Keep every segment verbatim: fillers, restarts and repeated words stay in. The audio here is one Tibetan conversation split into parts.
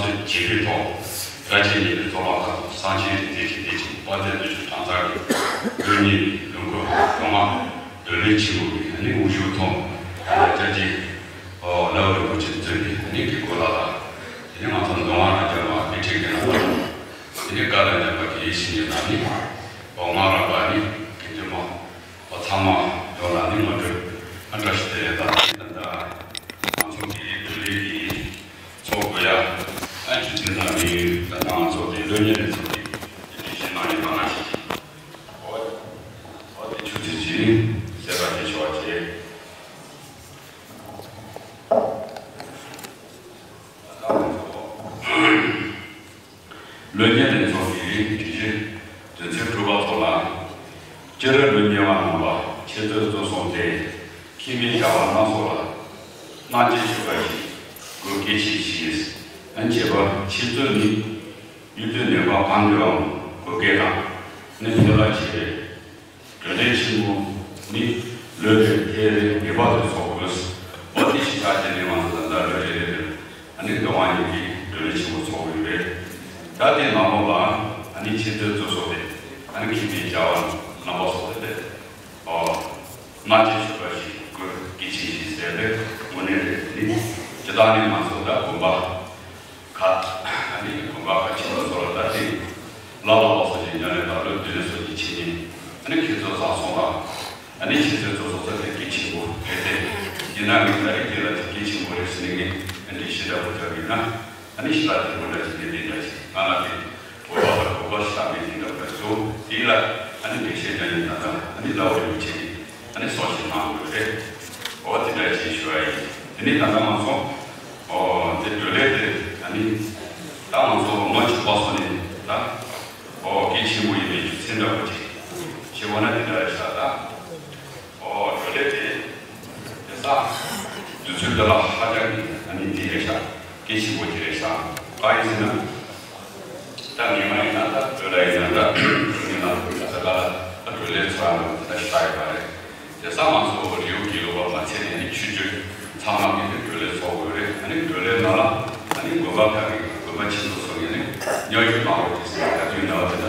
བྱེད་པའི་ཐོག་སྐད་ཆ་ཉིད་ནས་གཙོ་བོ་ཁག་གསང་ཆེན་རིག་འཛིན་གྱི་བདེ་ཆེན་དཔལ་ལྡན་དུ་ཞུ་གྲངས་ཚང་གི་བློ་གཉིས་ལུང་ཁུག་མདོ་སྔགས་འདོད་ལས་ཆེན་པོ་གི་ནི་དབུ་བཞུགས་ཐོག་སྐྱབས་རྗེ་ཨོ་ལའུ་རིན་པོ་ཆེ་གཙོས་པའི་ནི་གི་གོ་ལ་དང་། དེ་ནི་ང་ཚོ་མདོ་སྔགས་ལ་སྦྱར་བ་དཔེ་ཁྲིད་ཀྱི་ནང་དུ་དེ་ནི་བཀའ་ལ་སྦྱར་བ་གི་ཡིད་བཞིན་གྱི་ལམ་ནི་ཨོ་སྔགས་རགས་པ་ནི་གི་དུ་མ། ཚང་མ་ཡོངས་ལ་ནི་ངོ་སྤྲོད་ཨ་བཀྲ་ཤིས་བདེ་ལེགས་དང་། ད་ལྟ་ང་ཚོ་གི་འབྲེལ་ཡོད་ཀྱི་ཚོགས་དགོས་ཡ་ཨ་ཆུ་ཚན་དང་མི་ཡུལ། ད་ལྟ་ང་ཚོ་གི་བློན་ཉེ་རེ་ཚོགས་ཀྱི་དེ་བཞིན་གནང་ཡོད་པ་ནང་བཞིན། འོ་འོ་དེ་ཆུ་ཚན་ཅིག་གསལ་བ་དེ་ཆོག་བྱེད། ད་ལྟ་ང་ཚོ། བློན་ཉེ་རེ་ཚོགས་ཀྱི་སྒྲིག་གཞི་དོན་ཚན་དྲུག་པ་ཐོག་ལ། སྤྱིར་བློན་ཉེ་བ་རྣམ་པ་ཆེ་བསྟོད་གཙོ་གསུམ་སྟེ། ཁྱིམ་མི་བྱ་བ་སྣ་ཚོགས་ལ། སྣང་བྱེད་ཆོས་པ་ཞིག་དགོས་གལ་ཆེ་ཞིང་། ཨན་བྱེད་པ་ཆེ་བསྟོད་ནི་གཡུལ་སྟོད་ནུས་པ་གང་འདོད་འམ་དགོས་གལ་དང་ནི་ཕན་ལ་ཆེ་བས། གྲོས་ལས་ཆེན་མོ་ནི་ལོ་རེར་ཐེངས་རེ་ངེས་པར་དུ་ཚོགས་དགོས། འོ་དེ་ཞིག་ཆགས་རྗེས་ནས་ང་ཚོ་ད་ལྟ་ལོ་རེ་རེ་རེར་ཨ་ནི་འགྲོ་བ་མིའི་གྲོས་ལས་ཆེན་མོ་ཚོགས་ཡོད་རེད། ད་དེ་ནང་ལོགས་ལ་ཨ་ནི་ཆེ་མཐོའི་གཙོ་ཚོགས་དེ་ཨ་ནི་ཁྱིམ་པའི་བྱ་བ་རྣམ་པ་སོགས་དེ་ལས་ཨོ་སྣང་བྱེད་ཆོས་པ་ཞིག་དགོས་གལ་ཆེ་ཞིག་ཟེར་བས་དངོས་གནས་རེད། དེ་ནི་སྤྱི་བཏང་ནས་ང་ཚོ་ད་དགོན་པ། ཁ། ཨ་ནི་དགོན་པ་ཁག་ཆེན་པོ་སོགས་ལ་ད་ཐེངས་ལ་ལ་ལོ་སོགས་ཀྱི་ཉམས་ལེན་དང་ལོ་བདུན་ལས་སོགས་ཀྱི་ཆེད་ཉིན་ཨ་ནི་ཁྱེད་ཚོ་བཟང་སོང་ལ། ཨ་ནི་ཁྱེད་ཚོའི་གཙོ་གཙོ་ཚོ་དེ་གལ་ཆེན་པོ་རེད་དེ། ཡིན་ན་ངས་ད་རེས་དེ་ལ་དེ་གལ་ཆེན་པོ་རེད་ཟེར་ནས་ངས་ཨ་ནི་ཞེ་དྲག་པོ་རྒྱག་གི་ཡིན་ན། ཨ་ནི་ཞེ་དྲག་དེ་མོ་འདྲ་ཞིག་ནས་དེ་འདྲ་ཞིག་ང་ལ་དེ་གོ་བ་དང་གོ་བ་ཞིག་བཏང་མེད་དེ་འདྲ་པོ་འདྲ་བྱུང་དེ་ལ་ཨ་ནི་འགྲེལ་བཤད་རྒྱག་ཡིན་ན་ད་ཨ་ནི་ལ་འོ་རིན་པོ་ཆེ་གིས། ཨ་ནི་གསུང་བཤད་གནང་དགོས་རེད། འོ་དེ་འདྲ་ཅིག་ཞུ་བ་ཡིན། དེ་ནི་ད་ལྟ་ང་ཚོ་ཨོ་དེ་གྲོས་ལས་དེ་ཨ་ནི་ད་ང་ཚོ་ངོ་གཅིག་པ་སོང་ནས་ད་ཨོ་གལ་ཆེན་པོ་ཡིན་པའི་རྒྱུ་མཚན་འདྲ་པོ་ཅིག་ཞེས་པ་ན་དེ་འདྲ་རེད་ཤག་ད་ཨོ་གྲོས་ལས་དེ་དེ་ས་དུས་ཚོད་འདི་ལ་ཧ་ཅང་གི་ཨ་ནི་འདི་རེད་ཤག་གལ་ཆེན་པོ་ཅིག་རེད་ཤག་གང་ཡིན་ཟེར་ན། ད་ངེས་མ་ཡིན་ན་ད་བོད་ལ་ཡིན་ན་འདྲ་ཡིན་ན་ད་ལྟ་ག་ལ་ད་གྲོས་ལས་ཚོགས་ཡང་ད་ཞིག་ལྟ་ཡོད་པ་རེད། དེ་ས་ང་ཚོ་རི་བོ་དགེ་ལུགས་པ་མ་ཚད་ནས་ནི་ཆོས་བརྒྱུད་ཚང་མ་གི་ནི་གྲོས་ལས་ཚོགས་དགོས་རེད། ཨ་ནི་གྲོས་ལས་ནང་ལ་ཨ་ནི་དགོན་པ་ཁག་གི་དགོན་པ་ཆེན་པོ་སོགས་ཀྱི་ནི་སྙན་ཞུ་གནང་རོགས་ཞེས་ཟེར་ཡ་དུས་ན་བ་དེ་ད་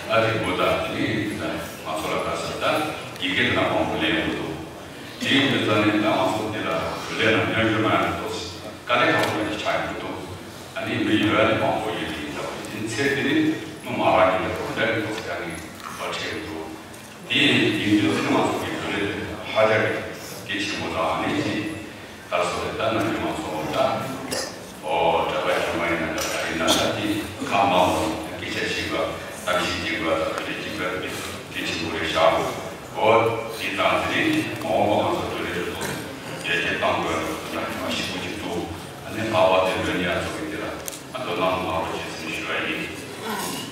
ཨ་དེ་དགོས་ད་དེ་ནི་ད་ང་ཚོ་ལ་ག་ས་ད་ཡི་གེ་དེ་ན་མང་པོ་ལེན་ཡོང་འདུག་དེའི་མི་ཚང་ནི་ད་ང་ཚོ་འདི་ལ་གྲོས་ལས་ནང་སྙན་ཞུ་གནང་ཡོང་འདུག་དཀའ་ལས་ཁག་པོ་ཡོད་ཆགས་ཡོང་འདུག་ཨ་ནི་མི་ཡོད་ཨ་ནི་མང་པོ་ཡོད་ཀྱི་ཡིན་ད་བ་ཡིན་ཚེ་དེ་ནི་མི་མང་རང་ཉིད་ལ་གྲོས་ལས་ཀྱི་ཐོག་ཀྱང་ནི་བ་ཁྲེལ་འདུག་དེ་ཡིན་དུས་ཚེ་ང་ཚོ་གི་གྲོས་ལས་དེ་ཧ་ཅང་གི་གལ་ཆེན་པོ་དང་ཨ་ནི་ཅི་ད་སོ་རེ་ད་ནང་ཉི་མ་ཚོ་ད་ཨོ་གྲྭ་པ་ཆུང་མ་ཡིན་ན་ད་ག་ཡིན་ན་ད་དེ་ཁ་མང་བོ་སྐད་ཆ་བཤད་པ་གཏམ་བཤད་བྱེད་པ་ད་གྲོས་ལས་བྱེད་པ་དེ་གལ་ཆེན་པོ་རེད་ཤག་ཨོ་དེ་དང་དེ་ནི་མ་འོངས་པ་ང་ཚོ་གྲོས་ལས་དེ་ཚོ་རྒྱ་སྐྱེད་གཏང་དགོས་ཡ་ད་ཉི་མ་ཞིག་པོ་ཅིག་འདུག་ཨ་ནི་ལྷག་པར་དུ་འདོན་ཡ་ཚོ་གི་དེ་ལ་ཨ་འདོན་གནང་གནང་རོགས་ཞེས་ཟེར་ཞུ་བ་ཡིན།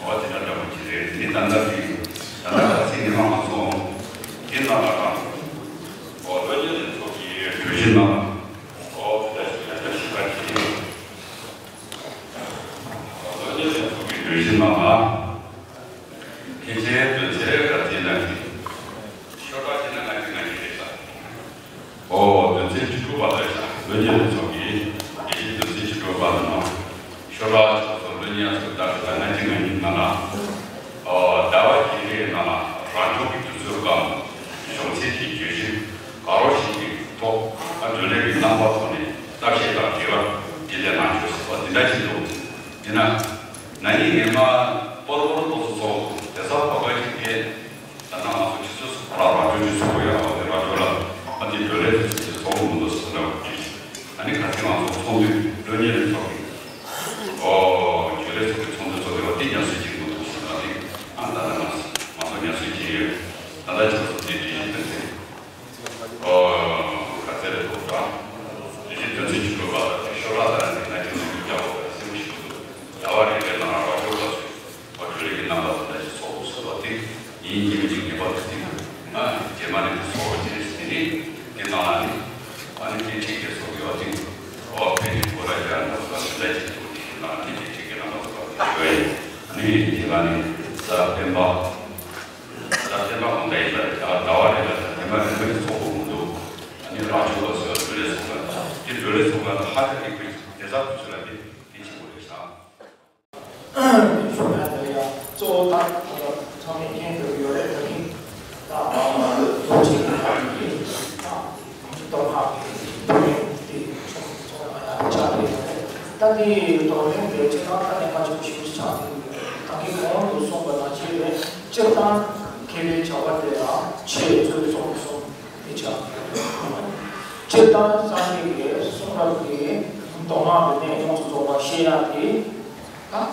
འོ་དེ་འདྲ་འདྲ་པོ་ཅིག་རེད། དེ་ནི་ད་ལྟ་དེ་ད་ལྟ་ད་ཚེ་ཉི་མ་ང་ཚོ་དེ་ན་ལ་དང་འོ་བློ་ཆེན་ཚོ་གི་གྲོས་གཞི་ནང་འོ་དེ་འདྲ་ཞིག་ཡང་འདྲ་ཞིག་ག་ཅིག་འོ་བློ་ཆེན་ཚོ་གི་གྲོས་གཞི་ནང་ལ། ཁྱེད་ཚོའི་དོན་ཚན་ག་ཚོད་ན་གི། ཤོག་ཁག་ཅིག་ན་ང་ཅིག་ང་ཅིག་རེད་ཤག་ཨོ་དོན་ཚན་བཅུ་དྲུག་པ་ལ་ཤག་བློན་ཉེ་རེ་ཚོགས་ཀྱི་དགེ་བཤེས་དོན་ཚན་བཅུ་དྲུག་པ་ལ་ནང་ཤོག་ཁག་ཅིག་སོགས་བློན་ཉེ་ཚོ་ལྟར་ད་ང་ཅིག་ང་ཉིད་ནང་ལ་ཨོ་ཟླ་བ་གཅིག་རེའི་ནང་ལ་རང་སྐྱོང་གི་དུས་ཚོད་སྒང་གཞུང་ཚད་ཀྱི་བརྗོད་གཞི་ག་རོ་ཞིག་གི་ཐོག་ཨ་གྲོས་ལས་ཀྱི་རྣམ་པ་ཐོག་ནས་གཏམ་བཤད་དང་དྲི་བ་དྲིས་ལན་གནང་ཆོག་ཟེར་བ་འདི་འདྲ་ཅིག་འདུག་དེས་ན། ན་ནིང་ངས་མ་སྤོར་སྤོར་ཏོག་ཙམ་ཚོགས་དེ་ས་བ་ག་ཅིག་གིས་ད་ནང་ང་ཚོ་ཆུ་ཚོད་སུ་ཁོ་ར་ར་ཅོ་ཆུ་ཚོད་གོ་ཡ་བ་དེ་ར་ཅོ་ལ་ཨ་དེ་གྲོས་ལས་དེ་ཚོ་ཚོགས་མི་འདུག་ཟེར་འདྲ་བ་ཅིག་ཨ་ནི་ཁ་སང་ང་ཚོ་ཚོགས་འདུ་བློན་ཉེ་རེ་ཚོགས་ཀྱི་ཨོ་གྲོས་ལས་ཚོགས་ཀྱི་ཚོགས་འདུ་ཚོགས་དེ་བ་དེ་ཉམས་སུ་ཅིག་མི་འདུག་ཟེར་ན་དེ་ཨ་ད་ནང་ང་ཚོ་ཉམས་སུ་ཅིག་ཡོད། ད་ལྟ་ཆུ་ཚོད་དེ་དེ་བཞིན་དུ་ཚེ། ཨོ། ག་ཚད་རེད་འདུག་དང་། དེ་བཞིན་དོན་ཚན་བཅུ་དྲུག་པ་ཤོ་ལ་དང་ནི་ན་ཅིག་ནི་རྒྱུ་རྒྱག་དགོས་པ་སེམས་ཤིག་འདུག་ཟླ་བ་རེ་རེ་ནང་ར་ཅོ་ལ་སུ་བ་གྲོས་ལས་ཀྱི་རྣམ་པ་དང་འདྲ་ཞིག་ཚོགས་འདུ་ཚོགས་པ་དེ་ཡིན་གྱི་མིན་གྱི་ངེས་པར་དུ་བརྩི་དགོས། ང་རྗེས་མ་ནས་དེ་ཚོགས་པ་ཅི་རེད་ཟེར་ནི་དེ་ནང་ལ་ནི་ཨ་ནི་དེ་ཁྲིད་དེ་ཚོགས་ཀྱི་བ་དེ་ཨོ་ཕན་ནི་གོ་ར་རྒྱ་ནང་ལ་འདྲ་ཞིག་འདུག་དེ་ནང་ནི་དེ་ཁྲིད་ཀྱི་རྣམ་པ་ཚོགས་པ་དེ་ཡོད་ཡིན། ཨ་ནི་དེ་ལ་ནི་ས་སྤེན་པ། ད་བསྟན་པ་གང་འདྲ་ཡིན་པ་རེད། ད་ཟླ་བ་རེ་ལ་ད་བསྟན་པ་རིན་པོ་ཆེ་ཚོགས་པ་མི་འདུག་ཨ་ནི་རང་ཆོས་པ་ཚོས་གྲོས་ལས་ཚོགས་པ་དེ་གྲོས་ལས་ཚོགས་པ་ད་ཧ་ཅང་གི་དཔེ་དེ་ཚ་དུས་ཚོད་ལ་དེ་གལ་ཆེན་པོ་རེད་ཤག་དེའི་བགྲོ་གླེང་དེ་སྤྱིར་བཏང་ད་གནད་འགག་ཆེན་པོ་ཞིག་ཆགས་ཡོད། ད་གིན་གོང་དུ་གསུངས་པ་ནང་བཞིན་རེད། སྤྱིར་བཏང་མཁས་པའི་བྱ་བ་དེ་ལ་ཆེད་རྩོད་རྩོམ་གསུམ་དེ་ཆགས་ཡོད། སྤྱིར་བཏང་སངས་རྒྱས་ཀྱི་གསུང་རབ་ཀྱི་མདོ་སྔགས་ཀྱི་གནད་ཡོངས་སུ་རྫོགས་པ་ཤེས་ཡག་དེ་ད་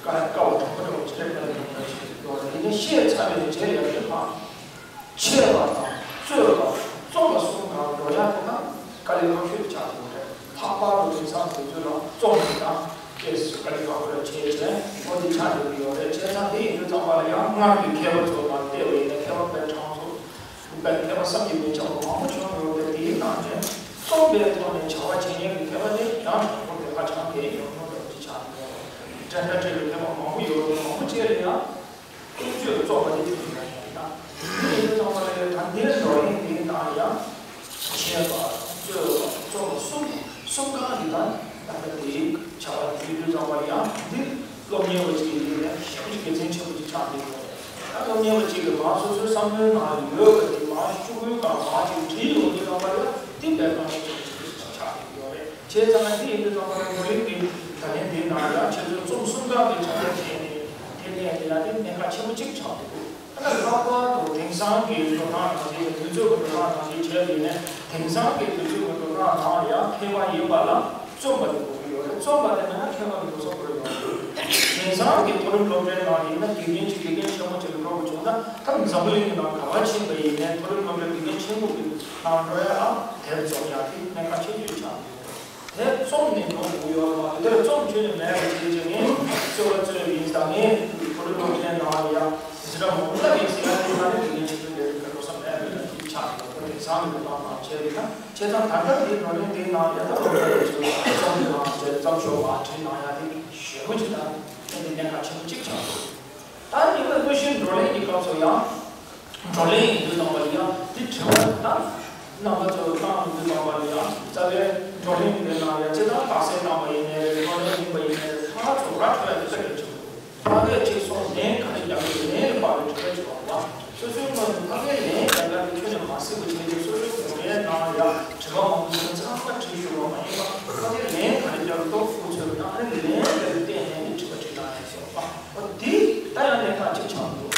དཀའ་དཀའ་བ་དྲག་པོ་འདྲ་བོ་ཅིག་རེད། དཀའ་ལས་ཁག་པོ་ཞིག་ཡོད་རེད། ཡིན་ནའི་ཤེས་ཚར་བའི་རྗེས་ལ་ཡང་དེ་ཕར། འཆད་པ་དང་རྩོད་པ་རྩོམ་པ་གསུམ་གང་འགྲོ་ཡག་དེ་ན་དཀའ་ལས་ཁག་ཤོས་ཆགས་ཡོད་རེད། ལྷག་པར་དུ་དེང་སང་དུས་ཚོད་ལ་རྩོམ་པ་དང་སྐད་སུ་དཀའ་ལས་ཁག་པོ་ལ་བྱས་བྱས་འོ་དེ་ཆགས་ཡོད་ཀྱི་ཡོད་རེད། བྱས་ཙང་དེ་ཡིན་དུས་ཙམ་པ་ལ་ཡང་སྔར་གྱི་མཁས་པ་ཚོ་ལ་བལྟས་པ་ཡིན་ན་མཁས་པ་དཔེ་གྲངས་ཚོ་དཔེ་མཁས་པ་བསམ་གྱིས་མི་ཁྱབ་པ་མང་པོ་བྱུང་ཡོད་པས། དེའི་ནང་ནས་རྩོམ་པའི་ཐོག་ནས་བྱ་བ་བྱེད་མཁན་གྱི་མཁས་པ་དེ་ཡང་གྲངས་འབོར་དེ་ཧ་ཅང་གལ་ཡོད་མཁན་འདྲ་བོ་ཅིག་ཆགས་ཡོད་རེད། འགྲན་ཟླ་བྲལ་བའི་མཁས་པ་མང་པོ་ཡོད་རེད། མང་པོ་བྱས་ལ་ཡང་། ཀུན་སྤྱོད་བཙོག་པ་དེ་ཐུག་ཡོད་ཡིན་ན། དེ་ཡིན་དུས་ཙམ་པ་ལ་ད་ལྟའི་བགྲོ་གླེང་འདིའི་ནང་ཡང་། འཆད་པ་རྩོད་པ་རྩོམ་པ་གསུམ་གསུམ་གང་གི་ད་ད་ལྟ་དེའི་བྱ་བ་འདི་དུས་ཙམ་པ་ལ་ཡང་འདི་སློབ་གཉེར་བ་ཅིག་ཡིན་ནའི་ཞེ་པོ་ཅིག་དགེ་མཚན་ཆེན་པོ་ཅིག་ཆགས་འདུག་ད་སློབ་གཉེར་བ་ཅིག་གིས་མ་སོ་སོའི་བསམ་བློའི་ནང་ཡོད་པ་དེ་མ་ཤོག་གུའི་སྒང་མ་ཅིག་བྲིས་ཡོང་དུས་ཙམ་པ་ལ་ཡང་འདི་དཔེ་གང་ཡང་ཆེན་པོ་ཅིག་ཆགས་འདུག་ཡོད་རེད། བྱས་ཙང་ན་འདི་ཡིན་དུས་ཙམ་པ་ལ་བགྲོ་གླེང་འདི་ད་ལན་འདིའི་ནང་ཡང་ཁྱེད་ཚོས་རྩོམ་གསུམ་གང་གི་ཆ་ནས་བྱས་ནས་དེ་ནས་དེ་ལ་ནི་གནད་འགག་ཆེན་པོ་གཅིག་ཆགས་འདུག་ད་ལྷག་པར་དུ་དེང་སང་གི་འགྲོ་སྟངས་ནང་བཞིན་དུས་ཚོད་ཀྱི་འགྲོ་སྟངས་ནང་བཞིན་བྱས་ཡིན་ནས་དེང་སང་གི་དུས་ཚོད་ཀྱི་འགྲོ་སྟངས་ནང་ཡང་མཁས་པ་ཡིན་པ་ལ་རྩོམ་པ་དེ་དགོས་ཀྱི་ཡོད་རེད། རྩོམ་པ་དེ་མེད་ན་མཁས་པ་གི་འགྲོ་ས་ཁོ་རང་ཡོད་མ་རེད། དེང་སང་གི་མཐོ་རིམ་སློབ་གྲྭའི་ནང་ཡིན་ན་དགེ་རྒན་གཅིག་དགེ་རྒན་ཆེན་མོ་གཅིག་ལ་འགྲོ་དགོས་བྱུང་ན་ད་འཛམ་བུ་གླིང་གི་ནང་ག་པར་ཕྱིན་པ་ཡིན་ནའི་མཐོ་རིམ་སློབ་གྲྭ་དགེ་རྒན་ཆེན་པོ་གི་ནང་འགྲོ་ཡ་ལ་དེབ་རྩོམ་ཡ་དེ་གནད་འགག་ཆེ་ཤོས་ཆགས་ཡོད། དེ་རྩོམ་ནས་འགྲོ་དགོས་ཡོད་མ་རེད། དེར་རྩོམ་ཁྱོན་ནས་མེད་པ་བྱས་ཀྱི་ངས་རྩོད་པ་རྩོད་ཡིན་ཙང་ངས་ཁོ་རེ་ལོ་ཅན་ནང་ཡ་ཟི་ར་མོ་ལ་ཡིན་ཟི་ར་དེ་ནང་ནས་དེ་ངས་ཆེད་དུ་ལས་ཀ་འགྲོ་ས་མེད་པའི་ལ་དེ་ཆགས་ཡོད། ཁོ་དེང་སང་གི་ལོ་ཏང་ནང་བྱས་ཡིན་ན་བྱས་ཙང་ད་ལྟ་དེ་བགྲོ་གླེང་དེའི་ནང་ཡ་ད་ལོ་ལ་ཡོད་ཚུལ་རྩོམ་དེ་ནང་བྱས་རྩོམ་ཤོག་མ་བྲིས་ནང་ཡ་དེ་ཞེ་པོ་ཅིག་དང་དེ་དེ་གནད་འགག་ཆེན་པོ་གཅིག་ཆགས་འདུག་ད་ཉི་མ་དངོས་གཞིའི་བགྲོ་གླེང་གི་སྐབས་སུ་ཡང་། བགྲོ་གླེང་ཡིན་དུས་ཙམ་པ་ལ་ཡང་འདི་དྲི་བ་དང་། རྣམ་པ་ཚོས་བཏང་ཡོང་དུས་ཙམ་པ་ལ་ཡང་རྩ་བའི་བགྲོ་གླེང་དེ་ནང་ཡང་སྤྱིར་བཏང་རྟགས་གསལ་བཏང་བ་ཡིན་ནའི་རེད། བགྲོ་གླེང་ཡིན་པ་ཡིན་ནའི་རེད། ཕ་ག་ཚོ་ར་འཕྲོད་ཡ་དེ་ཚོ་རེད་ཅིང་། ཕ་གིར་གཅིག་སོང་ལན་ག་རེ་རྒྱག་གི་ལན་ལ་དཔག་པའི་དྲི་བ་ཅིག་ཡོང་བ། སོ་སོའི་ངོས་ནས་ཕ་གིར་ལན་རྒྱག་ཡ་དེ་ཁྱོན་ནས་མ་གཟིགས་པ་བྱས་ཏེ་སོ་སོའི་ངོས་ནས་ནང་ཡང་དྲི་བ་མང་པོ་ཞིག་ཚང་མ་དྲིས་ཞུ་བ་མ་ཡིན་པ། ཕ་གིར་ལན་ག་རེ་རྒྱག་གི་འདུག་ཁོ་ཚོས་ན་ཨ་ནི་ལན་དེ་ལ་བརྟེན་ནས་ནི་དྲི་བ་དྲིས་གནང་ཡ་ཞིག་ཡོད་པ། འོ་དེ་ད་ཡང་གནད་འགག་ཅིག་ཆགས་འདུག་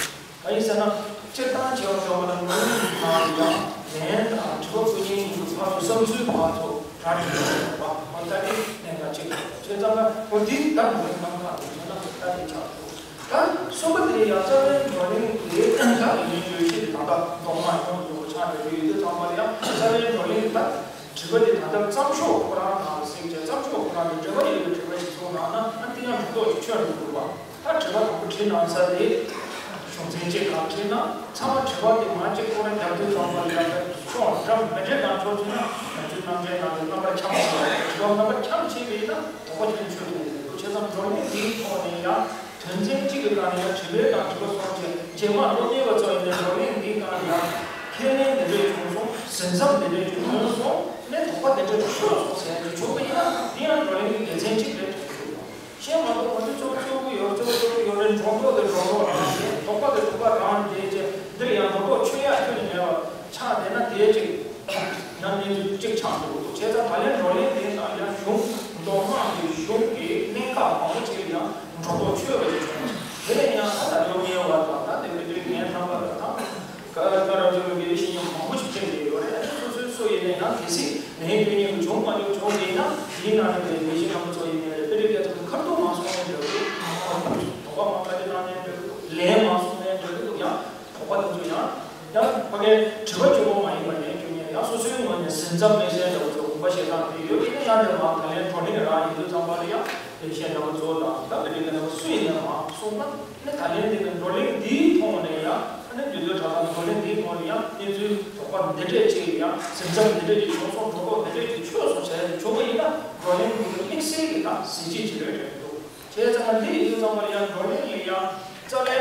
གང་ཡིན་ཟེར་ན། སྤྱིར་བཏང་བྱེད་པ་འགྲོ་བ་ལ་ངོས་འཛིན་དང་ཡང་ལན་དང་དྲི་བ་བཀོད་མཁན་གཉིས་ཀྱི་བར་དུ་བསམ་ཚུལ་བར་དུ་ར་འཕྲོད་ཡོང་བ་འོ་ད་དེ་གནད་འགག་ཅིག་རེད། བྱས་ཙང་ན་འོ་དེ་ད་ངོས་འཛིན་གནང་ག་འདུག་ཟེར་ན་ད་དེ་ཆགས་འདུག་ད་གསུམ་པ་དེ་ཡང་རྩ་བའི་བགྲོ་གླེང་དེ་ད་ལས་ཉན་བརྗོད་གཞི་དེ་ད་ལྟ་མདོ་སྔགས་ཡོངས་སུ་རྫོགས་པ་ཆགས་བསྡད་ཡོད་དུས་ཙམ་པ་ལ་ཡང་རྩ་བའི་བགྲོ་གླེང་ད་དྲི་བ་དེ་ད་ལྟ་བརྩམས་ཆོས་ཁོ་རང་དང་གཟིགས་བྱས་བརྩམས་ཆོས་ཁོ་རང་དེ་འབྲེལ་བ་ཡོད་པའི་དྲི་བ་ཞིག་གསུངས་གནང་ན་ཨ་དེ་ཡང་གྲུབ་ཐོབ་ཀྱི་ཆོས་རེད་འདུག་པ། ད་དྲི་བ་དང་པོ་དྲིས་གནང་ས་དེ། གཞུང་ཚན་གཅིག་གང་དྲིས་ན་ཚང་མ་དྲི་བ་དེ་མ་གཅིག་ཁོ་རང་རྒྱབ་དུས་ཙམ་པ་ལ་ཡང་ཕྱོགས་འདྲ་མི་འདྲ་གང་ཕྱོགས་ཚུད་ན་ང་ཚོའི་རྣམ་འགྲེལ་ནང་ལ་རྣམ་པར་འཁྱམས་ཤིང་དྲི་བ་རྣམ་པར་འཁྱམས་བྱས་པ་ཡིན་ན་དོགས་པ་ཅན་ཆོས་དོན་ཡིན་འདུག་བྱས་ཙང་བགྲོ་གླེང་འདིའི་ཐོག་ནས་ཡང་དོན་ཚན་གཅིག་གི་སྒང་ནས་ཡང་དྲི་བའི་སྒང་དྲི་བ་སོང་རྗེས་རྗེས་མ་སློབ་གཉེར་བ་ཚོ་ཡིན་ནའི་བགྲོ་གླེང་འདིའི་སྒང་ནས་ཡང་ཁས་ལེན་འདི་འདྲས་བྱུང་སོང་ཟིན་མཚམས་འདི་འདྲས་བྱུང་སོང་ནས་དོགས་པ་འདི་འདྲས་ཆོད་སོང་ཟེར་ཡང་བྱུང་བ་ཡིན་ན་འདི་ཡང་བགྲོ་གླེང་གི་དགེ་མཚན་གཅིག་རེད་དྲན་གྱི་འདུག་བཤད་མ་གཏོགས་ང་ཚོས་གཙོ་བོ་གཙོ་བོ་ཡོད་གཙོ་བོ་གཙོ་བོ་ཡོད་རེད། སྒྲོ་འདོགས་དེ་སྒྲོ་འདོགས་རང་རེད། དོགས་པ་དེ་དོགས་པ་རང་རེད་ཅེས་འདིར་ཡང་སྒྲོ་འདོགས་ཆོད་ཡག་ཁྱོན་ནས་མེད་པ་ཆགས་བསྡད་ན་དེའི་ཅིག་ཡང་གནས་ཚུལ་གཅིག་ཆགས་འགྲོ་གི་འདུག་བྱས་ཙང་ད་ལན་བགྲོ་གླེང་དེ་ནང་ཡང་གཞུང་མདོ་སྔགས་ཀྱི་གཞུང་གི་གནད་འགག་མང་པོ་ཅིག་ལ་ཡང་སྒྲོ་འདོགས་ཆོད་པ་ཅིག་བྱུང་། དེ་ལས་ཡང་ད་ལྟ་སློབ་གཉེར་བ་དང་ད་དེ་བོད་དུས་ངན་རྣམ་པ་ལ་དང་། ཀ་ཀ་ར་ཇོ་ལུགས་ཀྱི་ཤེས་ཡོན་མང་པོ་ཞིག་སྤྲད་ཀྱི་ཡོད་རེད། ཨ་ནི་སོ་སོའི་སུ་ཡིན་ནའི་ཡང་གལ་སྲིད་ལན་སྟོན་མཁན་གྱི་བྱུང་མ་བྱུང་བྱུང་ཡིན་ན་དེའི་ནང་ནས་པའི་ལས་བྱེད་རྣམ་པ་ཚོ་ཡིན་ནའི་རེད། དཔེ་རིས་སྐད་ཚོ་ཁ་ཐུག་མ་སོང་ནའི་འགྲིག་གི་འདུག་དོགས་པ་མ་ཁ་ཏེ་བཏང་ནའི་འགྲིག་གི་འདུག་ལན་མ་སོང་ནའི་འགྲིག་གི་འདུག་ཡང་དོགས་པ་དེ་ཚོ་ཡང་ཡང་ཕ་གིའི་དྲི་བ་གཅིག་པོ་མ་ཡིན་པར་ལན་སྟོན་མཁན་ཡང་སོ་སོའི་ངོས་ནས་ཟིན་མཚམས་མེད་སའི་འདྲ་བོ་ཚོ་དགོངས་པ་བཞེས་སྟངས་དེ་ཡོད་ཀྱི་ན་ཡང་དེ་མ་ད་ལན་བགྲོ་གླེང་རང་ཡིན་དུས་ཙམ་པ་ལ་ཡང་ལས་བྱེད་རྣམ་པ་ཚོ་དང་ད་དཔེ་རིས་སྐད་རྣམ་པ་སུ་ཡིན་ནའི་མ་སོང་ན། ནི་ད་ལན་འདི་ནི་བགྲོ་གླེང་འདིའི་ཐོག་ནས་ཡང་ཨ་ནི་འདི་ཚོའི་གྲྭ་ཚང་བགྲོ་གླེང་འདིའི་ཐོག་ནས་ཡང་གནས་ཚུལ་དོགས་པ་འདི་འདྲས་ཅིག་ཡང་ཟིན་མཚམས་འདི་འདྲས་ཅིག་བྱུང་སོང་། སྒྲོ་འདོགས་འདི་འདྲས་ཅིག་ཆོད་སོང་བྱས་བྱུང་བ་ཡིན་ན་བགྲོ་གླེང་འདི་ནི་དམིགས་བསལ་གྱི་དང་གཟི་བརྗིད་ཅིག་རེད་དྲན་འདུག་བྱས་ཙང་ང་འདི་ཡིན་དུས་ཙམ་པ་ལ་ཡང་བགྲོ་གླེང་ལ་ཡང་རྩ་བའི་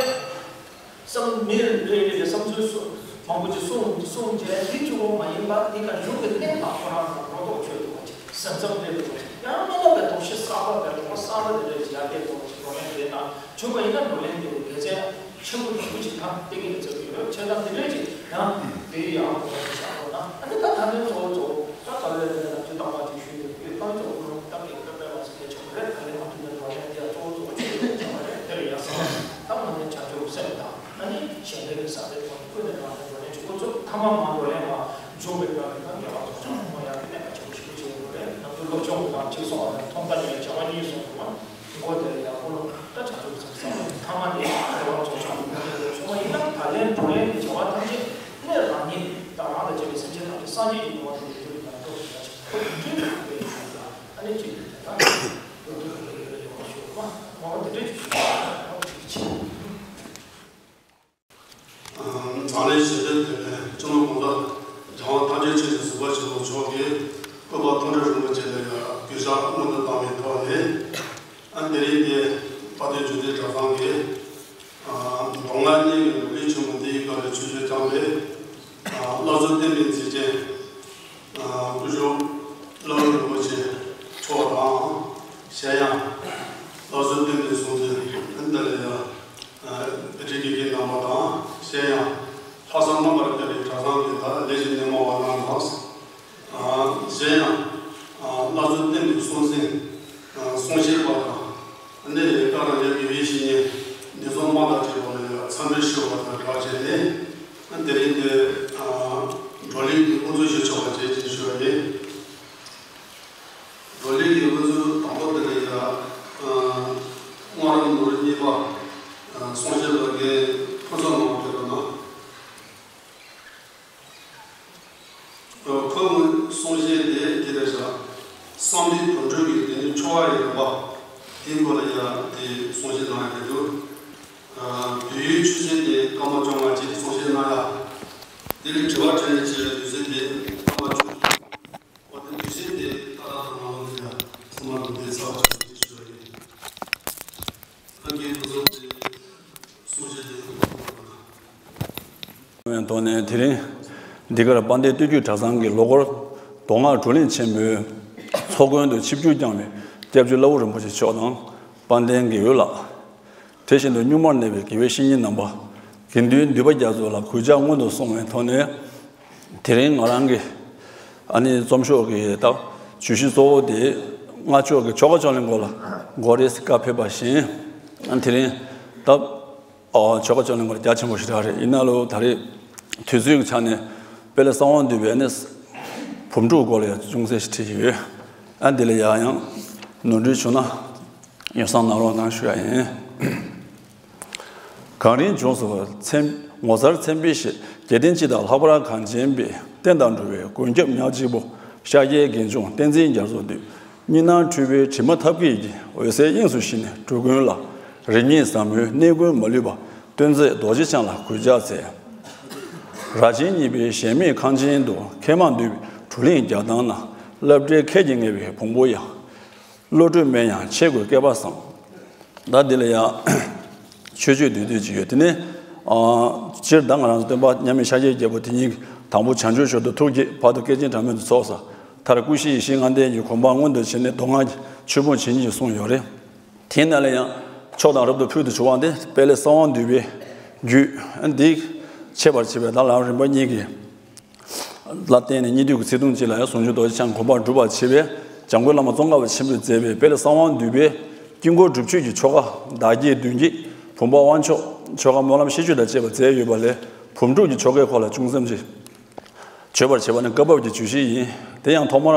བསམ་མི་རེ་རེ་བསམ་ཚུལ་སོ་མང་པོ་ཅིག་གསུངས་གསུངས་བྱས་འདི་གཅིག་པོ་མ་ཡིན་པར་འདི་ག་གཞུང་གི་གནད་འགག་ཁོ་རང་ལ་སྒྲོ་འདོགས་ཆོད་ཐུབ་པ་ཅིག་ཟིན་མཚམས་སླེབས་ཐུབ་པ་ཅིག་ཡང་སློབ་མ་པའི་དོགས་གཞི་གསར་པ་པའི་དོགས་པ་གསར་པ་འདི་འདྲས་ཅིག་ཡར་སླེབས་ཐུབ་པ་ཅིག་བགྲོ་གླེང་དེའི་ནང་བྱུང་བ་ཡིན་ན་བགྲོ་གླེང་དེ་དགེ་མཚན་ཆེན་པོ་ཆེན་པོ་ཅིག་ད་བསྟན་གྱི་ཡོད་ཚོད་ཀྱི་ཡོད། བྱས་ཙང་དེ་འདྲས་ཅིག་ཡང་དེའི་ཡང་དོགས་པ་ཅིག་བཞག་དགོས་ན་ཨ་ནི་ད་ད་ལྟའི་གཙོ་བོ་གཙོ་བོ་ད་ད་ལྟའི་ལས་ནང་ཅུ་དང་པ་ཅིག་ཞུས་ཡོད་ཡོད་ད་གཙོ་བོ་ཁོ་རང་སྟབས་ཀྱིས་དཔེ་སྤེལ་བ་ཟེར་མཁན་ཆེན་པོ་རེད། ཐ་མ་མ་འགྲོ་ལན་མ་འབྱུང་བའི་སྐབས་ནས་ད་རྒྱལ་བ་རྫོགས་བྱང་སྒོམ་ཡག་གི་གནད་འགག་ཆེན་པོ་ཞིག་བྱེད་དགོས་རེད། ང་ཚོའི་སློབ་སྦྱོང་གི་དང་གཅིག་སོང་བ་དང་ཐོག་མཐའ་ཡིན་ལ་བྱ་བ་གཉིས་སོང་དགོས་པ། འགོ་དེ་ཡང་ཕོ་ལོ་ད་བྱ་ཐུབ་ཚང་ཚང་ཐ་མ་དེ་རྒྱལ་བ་རྫོགས་བྱང་སྒོམ་ཡག་གི་ཆུང་མ་ཡིན་ན་ད་ལན་འགྲོ་ལན་གྱི་བྱ་བ་ཐམས་ཅད་གནས་རང་ཉིད་དང་རང་དང་བཅས་པའི་སེམས་ཅན་ཐམས་ཅད་སངས་རྒྱས་ཀྱི་ནུས་པ་དང་ཡོད་རྒྱུ་ཡིན་པ་སྟོབས་ཤིག་ཡ་ཆེ་ཁོ་དེ་འདྲའི་གི་དཔེ་ཡིན་ལ་ཨ་ནི་གཅིག་དེ་ད་ཡོད་དུ་ཡོད་ཡོད་ཡོད་ཞུ་བ་ངོ་བོ་དེ་འདྲའི་གི་ཞུ་བ་ཅིག་ཆེ། འཛམ་གླིང་ཞི་བདེའི་དོན་ལས་སྤྱི་ནོར་༸གོང་ས་༸རྒྱལ་བ་ཐམས་ཅད་མཁྱེན་ཅིང་གཟིགས་པ་ཆེན་པོ་མཆོག་གིས་སྐུ་པར་མཐོང་གྲོལ་རིན་པོ་ཆེ་ལ་ཡང་གུས་ཕྱག་སྔོན་དུ་བཏང་བའི་ཐོག་ནས། ཨ་དེ་རིང་འདི་དཔལ་ལྡན་འབྱུང་ལྡན་གྲྭ་ཚང་གིས་ཨ་མདོ་སྔགས་གཉིས་ཀྱི་ལུགས་ལེན་ཆེན་མོ་འདིའི་སྐབས་ལ་ཆོས་སྤྱོད་བསྐྱངས་པས། ཨ་བླ་གཟུགས་བསྟན་པའི་མཛེས་ཅན། ཨ་སྐུ་ཞབས་བླ་བོ་རིན་པོ་ཆེ་མཆོག་དང་། གཞན་ཡང་བླ་གཟུགས་བསྟན་པའི་གསུང་འདི་འདི་ལ་ཡང་རིགས་ཀྱི་དགེ་རྣམ་པ་དང་། གཞན་ཡང་ལྷག་བསམ་རྣམ་པར་དག་པའི་གྲྭ་ཚང་གི་ད་ལས་ཀྱི་སྣེ་མོ་བ་རྣམས་དང་། གཞན་ཡང་བླ་གཟུགས་བསྟན་པའི་གསུང་འཛིན་གསུང་བཤད་པ་དང་། ཨ་ནི་བཀའ་དང་ཡང་དགེ་བའི་བཤེས་གཉེན་འདི་ཚོ་མང་དག་ཅིག་བར་ལ་ཡང་འཚམས་འདྲི་ཞུ་བ་དང་སྦྲགས་བྱས་ནས། དེ་རིང་འདི་བགྲོ་གླེང་གི་དབུ་འཛུགས་ཞུ་ཆོག་པ་བྱེད་ཅེས་ཞུ་བ་ཡིན། བགྲོ་གླེང་གི་དབུ་འཛུགས་དང་པོ་དེ་ལ་ཡང་སྔོན་རབས་ནོར་བུ་གཉིས་པ་གསུང་བཤད་པ་རྒན་ཕུན་ཚོགས་ནོར་བུ་ཕེབས་པ་དང་། ཁོས་གསུང་བཤད་དེ་དེ་རེད་ཤག་བསམ་གཏན་དོན་གྲུབ་ཀྱི་དེ་ནི་ཆོ་ག་ཡི་རིམ་པ་དེའི་སྐོར་ལ་ཡང་དེ་གསུང་བཤད་གནང་ཡོད་འདུག་དུས་ཡུན་ཆུ་ཚོད་དེ་སྐར་མ་བཅོ་ལྔ་ཅིག་གསུང་བཤད་གནང་ཡ། དེ་ནི་དྲི་བ་དྲིས་ལན་བྱེད་ཡ་དུས་ཚོད་དེ་སྐར་མ་བཅུ། འོ་དེ་དུས་ཚོད་དེ་ཏག་ཏག་ཏག་ནང་ལོགས་ལ་ཡ་ཚང་མ་ལ་འདི་ཚར་བ་ཞིག་ཞུ་བ་ཡིན། ཐོག་ནས་དེ་རིང་འདི་གར་དཔལ་ལྡན་སྟོད་རྒྱུད་གྲྭ་ཚང་གི་ལོ་འཁོར་མདོ་སྔགས་བགྲོ་གླེང་ཆེན་མོའི་ཚོགས་མགོན་དུ་ཆིབས་བསྒྱུར་བསྐྱངས་པའི་སྐྱབས་རྗེ་བླ་བོ་རིན་པོ་ཆེ་མཆོག་དང་། དཔལ་ལྡན་དགེ་འོས་ལགས། དེ་བཞིན་དུ་གཉུག་མར་གནས་པའི་དགེ་བའི་བཤེས་གཉེན་རྣམ་པ། དགེ་འདུན་འདུས་པ་རྒྱ་མཚོ་ལ་གུས་ཕྱག་སྔོན་དུ་སོང་བའི་ཐོག་ནས། དེ་རིང་ང་རང་གི་ཨ་ནི་རྩོམ་ཤོག་གི་ད་བརྗོད་གཞི་གཙོ་བོ་དེ་སྔགས་ཕྱོགས་ཀྱི་ཆོ་ག་ཕྱོགས་ལས་འགོ་ལ་འགོ་རེས་བཀའ་ཕེབས་པ་བཞིན། ཨ་དེ་རིང་ད་ཨོ་ཆོ་ག་ཕྱོགས་ལས་འགོ་ལ་རྒྱ་ཆེན་པོ་ཞིག་རག་རེད། ཡིན་ན་ལོ་ད་རེས་དུས་ཚོད་ཀྱི་ཆ་ནས་དཔལ་ལྡན་གསང་བ་འདུས་པའི་ཨ་ནི་བུམ་སྒྲུབ་སྐོར་ལ་ཡང་ཅུང་ཟད་ཞིག་བྲིས་ཡོད། ཨ་འདི་ལ་ཡང་ཡང་ནོར་འཁྲུལ་བྱུང་ན། ཡོ་བསྲང་གནང་རོགས་གནང་ཞུ་ཡ་ཡིན། གངས་རིའི་ལྗོངས་སུ་མཚན་ངོ་མཚར་མཚན་དཔེ་བཞད། རྒྱལ་བསྟན་སྤྱི་དང་ལྷག་པར་གངས་ཅན་པའི། བསྟན་དང་འགྲོ་བའི་མགོན་སྐྱབས་ཉག་གཅིག་པུ། ཤཱཀྱའི་དགེ་སྦྱོང་བསྟན་འཛིན་རྒྱ་མཚོ་འདུས། གཉིས་སྣང་འཁྲུལ་པའི་དྲི་མ་ཐབས་མཁས་ཀྱིས། འོད་གསལ་དབྱིངས་སུ་ཞི་ནས་འགྲོ་ཀུན་ལ། རིམ་གཉིས་ཟབ་མོའི་གནད་ཀུན་མ་ལུས་པ། སྟོན་མཛད་རྡོ་རྗེ་འཆང་ལ་གུས་ཕྱག་འཚལ། རྭ་ཅན་གཉིས་པའི་གཞལ་མེད་ཁང་ཆེན་དུ། མཁས་མང་འདུས་པའི་གྲུ་གླིང་རྒྱ་ཐང་ན། བླ་བྲེ་ཁད་ཀྱིས་ངེས་པའི་བོན་པོ་ཡང་། བློ་གྲོས་དམན་ཡང་ཆེ་དགོས་སྐལ་པ་བཟང་། ད་འདི་ལ་ཡང་མཆོད་བརྗོད་བསྡུས་བསྡུས་ཅིག་ཡོད། དེ་ནི་ཨ་སྤྱིར་བདག་ང་རང་ཚོ་སྟོན་པ་མཉམ་མེད་ཤཱཀྱའི་རྒྱལ་པོ་དེ་ཉིད་དང་པོ་བྱང་ཆུབ་མཆོག་ཏུ་ཐུགས་བསྐྱེད། བར་དུ་བསྐལ་ཆེན་གྲངས་མེད་དུ་ཚོགས་བསགས། མཐར་སྐུ་བཞི་ཡེ་ཤེས་ལྔ་ལྡན་གྱི་གོ་འཕང་མངོན་དུ་བྱས་ནས་མདོ་སྔགས་ཀྱི་ཆོས་ཕུང་ཇི་སྙེད་ཅིག་གསུངས་ཡོད་རེད། དེའི་ནང་ལ་ཡང་མཆོག་དང་རབ་ཏུ་ཕུལ་དུ་བྱུང་བ་འདི་དཔལ་ལྡན་གསང་བ་འདུས་པའི་རྒྱུད་འདི་འཆད་པར་བྱེད་པའི་ད་ལམ་རིམ་པ་གཉིས་ཀྱི་ལ་བརྟེན་ནས་སྙིགས་དུས་ཀྱི་ཚིག་ཐུང་གཅིག་ལ་ཡང་ཟུང་འཇུག་རྡོ་རྗེ་འཆང་གོ་འཕང་སྒྲུབ་པར་བྱེད་པའི་འཇམ་མགོན་བླ་མ་ཙོང་ཁ་པ་ཆེན་པོས་མཛད་པའི་དཔལ་གསང་བ་འདུས་པའི་དཀྱིལ་འཁོར་སྒྲུབ་མཆོད་ཀྱི་ཆོ་ག་བདག་བསྐྱེད་མདུན་བསྐྱེད་བུམ་པ་དབང་ཆོག་ཆོ་ག་སྨོན་ལམ་ཤིས་བརྗོད་དང་བཅས་པ་མཛད་ཡོད་པ་ལས་བུམ་སྒྲུབ་ཀྱི་ཆོ་གའི་སྐོར་ལ་ཅུང་ཙམ་ཅིག་བརྗོད་པར་བྱེད་པ་ནི་སྐབས་བབ་ཀྱི་བརྗོད་གཞི་ཡིན། དེ་ཡང་ཐོག་མར་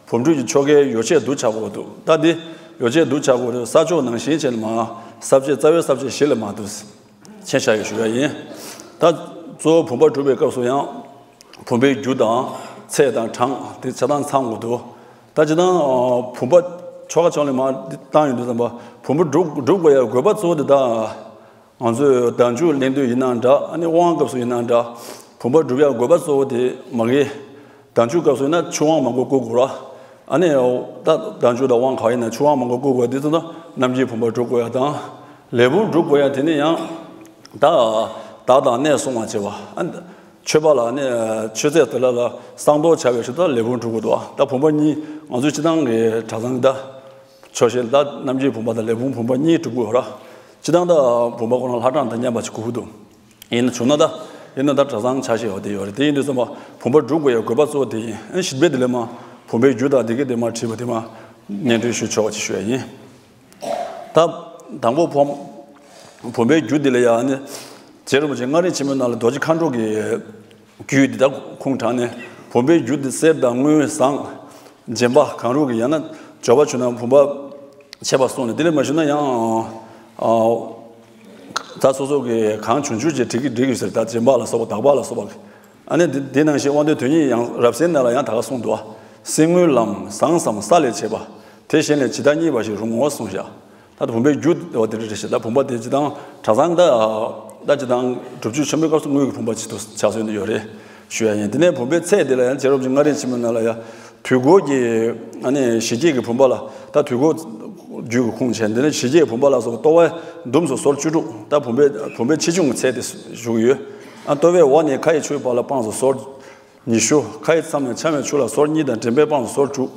བུམ་སྒྲུབ་ཀྱི་ཆོ་གའི་ཡོ་བྱད་འདུ་བྱ་དགོས་འདུག་ད་འདི་ཡོ་བྱད་འདུ་བྱ་དགོས་འདུག་ས་ཕྱོགས་ནང་བཞིན་བྱས་ནས་མ་ས་བཅད་རྩ་བའི་ས་བཅད་བཞི་ལས་མ་འདུག་མཁྱེན་བཞག་ཡོད་ཞུ་ཡ་ཡིན། ད་གཙོ་བོ་བུམ་པ་སྒྲུབ་པའི་སྐབས་སུ་ཡང་བུམ་པའི་རྒྱུ་དང་ཚད་དང་གྲངས་དེ་ཆ་ཚང་ཚང་དགོས་འདུག་ད་སྤྱིར་བཏང་བུམ་པ་ཆོ་ག་ཕྱོགས་ལས་མ་བཏང་ཡོང་དུས་ཙམ་པ་བུམ་པ་སྒྲུབ་སྒྲུབ་དགོས་ཡ་དགོས་པ་གཙོ་བོ་དེ་ད་ང་ཚོས་བདག་འཇུག་ལེན་དུས་ཡིན་ན་འདྲ། ཨ་ནི་དབང་སྐབས་སུ་ཡིན་ན་འདྲ། བུམ་པ་སྒྲུབ་ཡ་དགོས་པ་གཙོ་བོ་དེ་མ་གི་བདག་འཇུག་སྐབས་སུ་ཡིན་ན་ཆུ་དབང་མང་པོ་བསྐུར་དགོས་ར། ཨ་ནི་ད་བདག་འཇུག་དང་དབང་གང་ཡིན་ན་ཆུ་དབང་མང་པོ་བསྐུར་དགོས་དུས་ཙམ་ན་རྣམ་མཁྱེན་བུམ་པ་སྒྲུབ་དགོས་ཡ་དང་། ལས་བུམ་སྒྲུབ་དགོས་ཡ་དེ་ནི་ཡང་ད་བདག་དང་གནས་སྲུང་བ་བྱེད་པ། ཨ་ནི་མཆོད་པ་ལ་ནི་མཆོད་རྫས་དེ་ལ་ལ་བསང་གཏོར་བྱ་བའི་ཕྱིར་དུ་ལས་བུམ་སྒྲུབ་དགོས་འདུག་ད་བུམ་པ་གཉིས་ང་ཚོའི་སྤྱིར་བཏང་གི་གྲྭ་ཚང་གི་ད་ཆོག་ཤེས་ད་རྣམ་མཁྱེན་བུམ་པ་དང་ལས་བུམ་བུམ་པ་གཉིས་སྒྲུབ་དགོས་ར། སྤྱིར་བཏང་ད་བུམ་པ་ཁོ་རང་ལྷ་གྲངས་དང་མཉམ་པ་ཞིག་དགོས་ཀྱི་འདུག་ཡིན་ན་བྱུང་ན་ད་ཡིན་ན་ད་གྲྭ་ཚང་ཆ་ཤས་ཡོད་དེ་ཡོད་རེད། དེ་ཡིན་དུས་ཙམ་པ་བུམ་པ་སྒྲུབ་དགོས་ཡ་དགོས་པ་གཙོ་བོ་དེ་ཡིན། ཨ་ཞིབ་པའི་དེ་ལས་མ་བུམ་པའི་རྒྱུ་དང་དེ་གའི་དེ་མ་བྲིས་པ་དེ་མ་སྙན་སྒྲོན་ཞུ་ཆོག་ཅེས་ཞུ་ཡ་ཡིན། ད་དང་པོ་བུམ་བུམ་པའི་རྒྱུ་དེ་ལ་ཡང་ནི་རྗེ་རིན་པོ་ཆེ་མངའ་རིས་ཆེན་མོའི་ནང་ལ་རྡོ་རྗེ་མཁའ་འགྲོ་གི་ རྒྱུད་འདི་དག་ཁུངས་དྲངས་ནས་བུམ་པའི་རྒྱུ་འདི་གསེར་དང་དངུལ་ཟངས་རྗེན་པ་གང་རུང་གི་ཡང་ན་འབྱོར་པ་བྱུང་ན་བུམ་པ་ཆད་པ་གསུངས་ནས། དེ་ལས་མ་བྱུང་ན་ཡང་ཨ་ད་སོ་སོ་གི་གང་བྱུང་བྱུང་ཅིག་བྲི་གི་བྲི་གི་ཟེར། ད་རྗེན་པ་ལ་སོགས་པ་དག་པ་ལ་སོགས་པ་གི། ཨ་ནི་འདི་འདི་ནང་བཞིན་དབང་དོན་དོན་གཉིས་ཡང་རབ་གསལ་ནང་ལ་ཡང་ད་ག་གསུངས་འདུག་ཨ། གསེར་དངུལ་ལམ་ཟངས་སམ་ས་ལས་བྱས་པ། དེ་གཞན་ལས་ཇི་ལྟར་རྙེད་པ་ཞིག་རུང་ངོ་གསུངས་བཞག་ད་ལྟ་བུམ་པའི་རྒྱུ་འོ་དེ་འདྲ་རེད་ཤག་ད་བུམ་པ་དེ་ཇི་ལྟར་གྲྭ་ཚང་ད་ད་ཇི་ལྟར་སྒྲུབ་མཆོད་ཆེན་པོའི་སྐབས་སུ་དངུལ་གྱི་བུམ་པ་ཆེད་དུ་ཕྱག་མཛོད་ནི་ཡོད་རེད་ཞུ་ཡ་ཡིན། དེ་ནས་བུམ་པའི་ཚད་དེ་ལ་ཡང་རྗེ་རབ་འབྱམས་ལྔ་རིག་ཆེན་མོའི་ནང་ལ་ཡང་དུས་འཁོར་གྱི་ཨ་ནི་ཞི་རྒྱས་ཀྱི་བུམ་པ་ལ་ད་དུས་འཁོར་རྒྱུད་ཀྱི་ཁུངས་བྱས། དེ་ནས་ཞི་རྒྱས་བུམ་པ་ལ་སོགས་པ་ལྟོ་བས་བསྡུམས་སུ་སོར་བཅུ་དྲུག་ད་བུམ་པའི་བུམ་པའི་ཆེ་ཆུང་གི་ཚད་དེ་ཞུ་གི་ཡོད། ཨ་ལྟོ་བའི་འོག་ནས་ཁ་ཡི་ཆུ་ཡི་བར་ལ་དཔངས་སུ་སོར་ཉི་ཤུ། ཁ་ཡི་མཚམས་ནས་འཕྱང་བའི་ཆུ་ལ་སོར་གཉིས་དང་འགྲེང་བུའི་དཔངས་སུ་སོར་དྲུག་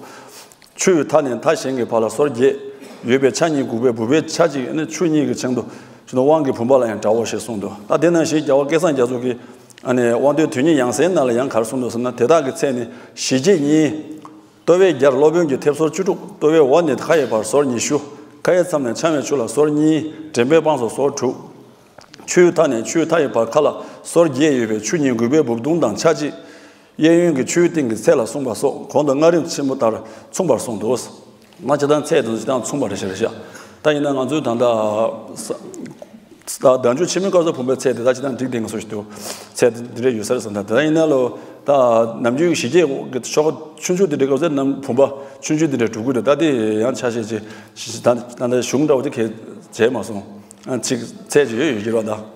ཆུ་ཡི་མཐའ་ནས་མཐའ་གཞན་གྱི་བར་ལ་སོར་བརྒྱད་ཡོད་པའི་ཆ་གཉིས་འགུགས་པའི་བུམ་པའི་ཆ་གཅིག་ནི་ཆུ་གཉིས་ཀྱི་ཆེན་པོ་ཆུ་ནི་དབང་གི་བུམ་པ་ལ་ཡང་འདྲའོ་ཞེས་གསུངས་འདུག་ད་དེ་ནང་བཞིན་རྒྱལ་བ་སྐལ་བཟང་རྒྱ་མཚོ་གིས་ཨ་ནི་དབང་དོན་དོན་གཉིས་ཡང་སའི་ནང་ལ་ཡང་ག་རེ་གསུངས་འདུག་ཟེར་ན། དེ་དག་གི་ཚད་ནི་ཞི་བྱེད་གཉིས། ལྟོ་བའི་རྒྱར་སློབ་དཔོན་གྱིས་མཐེབ་སོར་བཅུ་དྲུག་ལྟོ་བའི་འོག་ནས་ཁ་ཡི་བར་སོར་ཉི་ཤུ། ཁ་ཡི་མཚམས་ནས་འཕྱང་བའི་ཆུ་ལ་སོར་གཉིས། འགྲེང་བུའི་དཔངས་སུ་སོར་དྲུག་ཆུའི་མཐའ་ནས་ཆུའི་མཐའ་ཡི་བར་ཁ་ལ་སོར་བརྒྱད་ཡོད་པའི་ཆུ་གཉིས་འགུགས་པའི་སྦུབས་དུང་དང་ཆ་གཅིག་གཡས་གཡོན་གྱི་ཆུའི་སྟེང་གི་ཚད་ལ་གསུངས་པ་སོགས་གོང་དུ་སྔགས་རིམ་ཆེན་མོ་ལྟར་མཚུངས་པར་གསུངས་འདུག་ང་སྤྱིར་བཏང་ཚད་དེ་ཚོ་སྤྱིར་བཏང་མཚུངས་པ་རེད་ཤག་རེད་ཤག་ད་ཡིན་ན་ང་ཚོའི་ད་ལྟ་ས་ད་བདག་འཇུག་ཆེན་མོའི་སྐབས་སུ་བུམ་པའི་ཚད་དེ་ད་སྤྱིར་བཏང་འགྲིག་བསྡད་མཁན་བཟོ་ཞིག་འདུག་ཚད་དེ་འདི་འདྲ་ཡོད་ས་རེད་བསམ། ད་དེ་ད་ཡིན་ན་ལོ་ད་ནམ་རྒྱུན་གྱི་ཞི་རྒྱས་ཀྱི་ཆོ་ག་ཆུང་ཆུང་དེ་འདྲའི་སྐབས་སུ་ནམ་བུམ་པ་ཆུང་ཆུང་དེ་འདྲ་སྒྲུབ་དགོས་འདུག་ད་དེ་ཡང་ཆ་ཤས་ཅིག་ད་ད་ལྟ་གཞུང་འདྲ་བོ་དེ་གས་བྱས་མ་སོང་། ཨ་ཅིག་ཚད་ཅིག་ཡོད་ཡོད་ཀྱི་རེད་བ་ད།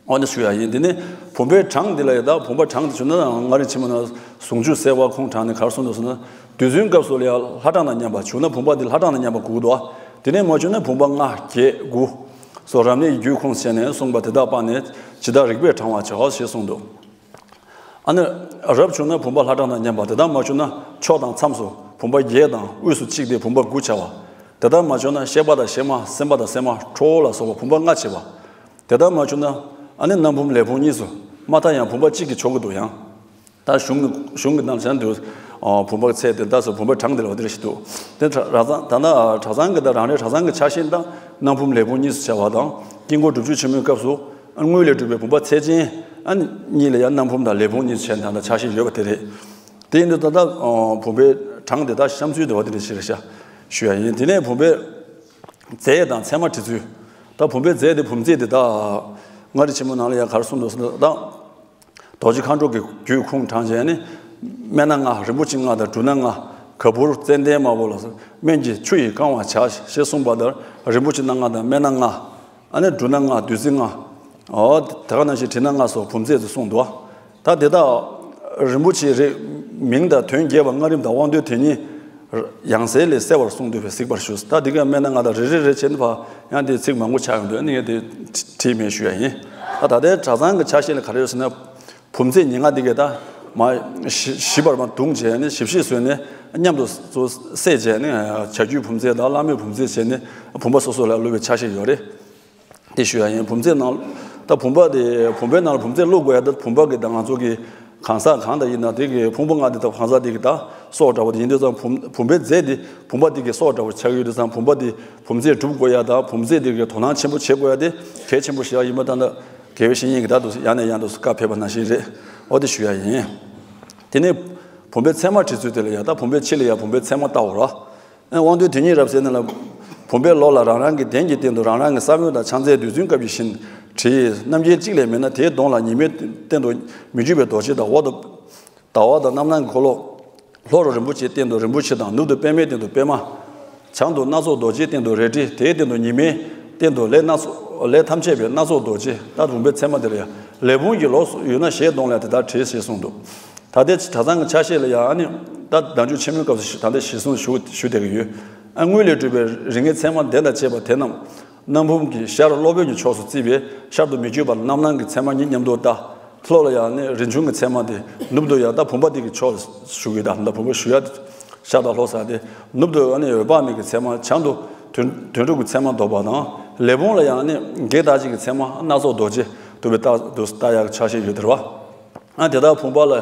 འོ་ན་ཞུ་ཡ་ཡིན། དེ་ནས་བུམ་པའི་གྲངས་འདི་ལ་ཡ་ད་བུམ་པ་གྲངས་དེ་ཞུ་ན་ཡང་སྔགས་རིམ་ཆེན་མོ་ནང་ཟུང་འཇུག་གསལ་བ་ཁུངས་དྲངས་ནས་ག་རེ་གསུངས་འདུག་ཟེར་ན། རྡུལ་ཚོན་སྐབས་སུ་ལ་ཡ་ལྷ་གྲངས་དང་མཉམ་པ་བྱུང་ན་བུམ་པ་འདི་ལྷ་གྲངས་དང་མཉམ་པ་དགོས་འདུག་དེ་ནས་མ་བྱུང་ན་བུམ་པ་ལྔ་བརྒྱད་དགུ་སོགས་རབ་གནས་ཀྱི་རྒྱུད་ཁུངས་བྱས་ནས་གསུངས་པ་དེ་དག་སྤངས་ནས་ཇི་ལྟར་རིགས་པས་བགྲང་བར་བྱའོ་ཞེས་གསུངས་འདུག་ཨ་ནི་རབ་བྱུང་ན་བུམ་པ་ལྷ་གྲངས་དང་མཉམ་པ། དེ་ལྟར་མ་བྱུང་ན་ཕྱོགས་དང་མཚམས་སུ་བུམ་པ་བརྒྱད་དང་དབུས་སུ་གཅིག་སྟེ་བུམ་པ་དགུ་བྱ་བ། དེ་ལྟར་མ་བྱུང་ན་གཤེགས་པ་དང་གཤེགས་མ་སེམས་དཔའ་དང་སེམས་མ་ཁྲོ་བོ་ལ་སོགས་པ་བུམ་པ་ལྔ་བྱེད་པ། དེ་ལྟར་མ་བྱུང་ན་ཨ་ནི་རྣམ་བུམ་ལས་བུམ་གཉིས་སུ་མ་མཐའ་ཡང་བུམ་པ་གཅིག་གིས་ཆོག་གི་འདུག་ཡང་ད་གཞུང་གི་གཞུང་གི་ནང་བཞིན་དུ་བུམ་པ་ཚད་དེ་ལྟ་སོགས་བུམ་པ་གྲངས་དེ་ལ་འོ་དེ་རེ་ཞིག་འདུག་དེ་གྲྭ་གྲྭ་ཚང་ད་ལྟ་གྲྭ་ཚང་གི་ད་རང་རེ་གྲྭ་ཚང་གི་ཆ་ཤས་དང་རྣམ་བུམ་ལས་བུམ་གཉིས་སུ་བྱ་བ་དང་དཀྱིལ་འཁོར་སྒྲུབ་མཆོད་ཆེན་མོའི་སྐབས་སུ། དངུལ་ལས་གྲུབ་པའི་བུམ་པ་ཚད་ཅན། ཨ་ནི་གཉིས་ལ་ཡང་རྣམ་བུམ་དང་ལས་བུམ་གཉིས་སུ་བྱས་ནས་ད་ལྟ་ཆ་ཤས་ཡོད་པ་དེ་རེད། དེ་ཡིན་དུས་ད་ལྟ་བུམ་པའི་གྲངས་དེ་དག་བཤམས་ཚུལ་དེ་བ་དེ་འདྲ་ཞིག་རེད་ཤག་ཞུ་ཡ་ཡིན། དེ་ནས་བུམ་པའི་རྫས་དང་མཚན་མ་བྲི་ཚུལ། ད་བུམ་པའི་རྫས་དེ་བུམ་རྫས་དེ་དག་སྔགས་རིམ་ཆེན་མོ་ནང་ལ་ཡང་ག་རེ་གསུངས་འདུག་ཟེར་ན། ད་རྡོ་རྗེ་མཁའ་འགྲོ་གི་རྒྱུད་ཁུངས་དྲངས་བྱས་ནས་སྨན་སྣ་ལྔ། རིན་པོ་ཆེ་ལྔ་དང་འབྲུ་སྣ་ལྔ། ག་བུར་ཙན་དན་དམར་པོ་ལ་སོགས་སྨན་གྱི་ཆུ་ཡིས་བཀང་བར་བྱ་ཞེས་གསུངས་པ་ལྟར་རིན་པོ་ཆེ་སྣ་ལྔ་དང་སྨན་སྣ་ལྔ། ཨ་ནི་འབྲུ་སྣ་ལྔ། བདུད་རྩི་ལྔ། འོ་དེ་ག་ནང་བཞིན་དྲི་སྣ་ལྔ་སོགས་བུམ་རྫས་སུ་གསུངས་འདུག་ད་དེ་དག་རིན་པོ་ཆེའི་རིགས་མིང་དང་དོན་རྒྱས་པ་སྔགས་རིམ་དང་དབང་དོན་དེ་ཉིད་ཡང་སེ་ལས་གསལ་བར་གསུངས་འདུག་པས་གཟིགས་པར་ཞུ། ད་འདི་ག་སྨན་སྣ་ལྔ་དང་རེ་རེ་རེ་བྱས་ནས་ཕར་ཡང་དེ་ཚིག་མང་པོ་ཆགས་ཡོང་དུས་ཨ་ནི་ངས་དེ་བྲིས་མེད་ཞུ་ཡ་ཡིན། ད་ད་ལྟའི་གྲྭ་ཚང་གི་ཆ་ཤས་ལ་ག་རེ་ཡོད་ཟེར་ན། བུམ་རྫས་ཉེར་ལྔ་འདི་གས་ད་མ་ཞི་ཞི་བར་མ་བརྡུངས་བྱས་ནས་ཞིབ་ཞིབ་བཟོས་ནས་མཉམ་དུ་བཟོ་བསྲེས་བྱས་ནས་བྱ་རྒྱུད་བུམ་རྫས་དང་བླ་མེད་བུམ་རྫས་བྱས་ནས་བུམ་པ་སོ་སོ་ལ་བླུགས་པའི་ཆ་ཤས་ཡོད་རེད། དེ་ཞུ་ཡ་ཡིན། བུམ་རྫས་ནང་ད་བུམ་པ་དེ་བུམ་པའི་ནང་ལ་བུམ་རྫས་བླུགས་དགོས་ཡ་ད་བུམ་པ་གི་ད་ང་ཚོ་གི་གང་ཟག་གང་ད་ཡིན་ན་དེ་གི་ཕུང་པོ་ལྔ་དེ་ད་གང་ཟག་དེ་གི་ད་སྲོག་འདྲ་བོ་དེ་ཡིན་དུས་ཙང་བུམ་བུམ་པའི་རྫས་དེ་བུམ་པ་དེ་གི་སྲོག་འདྲ་བོ་ཆགས་ཡོད་དུས་ཙང་བུམ་པ་དེ་བུམ་རྫས་སྒྲུབ་དགོས་ཡ་ད་བུམ་རྫས་དེ་གི་དོ་སྣང་ཆེན་པོ་བྱེད་དགོས་ཡ་དེ་གལ་ཆེན་པོ་ཞིག་ཡིན་པ་ད་ད། དགེ་བའི་བཤེས་གཉེན་གྱིས་ད་དུ་ཡང་ནས་ཡང་དུ་བཀའ་ཕེབས་པ་ནང་བཞིན་རེད། འོ་དེ་ཞུ་ཡ་ཡིན། དེ་ནས་བུམ་པའི་མཚན་མ་བྲི་ཚུལ་དེ་ལ་ཡ་ད་བུམ་པའི་ཕྱི་ལ་ཡ་བུམ་པའི་མཚན་མ་ལྟ་འོ་ར། དབང་དོན་དེ་ཉིད་རབ་གསལ་ནི་ལ། བུམ་པའི་ལོགས་ལ་རང་རང་གི་གདན་གྱི་སྟེང་དུ་རང་རང་གི་ས་བོན་དང་ཕྱག་མཚན་རྡུལ་ཚོན་སྐབས་ཀྱི་བཞིན་བྲིས། རྣམ་རྒྱལ་གཅིག་ལས་མེད་ན་དེའི་གདོང་ལ་ཉི་མའི་སྟེང་དུ་མི་བསྐྱོད་པའི་རྡོ་རྗེ་དང་འོག་ཏུ། ཟླ་བ་དང་རྣམ་སྣང་གི་འཁོར་ལོ། ལྷོ་རུ་རིན་པོ་ཆེའི་སྟེང་དུ་རིན་པོ་ཆེ་དང་ནུབ་ཏུ་པདྨའི་སྟེང་དུ་པདྨ། བྱང་དུ་སྣ་ཚོགས་རྡོ་རྗེའི་སྟེང་དུ་རལ་གྲི། དེའི་སྟེང་དུ་ཉི་མའི་སྟེང་དུ་ལས་སྣ་ཚོགས་ལས་ཐམས་ཅད་པའི་སྣ་ཚོགས་རྡོ་རྗེ། ད་བུམ་པའི་མཚན་མ་དེ་ལ་ཡང་ལས་བུམ་གྱི་ལོགས་སུ་ཡོད་ན་ཞེས་གདོང་ལ་དེ་ལྟར་བྲིས་ཞེས་གསུངས་འདུག་ད་ལྟའི་གྲྭ་ཚང་གི་ཆ་ཤས་ལ་ཡང་ཨ་ནི་ད་བདག་འཇུག་ཆེན་མོའི་སྐབས་སུ་ད་ལྟའི་གཞི་བཟུང་ཞུ་ཞུ་བསྡད་ཀྱི་ཡོད། ཨ་དངུལ་ལས་གྲུབ་པའི་རིགས་ལྔའི་མཚན་མ་དེ་དང་བཅས་པ་དེ་རྣམས། རྣམ་བུམ་གྱི་ཤར་སློབ་དཔོན་གྱི་ཕྱོགས་སུ་བརྩིས་པས་ཤར་དུ་མི་བསྐྱོད་པར་རྣམ་སྣང་གི་མཚན་མ་ཉིད་མཉམ་དུ་བལྟ། ལྷོ་ལ་ཡང་ནི་རིན་འབྱུང་གི་མཚན་མ་སྟེ། ནུབ་ཏུ་ཡང་ད་བུམ་པ་འདི་གི་ཕྱོགས་ཞུ་གི་ད་ད་བུམ་པ་ཞུ་ཡ་ཤར་དང་ལྷོ་ཟེར་ཏེ། ནུབ་ཏུ་ཨ་ནི་འོད་དཔག་མེད་ཀྱི་མཚན་མ། བྱང་དུ་དོན་དོན་གྲུབ་ཀྱི་མཚན་མ་འདོགས་པ་དང་། ལས་བུམ་ལ་ཡང་ནི་བགེགས་མཐའ་བཅད་ཀྱི་མཚན་མ་སྣ་ཚོགས་རྡོ་རྗེ་འདུག་པའི་རྟགས་འདུག་ལྟ་ཡག་ཆ་ཤས་ཡོད་དེ་རེད་བ། ཨ་དེ་དག་བུམ་པ་ལ་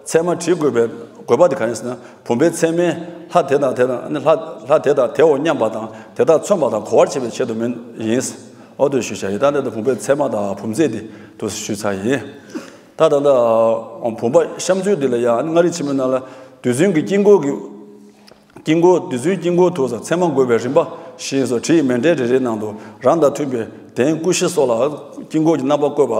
མཚན་མ་བྲི་དགོས་པའི་དགོས་པ་དེ་གང་ཡིན་ཟེར་ན། བུམ་པའི་མཚན་མས་ལྷ་དེ་དང་དེ་དང་ནི་ལྷ་ལྷ་དེ་དང་དེའོ་སྙམ་པ་དང་དེ་དག་མཚོན་པ་དང་གོ་བར་བྱེད་པའི་ཆེད་དུ་མིན་ཡིན། འོ་དུ་ཞུ་བྱ་ཡི་ད་འདི་དུ་བུམ་པའི་མཚན་མ་དང་བུམ་རྫས་དེ་དུ་ཞུ་ཚར་ཡིན། ད་ད་ལྟ་བུམ་པ་བཤམས་ཚུལ་འདི་ལ་ཡང་མངའ་རིས་ཆེན་མོའི་ནང་ལ་རྡུལ་ཚོན་གྱི་དཀྱིལ་འཁོར་གྱི། དཀྱིལ་འཁོར་རྡུལ་ཚོན་དཀྱིལ་འཁོར་དུ་ཚད་མ་བགོས་པའི་རིམ་པ་ཞེས་སོགས་བྲིས་མཎྜལ་རེ་རེའི་ནང་དུ་རང་དང་མཐུན་པའི་གདན་ཀུ་ཤའི་སོགས་ལ་དཀྱིལ་འཁོར་གྱི་རྣམ་པ་བཀོད་པ།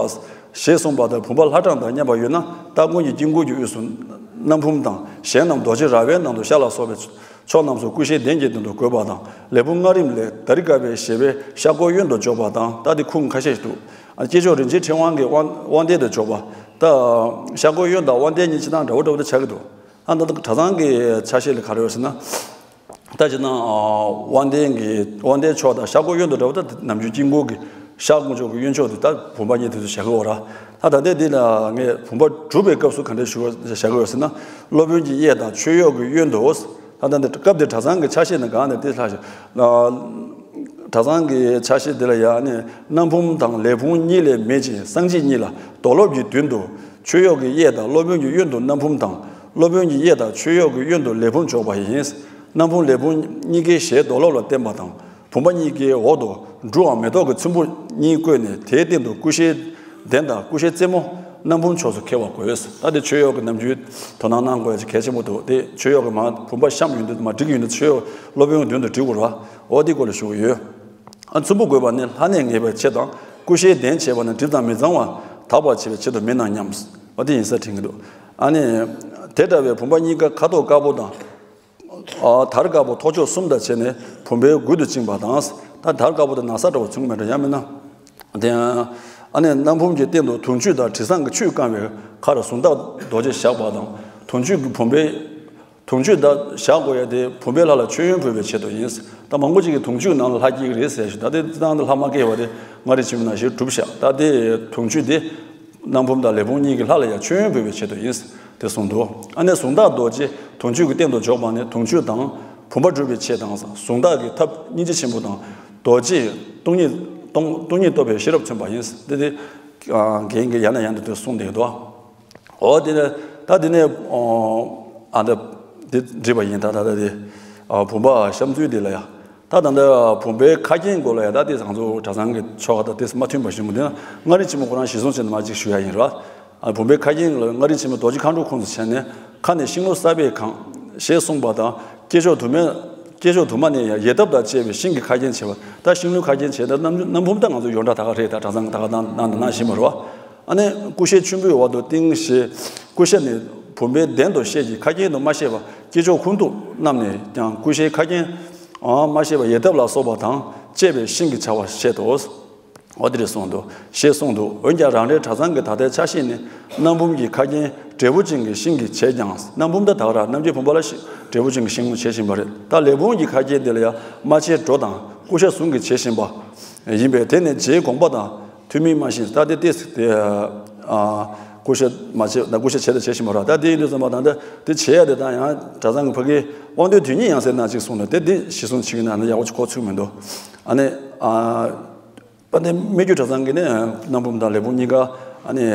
ཞེས་གསུངས་པ་ལྟར་བུམ་པ་ལྷ་གྲངས་དང་མཉམ་པ་ཡོད་ན་སྟ་གོན་གྱི་དཀྱིལ་འཁོར་གྱི་དབུས་སུ་རྣམ་བུམ་དང་གཞན་རྣམས་རྡོ་རྗེ་ར་བའི་ནང་དུ་ཤར་ལ་སོགས་པའི་ཕྱོགས་རྣམས་སུ་ཀུ་ཤའི་གདན་གྱི་མདུན་དུ་བཀོད་པ་དང་ལས་བུམ་ལྔ་རིམ་ལས་དཱ་རི་ཀ་པའི་ཞེས་པའི་ཤར་སྒོའི་གཡོན་དུ་འཇོག་པ་དང་། ད་དེ་ཁུངས་ཁ་ཤས་ཤིག་འདུག། སྐྱེས་མཆོག་རིན་ཆེན་ཕྲེང་བ་གི་དབང་དབང་ལྡན་དུ་འཇོག་པ། ད་ཤར་སྒོའི་གཡོན་དང་དབང་ལྡན་གཉིས་ཆ་ཚང་འདྲ་བོ་འདྲ་བོ་དེ་ཆགས་ཀྱི་འདུག། ཨ་ད་ལྟ་གྲྭ་ཚང་གི་ཆ་ཤས་ལ་ག་རེ་ཡོད་ཟེར་ན། ད་ཅི་ན་དབང་ལྡན་གྱི་དབང་ལྡན་ཕྱོགས་དང་ཤར་སྒོ་གཡོན་དུ་འདྲ་བ་ད་ནམ་རྒྱུན་དཀྱིལ་འཁོར་གྱི་ཤར་དཀོན་མཆོག་གི་གཡོན་ཕྱོགས་དེ་ད་བུམ་པ་གཉིས་དེ་ཚོ་བཞག་གི་ཡོད་ར། ད་ད་ལྟའི་འདི་ལ་ངས་བུམ་པ་སྒྲུབ་པའི་སྐབས་སུ་ག་འདྲ་ཞུ་བ་བཞག་གི་ཡོད་ཟེར་ན། སློབ་དཔོན་གྱི་གཡས་དང་མཆོད་གཡོག་གི་གཡོན་དུ། ད་ད་འདི་སྐབས་འདིར་གྲྭ་ཚང་གི་ཆ་ཤས་ནི་གང་ནས་དེ་ལྷག་ཞིག། གྲྭ་ཚང་གི་ཆ་ཤས་འདི་ལ་ཡང་ནི་རྣམ་བུམ་དང་ལས་བུམ་གཉིས་ལས་མེད་ཅིང་གསང་ཆེན་གཉིས་ལ་རྡོར་སློབ་ཀྱི་མདུན་དུ་མཆོད་གཡོག་གི་གཡས་དང་སློབ་དཔོན་གྱི་གཡོན་དུ་རྣམ་བུམ་དང་། སློབ་དཔོན་གྱི་གཡས་དང་མཆོད་གཡོག་གི་གཡོན་དུ་ལས་བུམ་འཇོག་པ་ཡིན། རྣམ་བུམ་ལས་བུམ་གཉིས་ཀའི་ཞལ་རྡོར་སློབ་ལ་བསྟན་པ་དང་། བུམ་པ་གཉིས་ཀའི་འོག་ཏུ་འབྲུའམ་མེ་ཏོག་གི་ཚོམ་བུ་གཉིས་བཀོད་ནས་དེའི་སྟེང་དུ་ཀུ་ཤའི་གདན་དང་ཀུ་ཤའི་རྩེ་མོ་རྣམ་བུམ་ཕྱོགས་སུ་འཁེལ་བ་དགོས། ད་དེ་མཆོད་གཡོག་གི་ནམ་རྒྱུན་དོ་སྣང་གནང་དགོས་ཡ་གལ་ཆེན་པོ་འདུག། དེ་མཆོད་གཡོག་གི་མ་བུམ་པ་བཤམས་ཡོང་དུས་མ་བསྒྲིགས་ཡོང་དུས་མཆོད་གཡོག་སློབ་དཔོན་མདུན་དུ་བསྒྲིགས་དགོས་ར། འོ་དེ་སྐོར་ལ་ཞུ་གི་ཡོད། ཨ་ཚོམ་བུ་དགོས་པ་ནི་ལྷ་གནས་ངེས་པའི་ཆེད་དང་ཀུ་ཤའི་གདན་བྱས་པ་ནི་གྲིབ་དང་མི་གཙང་བ་དག་པར་བྱེད་པའི་ཆེད་དུ་མིན་ནམ་སྙམ། འོ་དེ་ཡིན་ས་དྲན་གྱི་འདུག། ཨ་ནི། དེ་འདྲ་བའི་བུམ་པ་གཉིས་ཀ་ཁ་དོག་དཀར་པོ་དང་། ཨ་དར་དཀར་པོ་ཐོར་ཅོག་གསུམ་དང་བཅས་ནས་བུམ་པའི་མགུལ་དུ་བཅིངས་པ་དང་། ད་དར་དཀར་པོ་དེ་ན་བཟའ་འདྲ་བོ་མཚོན་གྱི་མེད་འགྲོ་ཡང་མིན་ན། དེ་ཡང་། ཨ་ནི་རྣམ་བུམ་གྱི་སྟེང་དུ་དུང་ཆོས་དང་དྲི་བཟང་གི་ཆུས་བཀང་བའི་ཁར་གཟུངས་ཐག་རྡོ་རྗེ་བཞག་པ་དང་། དུང་ཆོས་ཀྱི་བུམ་པའི། དུང་ཆོས་དག་བཞག་དགོས་ཡ་དེ་བུམ་པའི་ལྷ་ལ་མཆོད་ཡོན་འབུལ་བའི་ཆེད་དུ་ཡིན། ད་མང་པོ་ཅིག་གིས་དུང་ཆོས་ནང་ལ་ལྷ་སྐྱེ་གི་རེད་ཟེར་ཞིང་། ད་དེ་ནང་དུ་ལྷ་མ་སྐྱེ་བ་དེ་མངའ་རིས་ཆེན་མོའི་ནང་བཞིན་གྲུབ་བཞག། ད་དེ་དུང་ཆོས་དེ་རྣམ་བུམ་དང་ལས་བུམ་གཉིས་ཀྱི་ལྷ་ལ་ཡང་མཆོད་ཡོན་འབུལ་བའི་ཆེད་དུ་ཡིན། དེ་གསུངས་འདུག། ཨ་ནི་གཟུངས་ཐག་རྡོ་རྗེ་དུང་ཆོས་ཀྱི་སྟེང་དུ་འཇོག་པ་ནི་དུང་ཆོས་དང་བུམ་པ་སྒྲུབ་པའི་ཆེད་དང་། གཟུངས་ཐག་གི་ཐབས་སྙིང་རྗེ་ཆེན་པོ་དང་རྡོ་རྗེ་སྟོང་ཉིད་སྟོང་སྟོང་ཉིད་རྟོགས་པའི་ཤེས་རབ་མཚོན་པ་ཡིན། དེ་དེ་རྒན་གྱིས་ཡང་ནས་ཡང་དུ་དེ་གསུངས་བསྡད་འདུག། འོ་དེ་ནས་ད་དེ་ནས་ཨ་ད་དེ་བྲིས་པ་ཡིན། ད་ད་དེ་བུམ་པ་བཤམས་ཚུལ་དེ་ལ་ཡ། ད་ད་ལྟ་བུམ་པའི་ཁ་རྒྱན་སྐོར་ལ་ཡ་ད་དེ་ང་ཚོ་གྲྭ་ཚང་གི་ཆོ་ག་དང་དེ་མ་མཐུན་པ་ཞིག་མོ། དེ་ན་མངའ་རིས་ཆེན་མོ་ཁོ་རང་གཞི་བཟུང་བྱས་ནས་མ་ཅིག་ཞུ་ཡ་ཡིན་ར། ཨ་བུམ་པའི་ཁ་རྒྱན་ལ་མངའ་རིས་ཆེན་མོ་རྡོ་རྗེ་མཁའ་འགྲོ་ཁོངས་སུ་བྱས་ནས་ཁ་ནས་ཤིང་ལོ་གསར་པས་གང་ཞེས་གསུངས་པ་དང་། སྐྱེས་མཆོག་དུ་མས་སྐྱེས་མཆོག་དུ་མ་ནས་ཡང་ཡལ་འདབ་དང་བཅས་པའི་ཤིང་གི་ཁ་རྒྱན་བྱས་པ། ད་ཤིང་ལོའི་ཁ་རྒྱན་བྱས་ད་རྣམ་རྣམ་བུམ་ད་ང་ཚོ་ཡོངས་གྲགས་ད་ག་རེད། ད་གྲྭ་ཚང་གི་ད་ག་ནང་ནང་ནང་བཞིན་པ་རེད་བ། ཨ་ནི་ཀུ་ཤའི་ཆུན་པོའི་འོག་ཏུ་ཏིང་ཞེས། ཀུ་ཤ་ནི་བུམ་པའི་གདན་དུ་བཤད་ཀྱི་ཁ་རྒྱན་དུ་མ་བཤད་པ་སྐྱེས་མཆོག་ཁུངས་གཏུགས་རྣམས་ནས་ཀྱང་ཀུ་ཤའི་ཁ་རྒྱན་མ་བཤད་པ་ཡལ་འདབ་ལ་སོགས་པ་དང་བཅས་པའི་ཤིང་གི་བྱ་བ་བཤད་དོ། འོ་དེ་རེད་གསུངས་འདུག། ཞེས་གསུངས་འདུག། འོན་ཀྱང་རང་རེའི་གྲྭ་ཚང་གི་ད་ལྟའི་ཆ་ཤས་ནི་རྣམ་བུམ་གྱི་ཁ་རྒྱན་འབྲས་བུ་ཅན་གྱི་ཤིང་གིས་བྱེད་ཀྱང་། རྣམ་བུམ་ད་ད་ག་ར་རྣམ་བཅད་བུམ་པ་ལ་ཤི་འབྲས་བུ་ཅན་གྱི་ཤིང་ལ་བྱེད་བཞིན་པ་རེད། ད་ལས་བུམ་གྱི་ཁ་རྒྱན་དེ་ལ་ཡང་རྨ་བྱའི་སྒྲོ་དང་ཀུ་ཤ་ཟུང་གིས་བྱེད་བཞིན་པ་ཡིན་པས། དེ་ནི་རྗེའི་དགོངས་པ་དང་། ཐུན་མིན་མ་ཤེས། ད་དེ་ཏེས་དེ་ཨ་ཀུ་ཤ་མ་བྱེད་ད་ཀུ་ཤ་བྱེད་ད་བྱེད་བཞིན་པ་ར། ད་དེ་ཡིན་དུས་ཙམ་པ་ད་ད་དེ་བྱེད་ཡ་དེ་ད་ཡང་གྲྭ་ཚང་གི་ཕ་གིའི་དབང་དོན་དོན་གཉིས་ཡང་སེ་ན་ཅིག་གསུངས་ནས་དེ་དེ་གཞི་བཟུང་བྱེད་ཀྱི་ན་ན་ཡག་པོ་ཅིག་གོ་ཚུགས་མི་འདུག། ཨ་ནི་ཨ་པ་དེ་སྨད་རྒྱུད་གྲྭ་ཚང་གི་ནི་རྣམ་བུམ་དང་ལས་བུམ་གཉིས་ཀ་ཨ་ནི་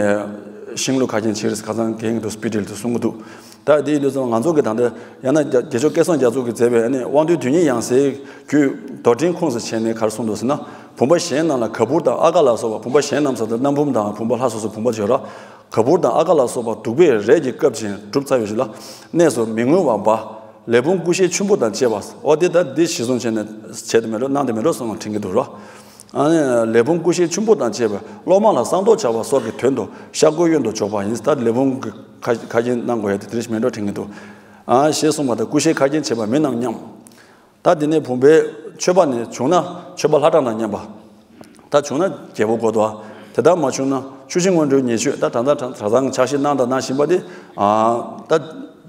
ཤིང་ལོ་ཁ་རྒྱན་བྱེད་རེས་ཁ་ཚང་གི་འདུག་སྤི་ཏིལ་དུ་གསུང་གི་འདུག། ད་དེ་ཡིན་དུས་ཙམ་ང་ཚོ་གི་ད་ལྟ་ཡང་ན་རྒྱ་རྒྱལ་མཆོག་སྐལ་བཟང་རྒྱ་མཚོ་གིས་མཛད་པའི་ཨ་ནི་དབང་དོན་དོན་གཉིས་ཡང་སེའི་རྒྱུད་མདོར་འདྲེན་ཁུངས་སུ་བྱས་ནས་ག་རེ་གསུངས་འདུག་ཟེར་ན། བུམ་པ་གཞན་རྣམས་ལ་ག་བུར་དང་ཨ་ཀ་ལ་སོགས་པ། བུམ་པ་གཞན་རྣམས་ཟེར་དུས་རྣམ་བུམ་དང་བུམ་པ་ལྷ་སོ་སོ་བུམ་པ་བརྗོད་ར། ག་བུར་དང་ཨ་ཀ་ལ་སོགས་པ་བདུག་པས་རས་ཀྱི་བཀབ་ཅིང་གྲུབ་ཚར་བའི་གཞུག་ལ་གནས་སུ་མི་མངོན་པ་འབའ། ལས་བུམ་ཀུ་ཤའི་ཆུན་པོ་དང་བཅས་པ། འོ་དེ་ད་འདི་གཞི་བཟུང་བྱས་ནས་བྱས་ཏེ་མེད་འགྲོ་གནང་སྟེ་མེད་འགྲོ་གསུངས་དྲན་གྱི་འདུག་ར། ཨ་ནི་ལས་བུམ་ཀུ་ཤའི་ཆུན་པོ་དང་བཅས་པ་སློབ་མ་ལ་བསང་གཏོར་བྱ་བ་སོགས་ཀྱི་དོན་དུ་ཤར་སྒོའི་གཡོན་དུ་འཇོག་པ་ཡིན། ད་ལས་བུམ་གྱི་ཁ་ཁ་རྒྱན་གནང་དགོས་ཡ་དེ་དེ་རིགས་མེད་འགྲོ་དྲན་གྱི་འདུག། ཨ་ཞེས་གསུངས་པ་དང་ཀུ་ཤའི་ཁ་རྒྱན་བྱེད་པ་མིན་ནམ་སྙམ། ད་དེ་ནས་བུམ་པའི་མཆོད་པ་ནི་བྱུང་ན་མཆོད་པ་ལྷ་གྲངས་དང་མཉམ་པ། ད་བྱུང་ན་རྒྱལ་པོ་དགོས་དོ། དེ་ལྟར་མ་བྱུང་ན་ཆུ་སྦྱིན་སྔོན་འགྲོའི་ཉེར་སྤྱོད། ད་གྲྭ་ཚང་གྲྭ་ཚང་གི་ཕྱག་བཞེས་གནང་དང་གནང་བཞིན་པ་དེ། ཨ་ད་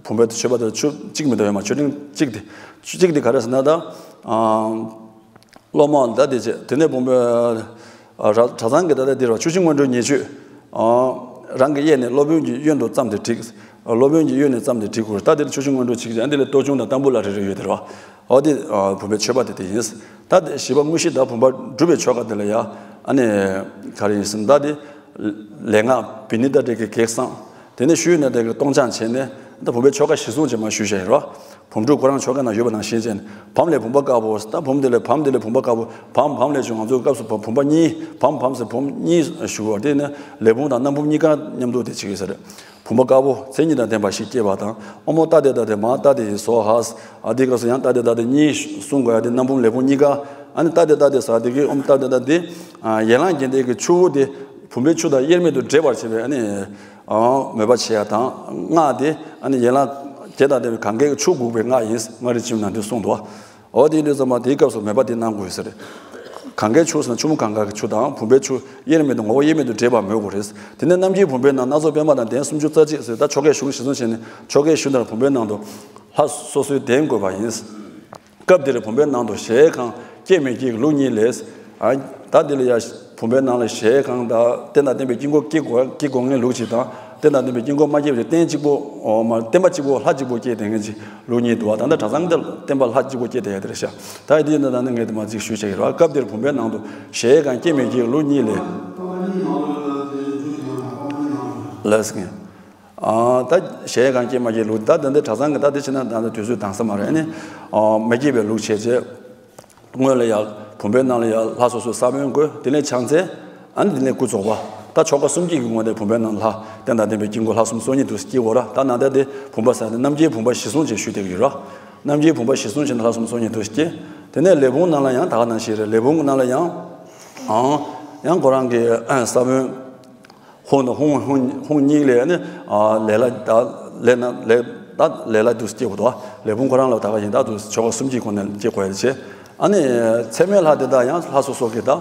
བུམ་པའི་མཆོད་པ་དེ་ཆུ་གཅིག་མི་འདུག་ཡོད་མ་མཆོད་ཕྲེང་གཅིག་དེ། ཆུ་གཅིག་དེ་ག་རེ་ཟེར་ན་ད། ཨ་སློབ་མ་ད་དེ་བྱས་དེ་ནས་བུམ་པའི་ཨ་གྲྭ་གྲྭ་ཚང་གི་ད་ལྟ་འདིར་བ་ཆུ་སྦྱིན་སྔོན་འགྲོའི་ཉེར་སྤྱོད། ཨ་རང་གི་གཡས་ནས་སློབ་དཔོན་གྱི་གཡོན་དུ་བརྩམས་ཏེ་བསྒྲིགས། སློབ་དཔོན་གྱི་གཡོན་ནས་བརྩམས་ཏེ་བསྒྲིགས་དགོས། ད་འདིར་ཆུ་སྦྱིན་སྔོན་འགྲོ་གཅིག་ཅན་འདི་ལ་གཏོར་ཆུང་དང་ཏམ་བུ་ལ་རེ་རེ་ཡོད་དེ་ར། འོ་དེ་ཨ་བུམ་པའི་མཆོད་པ་དེ་དེ་ཡིན། ད་དེ་བཞི་པ་དངོས་གཞི་དང་བུམ་པ་སྒྲུབ་པའི་ཆོ་ག་དེ་ལ་ཡ་ཨ་ནི་ག་རེ་ཡིན་ཟེར་ན། ད་དེ་ལས་སྔགས་བི་ནི་ཏ་ཏྲི་ཀའི་གེགས་བསང་། དེ་ནས་ཤུལ་ནས་དེ་གི་སྟོང་ཆང་བྱས་ནས་ ད་བུམ་པའི་ཆོ་ག་གཞིར་བཟུང་བྱས་མར་ཞུས་བཞག་ཡིན་རོ། བུམ་སྒྲུབ་ཁོ་རང་ཆོ་ག་ནང་ཡོད་པ་ནང་བཞིན་བྱས་ནས་བམ་ལས་བུམ་པ་དཀར་པོ། ད་བུམ་དེ་ལས་བམ་དེ་ལས་བུམ་པ་དཀར་པོ། བམ་བམ་ལས་བྱུང་། ང་ཚོའི་སྐབས་སུ་བུམ་པ་གཉིས། བམ་བམ་ཟེར་བུམ་གཉིས་ཞུ་བ་དེ་ནི་ལས་བུམ་དང་རྣམ་བུམ་གཉིས་ཀ་མཉམ་དུ་དེ་བྱེད་ཀྱི་ཡོད་ས་རེད། བུམ་པ་དཀར་པོ་མཚན་ཉིད་དང་ལྡན་པ་ཞིག་སྐྱེས་པ་དང་། ཨོཾ་ཏཱ་ཏེ་ཏཱ་ཏེ་མ་ཏཱ་ཏེ་ཡེ་སྭཱ་ཧཱ། ཨ་དེའི་སྐབས་སུ་ཡང་ཏཱ་ཏེ་ཏཱ་ཏེ་གཉིས་གསུང་དགོས་ཡ་དེ་རྣམ་བུམ་ལས་བུམ་གཉིས་ཀ། ཨ་ནི་ཏཱ་ཏེ་ཏཱ་ཏེ་ཟེར་དེ་གི་ཨོཾ་ཏཱ་ཏེ་ཏཱ་ཏེ། ཨ་ཡན་ལག་བརྒྱད་ལྡན་གྱི་ཆུ་བོ་དེ་བུམ་པའི་ཆུ་དང་དབྱེར་མེད་དུ་འདྲེས་པར་བྱེད་པའི་ཨ་ནི། ཨ་མོས་པ་བྱེད་ཡ་དང་སྔགས་དེ་ཨ་ནི་ཡན་ལག་བརྒྱད་དང་ལྡན་པའི་གང་གཱའི་ཆུ་འགུགས་པའི་སྔགས་ཡིན། མངའ་རིས་ཆེན་མོའི་ནང་དུ་གསུངས་འདུག་འོ་དེ་འདྲ་ཙམ་མ་དེའི་སྐབས་སུ་མོས་པ་དེ་གནང་དགོས་ཟེར། གང་གཱའི་ཆུ་ཟེར་ན་ཆུ་མོ་གང་གཱ་གི་ཆུ་དང་བུམ་པའི་ཆུ་དབྱེར་མེད་དུ་ངོ་བོ་དབྱེར་མེད་དུ་འདྲེས་པར་མོས་དགོས་རེད། དེ་ནས་རྣམ་མཁྱེན་བུམ་པའི་ནང་སྣ་ཚོགས་པད་མ་དང་ལྡན་སུམ་ཅུ་རྩ་གཅིག་ཟེར། ད་ཆོ་གའི་གཞུང་གཞིར་བཟུང་བྱས་ནས་ཆོ་གའི་གཞུང་ལྟར་བུམ་པའི་ནང་དུ་ལྷ་སོ་སོའི་གདན་བཀོད་པ་ཡིན། སྐབས་འདིར་བུམ་པའི་ནང་དུ་གཞལ་ཡས་ཁང་སྐྱེ་མེད་ཀྱི་ལུགས་གཉིས་ལས། ཨ་ད་འདི་ལ་ཡ་བུམ་པའི་ནང་ལ་གཞལ་ཡས་ཁང་དང་རྟེན་དང་བརྟེན་པའི་དཀྱིལ་འཁོར་སྐྱེ་དགོས་སྐྱེ་དགོས་ངེས་ལུགས་གཅིག་དང་། རྟེན་དང་བརྟེན་པའི་དཀྱིལ་འཁོར་མ་སྐྱེས་པའི་རྟེན་གཅིག་པོ། ཨོ་མ་རྟེན་པ་གཅིག་པོ་ལྷ་གཅིག་པོ་སྐྱེས་དེ་ངེས་ཀྱི་ལུགས་གཉིས་འདུག་བ། ད་ལྟ་གྲྭ་ཚང་འདིར་རྟེན་པ་ལྷ་གཅིག་པོ་སྐྱེས་དེ་ཡ་དེ་རེད་ཤག་ད་ཡ་དེ་ཡིན་ན་ད་ནི་ངས་དེ་མ་གཅིག་ཞུས་བྱ་གི་རེད་བ། སྐབས་འདིར་བུམ་པའི་ནང་དུ་གཞལ་ཡས་ཁང་སྐྱེ་མེད་ཀྱི་ལུགས་གཉིས་ལས། ལགས་སོ། ཨ་ད་གཞལ་ཡས་ཁང་སྐྱེ་མ་སྐྱེ་ལུགས། ད་ད་འདི་གྲྭ་ཚང་གི་ད་འདི་བྱས་ན་ད་ད་དུས་ཚོད་འདང་ས་མ་རེད། ཨ་ནི་ཨ་མ་སྐྱེས་པའི་ལུགས་བྱས་རྗེས་སྔོན་ལ་ཡ་བུམ་པའི་ནང་ལ་ཡ་ལྷ་སོ་སོའི་ས་བོན་བཀོད། དེ་ནས་ཕྱག་འཚལ། ཨ་ནི་དེ་ནས་སྐུ་རྫོགས་པ། ད་ཆོ་ག་གསུམ་གྱི་གི་ངོས་ནས་བུམ་པའི་ནང་ལྷ་རྟེན་དང་ལྡན་པའི་དཀྱིལ་འཁོར་ལྷ་གསུམ་སྲོག་སྙིང་དུ་སྐྱེ་དགོས་ར། ད་ནང་ལྟ་དེ་བུམ་པ་ཟེར་ནས་རྣམ་མཁྱེན་བུམ་པ་གཞིར་བཟུང་བྱས་ཞུས་བསྡད་ཀྱི་ཡོད་ར། རྣམ་མཁྱེན་བུམ་པ་གཞིར་བཟུང་བྱས་ནས་ལྷ་གསུམ་སྲོག་སྙིང་དུ་སྐྱེ། དེ་ནས་ལས་བུམ་ནང་ལ་ཡང་ད་ག་ནང་བཞིན་རེད། ལས་བུམ་ནང་ལ་ཡང་ཨང་ཡང་ཁོ་རང་གི་ཨ་ས་བོན། ཧཱུྃ་དང་ཧཱུྃ་ཧཱུྃ་ཧཱུྃ་གཉིས་ལས་ནི་ཨ་ལས་ལྷ། ད་ལས་ན་ལས། ད་ལས་ལྷ་དུ་སྐྱེ་དགོས་དོ། ལས་བུམ་ཁོ་རང་ལ་ད་ག་ཡིན་ད་དུ་ཆོ་ག་གསུམ་གྱི་སྒོ་ནས་སྐྱེ་དགོས་ཡ་བྱེད། ཨ་ནི་ཚད་མེད་ལྷ་དེ་དག་ཡང་ལྷ་སོ་སོ་གི་ད་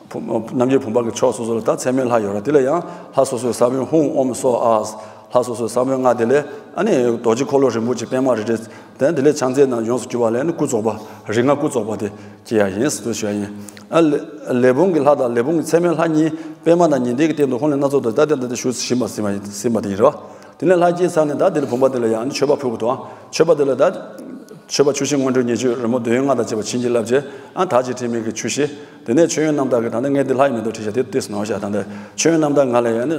བུམ་རྣམ་མཁྱེན་བུམ་པ་གི་ཕྱོགས་སོ་སོ་ལ་ད་ཚད་མེད་ལྷ་ཡོད་ར། དེ་ལ་ཡང་ལྷ་སོ་སོའི་ས་བོན་ཧཱུྃ་ཨོཾ་སྭཱ་ཧཱ། ལྷ་སོ་སོའི་ས་བོན་ལྔ་དེ་ལས་ཨ་ནི་རྡོ་རྗེ་འཁོར་ལོ་རིན་པོ་ཆེ་པད་མ་རེ་རེ། དེ་དེ་ལས་ཕྱག་འཚལ་རྣམས་ཡོངས་སུ་གྱུར་པ་ལས་ནི་སྐུ་རྫོགས་པ་རིགས་ལྔ་སྐུ་རྫོགས་པ་དེ་སྐྱེ་ཡ་ཡིན་ཟེར་དུ་ཞུ་ཡ་ཡིན། ཨ་ལེ་ལས་བུམ་གྱི་ལྷ་དང་ལས་བུམ་གྱི་ཚད་མེད་ལྷ་གཉིས་པད་མ་དང་ཉི་ཟླའི་གི་སྟེང་དུ་ཧཱུྃ་ལས་སྣ་ཚོགས་དང་ད་དེ་ད་དེ་ཞུ་ཟིན་པ་ཟིན་པ་ཟིན་པ་དེ་ཡིན་རོ། དེ་ནས་ལྷ་སྐྱེས་ཚར་ནས་ད་དེ་ལ་བུམ་པ་དེ་ལ་ཡང་མཆོད་པ་ཕུལ་དགོས་དོ། མཆོད་པ་དེ་ལ་ད་མཆོད་པ་ཆུ་ཤིང་སྔོན་འགྲོའི་ཉེར་སྤྱོད་རོལ་མོ་འདོད་ཡོན་ལྔ་དང་བཅས་པ་བྱིན་གྱིས་བརླབས་བྱས། ཨ་དག་བྱེད་དྲི་མེད་ཀྱི་ཆུ་ཤེལ། དེ་ནས་མཆོད་ཡོན་རྣམ་དག་གི་ད་ནི་ངས་འདི་ལྷ་ཡི་མིང་དུ་བྲིས་བཞག་དེ་ཏོག་ཙམ་ནོར་བཞག་ད་ནི་མཆོད་ཡོན་རྣམ་དག་ལྔ་ལ་ཡང་ནི་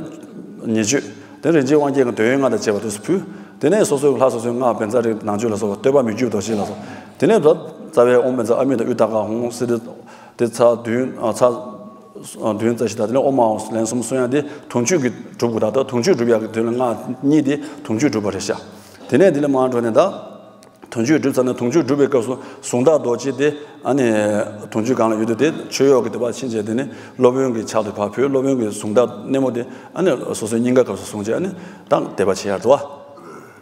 ཉེར་སྤྱོད། དེ་རིན་ཆེན་དབང་རྒྱལ་གྱི་འདོད་ཡོན་ལྔ་དང་བཅས་པ་དུས་སུ་ཕུལ། དེ་ནས་སོ་སོའི་ལྷ་སོ་སོའི་སྔགས་བཛྲ་རིག་ནང་མཆོད་ལ་སོགས་པ་བསྟོད་པ་མི་བསྐྱོད་རྡོ་རྗེ་ལ་སོགས། དེ་ནས་རྩ་བའི་ཨོཾ་བཛྲ་ཨ་མི་དང་ཨུ་ཏ་ཀ་ཧཱུྃ་ཟེར་དུས་དེ་ཚར་བདུན་ཚར་བདུན་རྩ་བཞི་དང་དེ་ནས་ཨོཾ་ཨཱཿཧཱུྃ་ལན་གསུམ་གསུང་ཡ་དེ་དུང་ཆོས་ཀྱིས་སྒྲུབ་དགོས། ད་ལྟ་དུང་ཆོས་སྒྲུབ་ཡག་གི་དོན་ལ་སྔགས་གཉིས་དེ་དུང་ཆོས་སྒྲུབ་པ་རེད་ཤག་དེ་ནས་དེ་ལས་མར་འགྲོ་ནས་ད། དུང་ཆོས་སྒྲུབ་ཚར་ནས་དུང་ཆོས་སྒྲུབ་པའི་སྐབས་སུ་གཟུངས་ཐག་རྡོ་རྗེ་དེ་ཨ་ནི་དུང་ཆོས་སྒང་ལ་ཡོད་དུས་དེ་མཆོད་གཡོག་གི་དེ་པར་ཕྱིན་བྱས་དེ་ནི་སློབ་དཔོན་གྱི་ཕྱག་ཏུ་ཕར་ཕུལ། སློབ་དཔོན་གྱི་གཟུངས་ཐག་སྣེ་མོ་དེ་ཨ་ནི་སོ་སོའི་སྙིང་ག་སྐབས་སུ་བཟུང་བྱས་ཨ་ནི་ད་དད་པ་བྱེད་ཡར་འདུག་བ།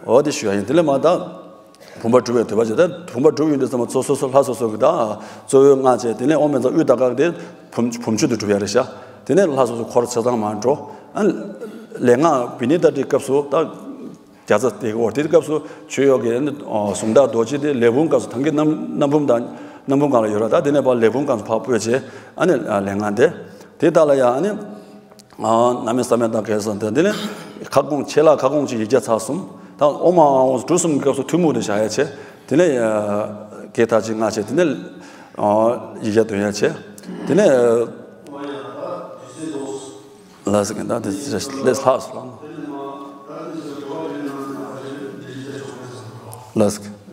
འོ་དེ་ཞུ་ཡ་ཡིན། དེ་ལས་མ་ད་བུམ་པ་སྒྲུབ་པའི་དད་པ་བྱེད། ད་བུམ་པ་སྒྲུབ་ཡོང་དུས་ཙམ་པ་གཙོ་སོ་སོ་ལྷ་སོ་སོ་གི་ད་གཙོ་བོའི་སྔགས་བྱས། དེ་ནས་ཨོཾ་བཛྲ་ཨུ་ཏ་ཀ་དེ་བུམ་བུམ་ཆུ་དུ་སྒྲུབ་ཡ་རེད་ཤག་དེ་ནས་ལྷ་སོ་སོ་འཁོར་ཆ་ཚང་མར་འགྲོ། ཨ་ནི་ལས་སྔགས་བི་ནི་ཏ་ཏིའི་སྐབས་སུ་ད། བརྒྱ་རྩ་དེ་གི་འོག་དེའི་སྐབས་སུ་མཆོད་གཡོག་གི་ཨ་ནི་གཟུངས་ཐག་རྡོ་རྗེ་དེ་ལས་བུམ་སྐབས་སུ་ཐང་གི་རྣམ་རྣམ་བུམ་དང་རྣམ་བུམ་སྒང་ལ་ཡོད་ར། ད་དེ་ནས་ཕར་ལས་བུམ་སྐབས་སུ་ཕར་སྤོས་བྱས་ཨ་ནི་ལས་སྔགས་དེ་དེ་དག་ལ་ཡང་ཨ་ནི་གནམ་མེད་ས་མེད་དང་གས་སོང་། དེ་དེ་ནས་ཁ་སྐོང་ཆད་ལྷག་ཁ་སྐོང་གཅིག་ཡིག་བརྒྱ་ཚར་གསུམ། ད་ཨོཾ་ཨཱཿཧཱུྃ་གྲུ་གསུམ་གྱི་སྐབས་སུ་ཐུན་མོང་དུ་བཞག་ཡ་བྱས། དེ་ནས་གས་ཐག་གཅིག་སྔགས་བྱས། དེ་ནས་ཡིག་བརྒྱ་འདོན་ཡ་བྱས། དེ་ནས། ལགས་སོ། ད་དེ་ལས་ལྷག་སོང་ལ། ལགས་སོ།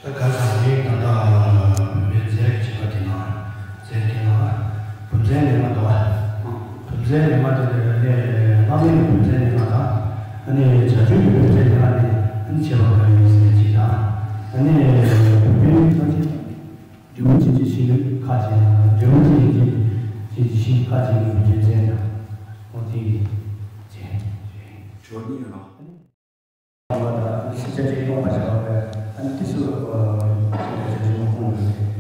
ད་ག་ས་ནི་ད་ལྟ་བུམ་པའི་ཚོགས་ཀྱི་བྱེད་པ་དེ་ན། རྫས་དེ་ན། བུམ་རྫས་ལས་སྔགས་འདུག་བ། བུམ་རྫས་ལས་སྔགས་དེ་ལས་ནི་སྔགས་མེད་ཀྱི་བུམ་རྫས་ལས་སྔགས་དང་། ཨ་ནི་བྱ་བྱེད་ཀྱི་བུམ་རྫས་ལས་སྔགས་དེ་ཨ་ནི་ཁྱད་པར་ག་རེ་ཡོད་ཟེར་ཅིག་དང་། ཨ་ནི་བུམ་པའི་ཚོགས་ཀྱི་འབྲས་བུ་ཅན་གྱི་ཤིང་ཁ་ཅན་དང་། འབྲས་བུ་ཅན་གྱི་ཤིང་ཁ་ཅན་གྱི་བུམ་པའི་རྫས་དང་། འོ་དེ་རྫས། ཇོ་ནི་ཡོད་ལ། ཤེས་བྱ་ཅན་སྟོང་པར་བྱ་བ་ལས་ཨ་ནི་དེ་ཚོ་ཤེས་བྱ་ཅན་ཁོང་ཡོད་དེ།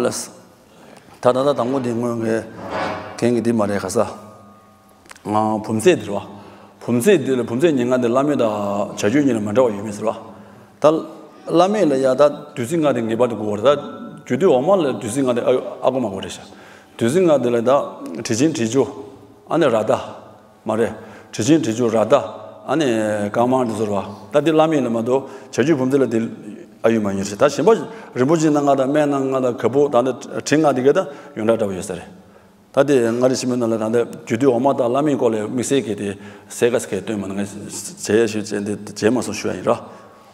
ལགས། ད་ད་ལྟ་དང་པོ་དེ་སྔོན་ངས་གན་གི་དེ་མ་རེད་ག་ས། ཨ། བུམ་ཚད་དེ་རེད་བ། བུམ་ཚད་དེ་ལ་བུམ་ཚད་ཉེར་ལྔ་དེ་བླ་མེད་དང་བྱ་རྒྱུད་གཉིས་ལ་མ་འདྲ་བ་ཡོད་མེད་ཟེར་བ། ད་བླ་མེད་ལ་ཡ་ད་བདུད་རྩི་ལྔ་དེ་ངེས་པར་དུ་དགོས་པ་རེད། ད་རྒྱུད་སྡེ་འོག་མ་ལ་བདུད་རྩི་ལྔ་དེ་ཨ་ཨ་དགོས་མ་དགོས་རེད་ཤག་བདུད་རྩི་ལྔ་དེ་ལ་ད་དྲི་ཆེན་དྲི་ཆུ། ཨ་ནི་རཀྟ། མ་རེད། དྲི་ཆེན་དྲི་ཆུ་རཀྟ། ཨ་ནི་གང་མང་དེ་ཚོ་རེད་བ། ད་དེ་བླ་མེད་ལ་མ་གཏོགས་བྱ་རྒྱུད་བུམ་ཚད་ལ་དེ་ཨ་ཡོད་མ་ཡིན་ཞེས། ད་གཞན་པ་རིན་པོ་ཆེ་སྣ་ལྔ་དང་སྨན་སྣ་ལྔ་དང་ག་པུ་ད་ནི་དྲི་ལྔ་དེ་ག་ད་ཡོངས་གྲགས་འདྲ་པོ་ཡོད་ས་རེད། ད་དེ་ལྔ་རིག་ཆེན་མོའི་ནང་ལ་ད་ལྟ་རྒྱུད་སྡེ་འོག་མ་དང་བླ་མེད་སྐོར་ལ་དམིགས་བསལ་གྱི་དེ་གསལ་ཁ་གསལ་ཁ་སྟོན་མ་གནང་། ངས་བྱས་ཞུ་བྱས་འདི་བྱས་མ་སོང་ཞུ་ཡ་ཡིན་ར།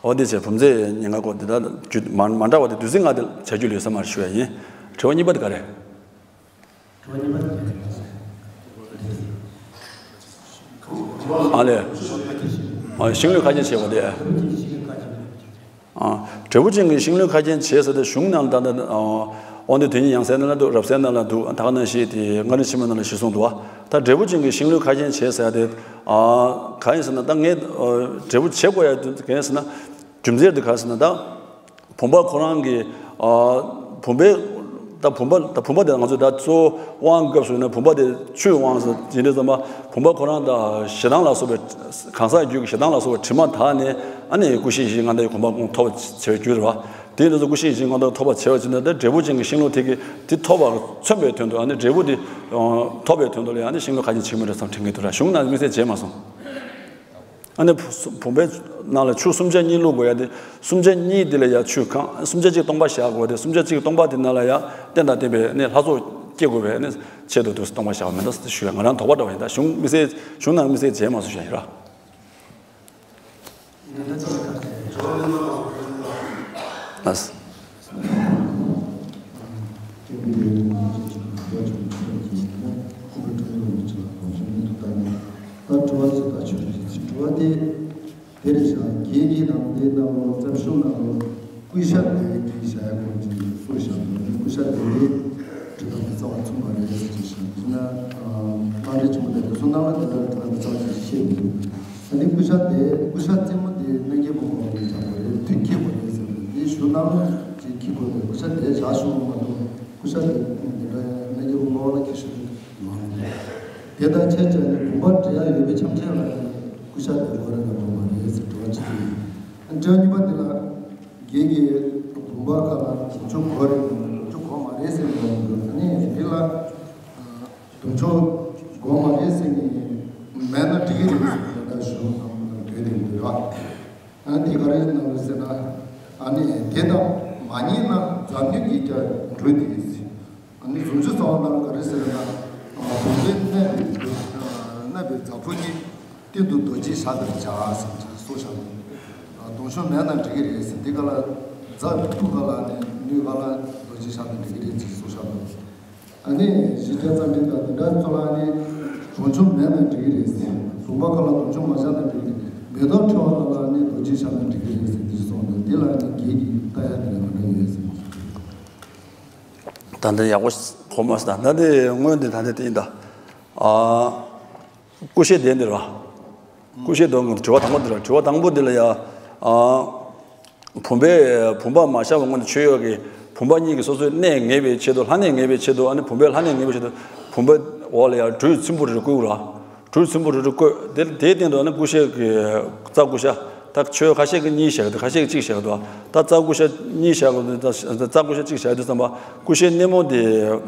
འོ་དེ་བྱས་བུམ་ཚད་ཉེར་ལྔ་སྐོར་དེ་ད་རྒྱུད་མ་མ་འདྲ་བ་དེ་བདུད་རྩི་ལྔ་དེ་བྱ་རྒྱུད་ལ་ཡོད་ས་མ་རེད་ཞུ་ཡ་ཡིན། དྲི་བ་གཉིས་པ་དེ་ག་རེད། ཨ་ལས། ཨ། ཤིང་ལུས་ཁ་རྒྱན་བྱས་པ་དེ། ཨ། འབྲས་བུ་ཅན་གྱི་ཤིང་ལུས་ཁ་རྒྱན་བྱས་ཟེར་ཏེ་གཞུང་ནང་ད་ལྟ། ཨ། དབང་འདུས་དོན་གཉེར་ཡང་སྲིད་ནང་ལ་འདུག་རབ་གསལ་ནང་ལ་འདུག་ད་ག་ནང་བཞིན་དེ་ལྔ་རིག་ཆེན་མོའི་ནང་ལ་གཞིར་བཟུང་འདུག་ད་འབྲས་བུ་ཅན་གྱི་ཤིང་ལུས་ཁ་རྒྱན་བྱས་ཟེར་ཏེ། ཨ། གང་ཡིན་ཟེར་ན་ད་ངས། ཨ། འབྲས་བུ་བྱེད་དགོས་ཡ་དེ་གང་ཡིན་ཟེར་ན། རྒྱུ་མཚན་དེ་གང་ཡིན་ཟེར་ན་ད། བུམ་པ་ཁོ་རང་གི། ཨ། བུམ་པའི། ད་བུམ་པ་ད་བུམ་པ་དེ་ང་ཚོས་ད་གཙོ་བོ་དབང་སྐབས་སུ་ཡིན་ན་བུམ་པ་དེ་ཆུས་དབང་ཟེར་ཡིན་དུས་ཙམ་པ། བུམ་པ་ཁོ་རང་དང་ཞེ་སྡང་ལ་སོགས་པའི། གང་ཟག་རྒྱུད་ཀྱི་ཞེ་སྡང་ལ་སོགས་པའི་དྲི་མ་དག་ནས། ཨ་ནི་ཀུན་ཤེས་བཞི་ལྔ་དང་གོ་འཕང་ཐོབ་པར་བྱེད་པའི་རྒྱུ་རེད་བ། དེ་ཡིན་དུས་ཀུན་ཤེས་བཞི་ལྔ་དང་ཐོབ་པར་བྱེད་པ་ཅིག་ན་ད་འབྲས་བུ་ཅན་གྱི་ཤིང་ལུས་དེ་གི་དེ་ཐོབ་པར་མཚོན་པའི་དོན་དུ། ཨ་ནི་འབྲས་བུ་དེ་ཐོབ་པའི་དོན་དུ་ལ་ཡང་ནི་ཤིང་ལུས་ཁ་རྒྱན་བྱེད་ཀྱི་མི་རེད་བསམ་དྲན་གྱི་འདུག་ར། གཞུང་ནང་དམིགས་བསལ་བྱས་མ་སོང་། ཨ་ནི་བུམ་པའི་ནང་ལ་ཆུ་སུམ་ཆ་གཉིས་བླུགས་དགོས་ཡ་དེ། སུམ་ཆ་གཉིས་དེ་ལ་ཡ་ཆུ་གང་། སུམ་ཆ་གཅིག་སྟོང་པ་བཞག་དགོས་ཏེ། སུམ་ཆ་གཅིག་སྟོང་པ་དེ་ནང་ལ་ཡ་རྟེན་དང་བརྟེན་པའི་ནི་ལྷ་ཚོགས་སྐྱེ་དགོས་པའི་ནི་ཆེད་དུ་དུ་སྟོང་པ་བཞག་པ་མིན་ད་ཞུ་ཡ། ང་རང་དོགས་པ་འདྲ་བ་ཡིན། ད་གཞུང་དམིགས་བསལ། གཞུང་ནང་དམིགས་བསལ་བྱས་མ་སོང་ཞུ་ཡ་ཡིན་ར། ལགས། ད་དྲི་བ་ཅིག་ད་ཆོས་ཅིག་དྲི་བ་དེ། དེ་རེད་ཤག་རྒན་གྱིས་ནམ་དེ་ནང་ལོ་བརྩམས་ཤོག་ནང་ལོ་ཀུ་ཤ་དེ་གི་བྱ་ཡ་སྐོར་གྱི་སྲོལ་བཞག་འདུག་ཀུ་ཤ་དེ་གྲུབ་མཐའ་མི་གཙང་བ་ཚུགས་པ་རེད་ཟེར་གྱི་ཤག་འདི་ན། ཨ། སྔགས་འདྲེན་ཆེན་པོ་དེ་དུས་སུ་ནང་ལ་དེ་འདྲ་གྲུབ་མཐའ་མི་གཙང་བ་ཞིག་བཤད་མི་འདུག་ཨ་ནི་ཀུ་ཤ་དེ། ཀུ་ཤ་རྩེ་མོ་དེ་སྣ་བརྒྱད་པོ་མང་པོ་ལ་བྱ་དགོས་རེད། དེ་འཁྱེར་དགོས་རེད་ཟེར་ནས་དེ་གཞུང་ནང་ལ་ཅིག་འཁྱེར་དགོས་རེད། ཀུ་ཤ་དེ་བཞག་ཤོག་མ་གཏོགས། ཀུ་ཤ་དེ་འདི་འདྲ་ཡང་སྣ་བརྒྱད་པོ་མང་པོ་ལ་འཁྱེར་ཤོག་ཡོང་གི་རེད། དེ་དང་ཆབས་ཅིག་ནི་བུམ་པ་འདྲེན་ཡ་ཡོད་པའི་འཆམ་འཆམ་ལ་ནི་ཀུ་ཤ་དེ་དགོས་རེད་ལ་དགོས་མ་རེད་ཟེར་དྲི་བ་ཅིག་ཡོད། དྲི་བ་གཉིས་པ་འདི་ལ། རྒན་གྱིས་བུམ་པ་ཁ་ལ་དུང་ཆོས་དགོས་རེད་དང་དུང་ཆོས་དགོས་མ་རེད་ཟེར་མི་འདུག་ཨ་ནི་འདི་ལ་དུང་ཆོས་དགོས་མ་རེད་ཟེར་ནས་མེད་ན་འགྲིག་གི་རེད་ཟེར་ནས་ད་གཞུང་དང་དོན་དེ་འདི་ར། ཨ་ནི་དེ་ག་རེ་གནང་རེད་ཟེར་ན། ཨ་ནི་དེ་དང་མ་ཉན་ན་འཛམ་གླིང་གི་ཀྱང་འགྲོ་དེ་ཟེར། ཨ་ནི་རྫུ་འཕྲུལ་གསང་བ་ནང་ག་རེ་ཟེར་ན། བུམ་པས་མནན་པའི་མནན་པའི་རྫ་ཕུག་ནི། སྟེང་དུ་རྡོ་རྗེའི་ཞགས་དང་འཇགས་ཟེར་གྱི་སྲོལ་བཞག་འདུག་དུང་ཆོས་མེད་ན་འགྲིག་གི་རེད་ཟེར། འདི་ག་ལ་རྫ་ཕུག་ག་ལ་ནི་ནུས་ག་ལ་རྡོ་རྗེའི་ཞགས་དང་འགྲིག་གི་རེད་ཟེར་གྱི་སྲོལ་བཞག་འདུག་ཨ་ནི་གཞི་རྒྱ་རྩ་འགྲེལ་དང་འདི་འདྲ་ཚོ་ལ་ནི་དུང་ཆོས་མེད་ན་འགྲིག་གི་རེད་ཟེར། བུམ་པ་ག་ལ་དུང་ཆོས་མ་བཞག་ན་འགྲིག་གི་རེད། མེ་ཏོག་འཁྲིལ་བ་ག་ལ་ནི་རྡོ་རྗེའི་ཞགས་དང་འགྲིག་གི་རེད་ཟེར། འདི་གསུངས་འདུག་འདི་ལ་ནི་རྒན་གྱིས་ལྟ་ཡ་འདི་ལ་ག་འདྲ་ཡོད་ཟེར། ད་ལྟ་ཡག་པོ་གོ་མ་སོང་། ད་ལྟ་དེ་སྔོན་དེ་ད་ལྟ་དེ་ཡིན་ད། ཨ། ཀུ་ཤའི་གདན་དེ་ར། ཀུ་ཤའི་གདན་དྲི་བ་དང་པོ་དེ་ར། དྲི་བ་དང་པོ་དེ་ལ་ཡ། ཨ། བུམ་པའི་བུམ་པ་མ་བཞག་པའི་སྔོན་དུ་མཆོད་ཡོན་གྱི་བུམ་པ་གཉིས་ཀྱི་སོ་སོའི་གནས་ངེས་པའི་ཆེད་དུ། ལྷ་གནས་ངེས་པའི་ཆེད་དུ། ཨ་ནི་བུམ་པའི་ལྷ་གནས་ངེས་པའི་ཆེད་དུ་བུམ་པའི་འོག་ལ་ཡ་སྦྲུལ་ཚེམ་བུ་རེ་རེ་བརྐོས་ར། སྦྲུལ་ཚེམ་བུ་རེ་རེ་བརྐོས། དེ་དེའི་སྟེང་དུ་ནི་ཀུ་ཤའི་གི་རྩྭ་ཀུ་ཤ། ད་མཆོད་ཡོན་ཁ་ཤས་ཀྱིས་གཉིས་བཞག་གི་འདུག་ཁ་ཤས་ཀྱིས་གཅིག་བཞག་གི་འདུག་ད་རྩྭ་ཀུ་ཤ་གཉིས་བཞག་གི་འདུག་ད་རྩྭ་ཀུ་ཤ་གཅིག་བཞག་དུས་ཙམ་པ། ཀུ་ཤའི་སྣེ་མོ་དེ་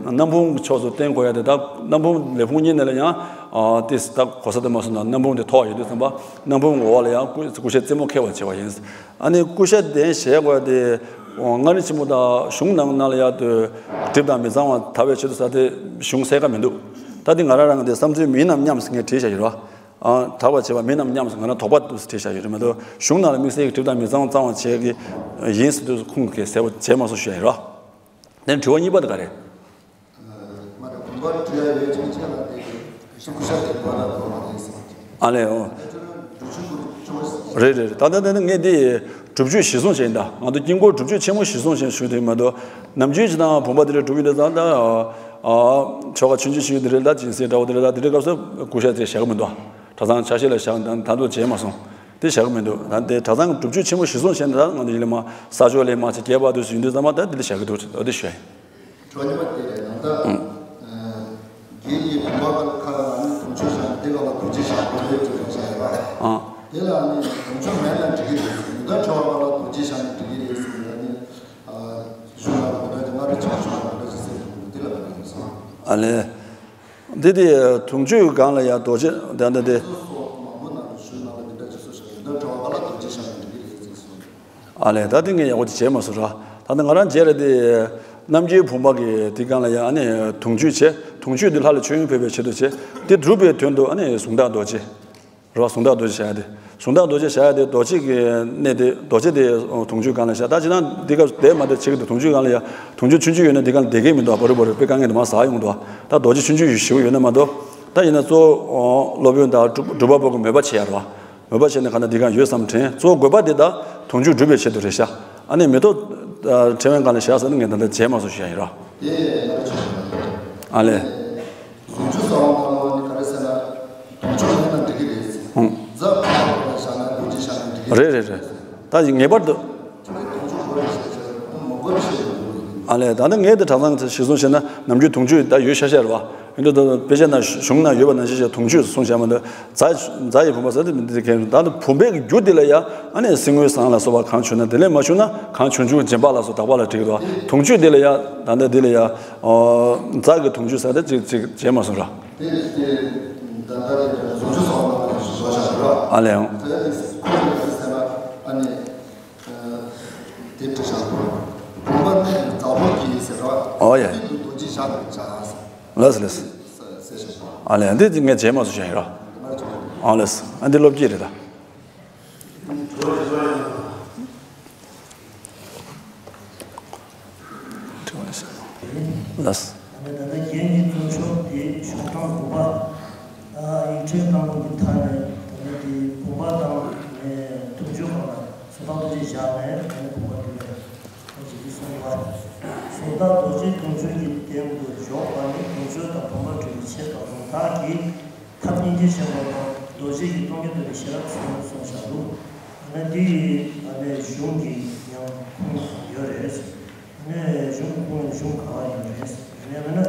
སྣམ་བུམ་གྱི་ཕྱོགས་སུ་བསྟན་དགོས་ཡ་དེ། ད་སྣམ་བུམ་ལས་ཕུང་གཉིས་ནང་ལ་ཡང་། ཨ། དེ་ད་གོ་ས་དེ་མ་སོང་ན་སྣམ་བུམ་དེ་མཐོ་བ་ཡོད་དུས་ཙམ་པ། སྣམ་བུམ་འོག་ལ་ཡང་ཀུ་ཀུ་ཤའི་རྩེ་མོ་འཁེལ་བར་བྱེད་པ་ཡིན། ཨ་ནི་ཀུ་ཤའི་གདན་བཞེངས་དགོས་ཡ་དེ། ཨོ། མངའ་རིས་ཆེན་མོ་དང་གཞུང་ནང་ནང་ལ་ཡ་དེ་གྲིབ་དང་མི་གཙང་བ་དག་པའི་ཆེད་དུ་ཟེར་དེ་གཞུང་གསལ་ཁ་མི་འདུག་ད་དེ་ང་རང་རང་གི་དེ་བསམ་ཚུལ་མིན་ནམ་སྙམ་ཟེར་ངས་བྲིས་བཞག་ཡོད་རེད་བ། ཨ། དག་པར་བྱེད་པ་མིན་ནམ་སྙམ་ཟེར་ང་རང་དོགས་པ་འདུག་ཟེར་བྲིས་བཞག་ཡོད་རེད་མ་གཏོགས། གཞུང་ནང་ལ་དམིགས་བསལ་གྱི་གྲིབ་དང་མི་གཙང་བ་གཙང་བ་བྱེད་ཀྱི་ཡིན་ཟེར་དུས་ཁུངས་ཀྱི་གསལ་པོ་བྱས་མ་སོང་ཞུ་ཡ་ཡིན་རོ། དེ་དྲི་བ་གཉིས་པ་དེ་ག་རེད། མ་རེད། བུམ་པ་འཁྲུ་ཡ་ཡོད་ཆུང་ཆུང་ལ་དེ་ཀུ་ཤ་དེ་བ་ལ་དགོས་མ་རེད་ཟེར། ཨ་ལས། འོ། རེད་རེད་རེད། ད་ལྟ་དེ་ནི་ངས་དེ་སྒྲུབ་མཆོད་གཞིར་བཟུང་བྱས་ཡིན་ད། ང་ཚོ་དཀྱིལ་འཁོར་སྒྲུབ་མཆོད་ཆེན་མོ་གཞིར་བཟུང་བྱས་ཞུ་དེ་མ་གཏོགས། ནམ་རྒྱུན་ཇི་ལྟར་བུམ་པ་དེ་འདྲ་སྒྲུབ་ཡོང་དུས་ཙང་ད། ཨ། ཆོ་ག་ཆུང་ཆུང་ཞིག་དེ་རེད། ད་སྦྱིན་སྲེག་འདྲ་བོ་དེ་རེད། ད་དེ་འདྲའི་སྐབས་སུ་ཀུ་ཤ་དེ་བཞག་གི་མི་འདུག་གྲྭ་ཚང་ཆ་ཤས་ལ་བཞག་ད་ད་དུང་བྱས་མ་སོང་། དེ་བཞག་གི་མི་འདུག་ད་དེ་གྲྭ་ཚང་གི་སྒྲུབ་མཆོད་ཆེན་མོ་གཞིར་བཟུང་བྱས་ནས་ད་ང་ཚོ་ཡིན་ལ་མ་ས་ཆོག་ལས་མ་བྱས་རྒྱས་པ་དུས་སུ་ཡིན་དུས་ཙང་མ་ད་དེ་འདྲ་བཞག་གི་འདུག་འོ་དེ་ཞུ་ཡ་ཡིན། གྲོགས་གཉིས་པ་དེ་རེད། ད་ལྟ་ཨ་རྒན་གྱིས་བུམ་པ་ཁ་ལ་ནི་དུང་ཆོས་བཞག་ནས་དེ་ཁ་ལ་རྡོ་རྗེ་བཞག་དགོས་རེད་ཅེས་བྱ་བ། ཨ། དེ་ལ་ནི་དུང་ཆོས་མེད་ན་འགྲིག་གི་རེད། མི་འདྲ་བྱ་བ་ཁ་ལ་རྡོ་རྗེ་བཞག་ནས་འགྲིག་གི་རེད་ཟེར་ནས་ནི་ཨ་གཞུང་ལ་མི་འདྲ་ཅིག་སྔ་རེ་ཆགས་གཞུང་ལ་མི་འདྲ་ཅིག་ཟེར་གྱི་འདུག་དེ་ལ་བསྡད་ཡིན་སོང་། ཨ་ལས། འདི་དེ་དུང་ཆོས་སྒང་ལ་ཡང་རྡོ་རྗེ་དེ་འདྲ་དེ། སོ་སོ་མང་པོ་ནང་ལ་གཞུང་ནང་ལ་མི་འདྲ་ཅིག་སོ་བཞག་མི་འདྲ་བྱ་བ་ཁ་ལ་རྡོ་རྗེ་བཞག་ནས་འགྲིག་གི་རེད་ཟེར་སོང་། ཨ་ལས། ད་དེ་ངས་ཡག་པོ་ཅིག་བྱས་མ་སོང་ར། ད་ནི་ང་རང་རྗེས་ལ་དེ་རྣམ་རྒྱལ་བུམ་པ་གི་དེ་སྒང་ལ་ཡང་ཨ་ནི་དུང་ཆོས་བྱས། དུང་ཆོས་དེ་ལྷ་ལ་མཆོད་ཡོན་ཕུལ་བའི་ཆེད་དུ་བྱས། དེ་སྒྲུབ་པའི་དོན་དུ་ཨ་ནི་གཟུངས་ཐག་རྡོ་རྗེ་རེད་བ། གཟུངས་ཐག་རྡོ་རྗེ་བྱ་ཡ་དེ། གཟུངས་ཐག་རྡོ་རྗེ་བྱ་ཡ་དེ་རྡོ་རྗེ་གི་གནས་དེ། རྡོ་རྗེ་དེ་དུང་ཆོས་སྒང་ལ་བཞག་ད་ཅི་ན་འདི་སྐབས་བསྡད་མ་བསྡད་བྱེད་ཀྱི་འདུག་དུང་ཆོས་སྒང་ལ་ཡ་དུང་ཆོས་ཆུང་ཆུང་ཡོད་ན་འདི་སྒང་ལ་བསྡད་ཀྱི་མི་འདུག་བ། བར་དུ་བར་དུ་དཔེ་དཀའ་ངལ་དུ་མ་ཟ་ཡོང་འདུག་ད་རྡོ་རྗེ་ཆུང་ཆུང་ཞེ་པོ་ཡོད་ན་མ་གཏོགས། ད་ཡིན་ན་གཙོ་བོ་སློབ་དཔོན་དང་སྒྲུབ་པ་པོ་གི་མོས་པ་བྱེད་ཡ་རེད་བ། མོས་པ་བྱས་ནས་གང་ལྟར་འདི་གང་ཡོད་བསམ་དྲན། གཙོ་བོ་དགོས་པ་འདི་དག་དུང་ཆོས་སྒྲུབ་པའི་ཆེད་དུ་རེད་ཤག་ཨ་ནི་མེ་ཏོག་ཕྲེང་བའི་སྒང་ལ་བཞག་ཟེར་ན་ངས་ད་ལྟ་བྱས་མ་སོང་ཞུ་ཡ་ཡིན་ར། ཨ་ལས། རྫུ་འཕྲུལ་གསང་བ་ལྷ་མོ་ནི་ག་རེ་ཟེར་ན། དུང་ཆོས་མེད་ན་འགྲིག་གི་རེད། ཧུང་། རྫ་ཕུང་པོ་ལ་བཞག་ན་རྡོ་རྗེ་བཞག་ན་འགྲིག་གི་རེད། རེད་རེད་རེད། ད་ངེས་པར་དུ། དུང་ཆོས་དགོས་རེད་ཟེར་བྱས་མ་དགོས་རེད་ཟེར་གྱི་འདུག་ཨ་ལས། ད་ནི་ངས་དེ་གྲྭ་ཚང་གི་གཞི་བཟུང་བྱས་ན་ནམ་རྒྱུན་དུང་ཆོས་ད་ཡོད་ཤག་ཤག་རེད་བ། ཡིན་དུས་ད་དཔེ་ཆ་ནང་གཞུང་ནང་ཡོད་པ་ནང་བཞིན་བྱས་དུང་ཆོས་གསུངས་བྱས་མ་གཏོགས། རྫ། རྫ་ཡི་བུམ་པ་ཟེར་དེ་མི་འདི་གས། ད་ནི་བུམ་པའི་རྒྱུ་དེ་ལ་ཡ་ཨ་ནི་སྲིན་མོའི་ཟངས་ལ་སོགས་པ་གང་བྱུང་ན་དེ་ལས་མ་བྱུང་ན་གང་བྱུང་བྱུང་སྦྱིན་པ་ལ་སོགས་དག་པ་ལ་འགྲིག་གི་འདུག་དུང་ཆོས་དེ་ལ་ཡ་ད་ལྟ་དེ་ལ་ཡ་ཨོ་རྫ་གི་དུང་ཆོས་ཟེར་དེ་ཅིག་ཅིག་བྱས་མ་སོང་ར། དེ་དེ་ད་ལྟ་དེ་རྫུ་འཕྲུལ་གསང་བ་ལྷ་མོ་ཞིག་བཟོ་བཞག་ར། ཨ་ལས། ཨང་། དེ་ལ་དེ་ཁོ་ཚོས་ག་རེ་ཟེར་ན་ཨ་ནི། དེ་འདྲ་བཞག་དགོས། བུམ་པ་ནི་རྫ་བོ་གིས་ཟེར་བ། ཨོ་ཡ། དེ་དུ་རྡོ་རྗེ་བཞག་དགོས་བྱ་ཟེར། ལགས་སོ་ལགས་སོ། ཟེར་བཞག་པ། ཨ་ལས། འདི་ངས་བྱས་མ་སོང་བྱས་ཡིན་ར། ཨ་ལས་སོ། ཨ་འདི་སློབ་སྐྱིད་རེད་ད། ལགས་སོ། ད་ལྟ་རྒྱན་གྱི་རྫུ་འཕྲུལ་དེ་ཤོག་གྲངས་དགུ་པ། ཡིག་ཕྲེང་དང་པོ་གི་མཐའ་ནས་ད་ལྟ་དེ་བུམ་པ་དང་དུང་ཆོས་སྒང་ལ་གཟུངས་ཐག་རྡོ་རྗེ་བཞག་ནས་ད་ལྟ་བུམ་པ་སྒྲུབ་པའི་ཐབས་ཤེས་ཀྱིས་གསུངས་པ། གཟུངས་ཐག་རྡོ་རྗེ་དུང་ཆོས་ཀྱི་སྟེང་དུ་བཞག་པ་ནི་དུང་ཆོས་དང་བུམ་པ་སྒྲུབ་པའི་ཆེད་དང་གཟུངས་ཐག་གི་ཐབས་སྙིང་རྗེ་ཆེན་པོ་དང་རྡོ་རྗེ་གི་སྟོང་ཉིད་རྟོགས་པའི་ཤེས་རབ་མཚོན་གསུངས་བཞག་འདུག་ཨ་ནི་དེ་ཡི་ཨ་ནི་གཞུང་གི་ཡང་ཁུངས་ཡོད་རེད། ཨ་ནི་གཞུང་ཁུངས་གཞུང་ག་བ་ཡོད་རེད། ཨ་ནི་ཨ་ནི་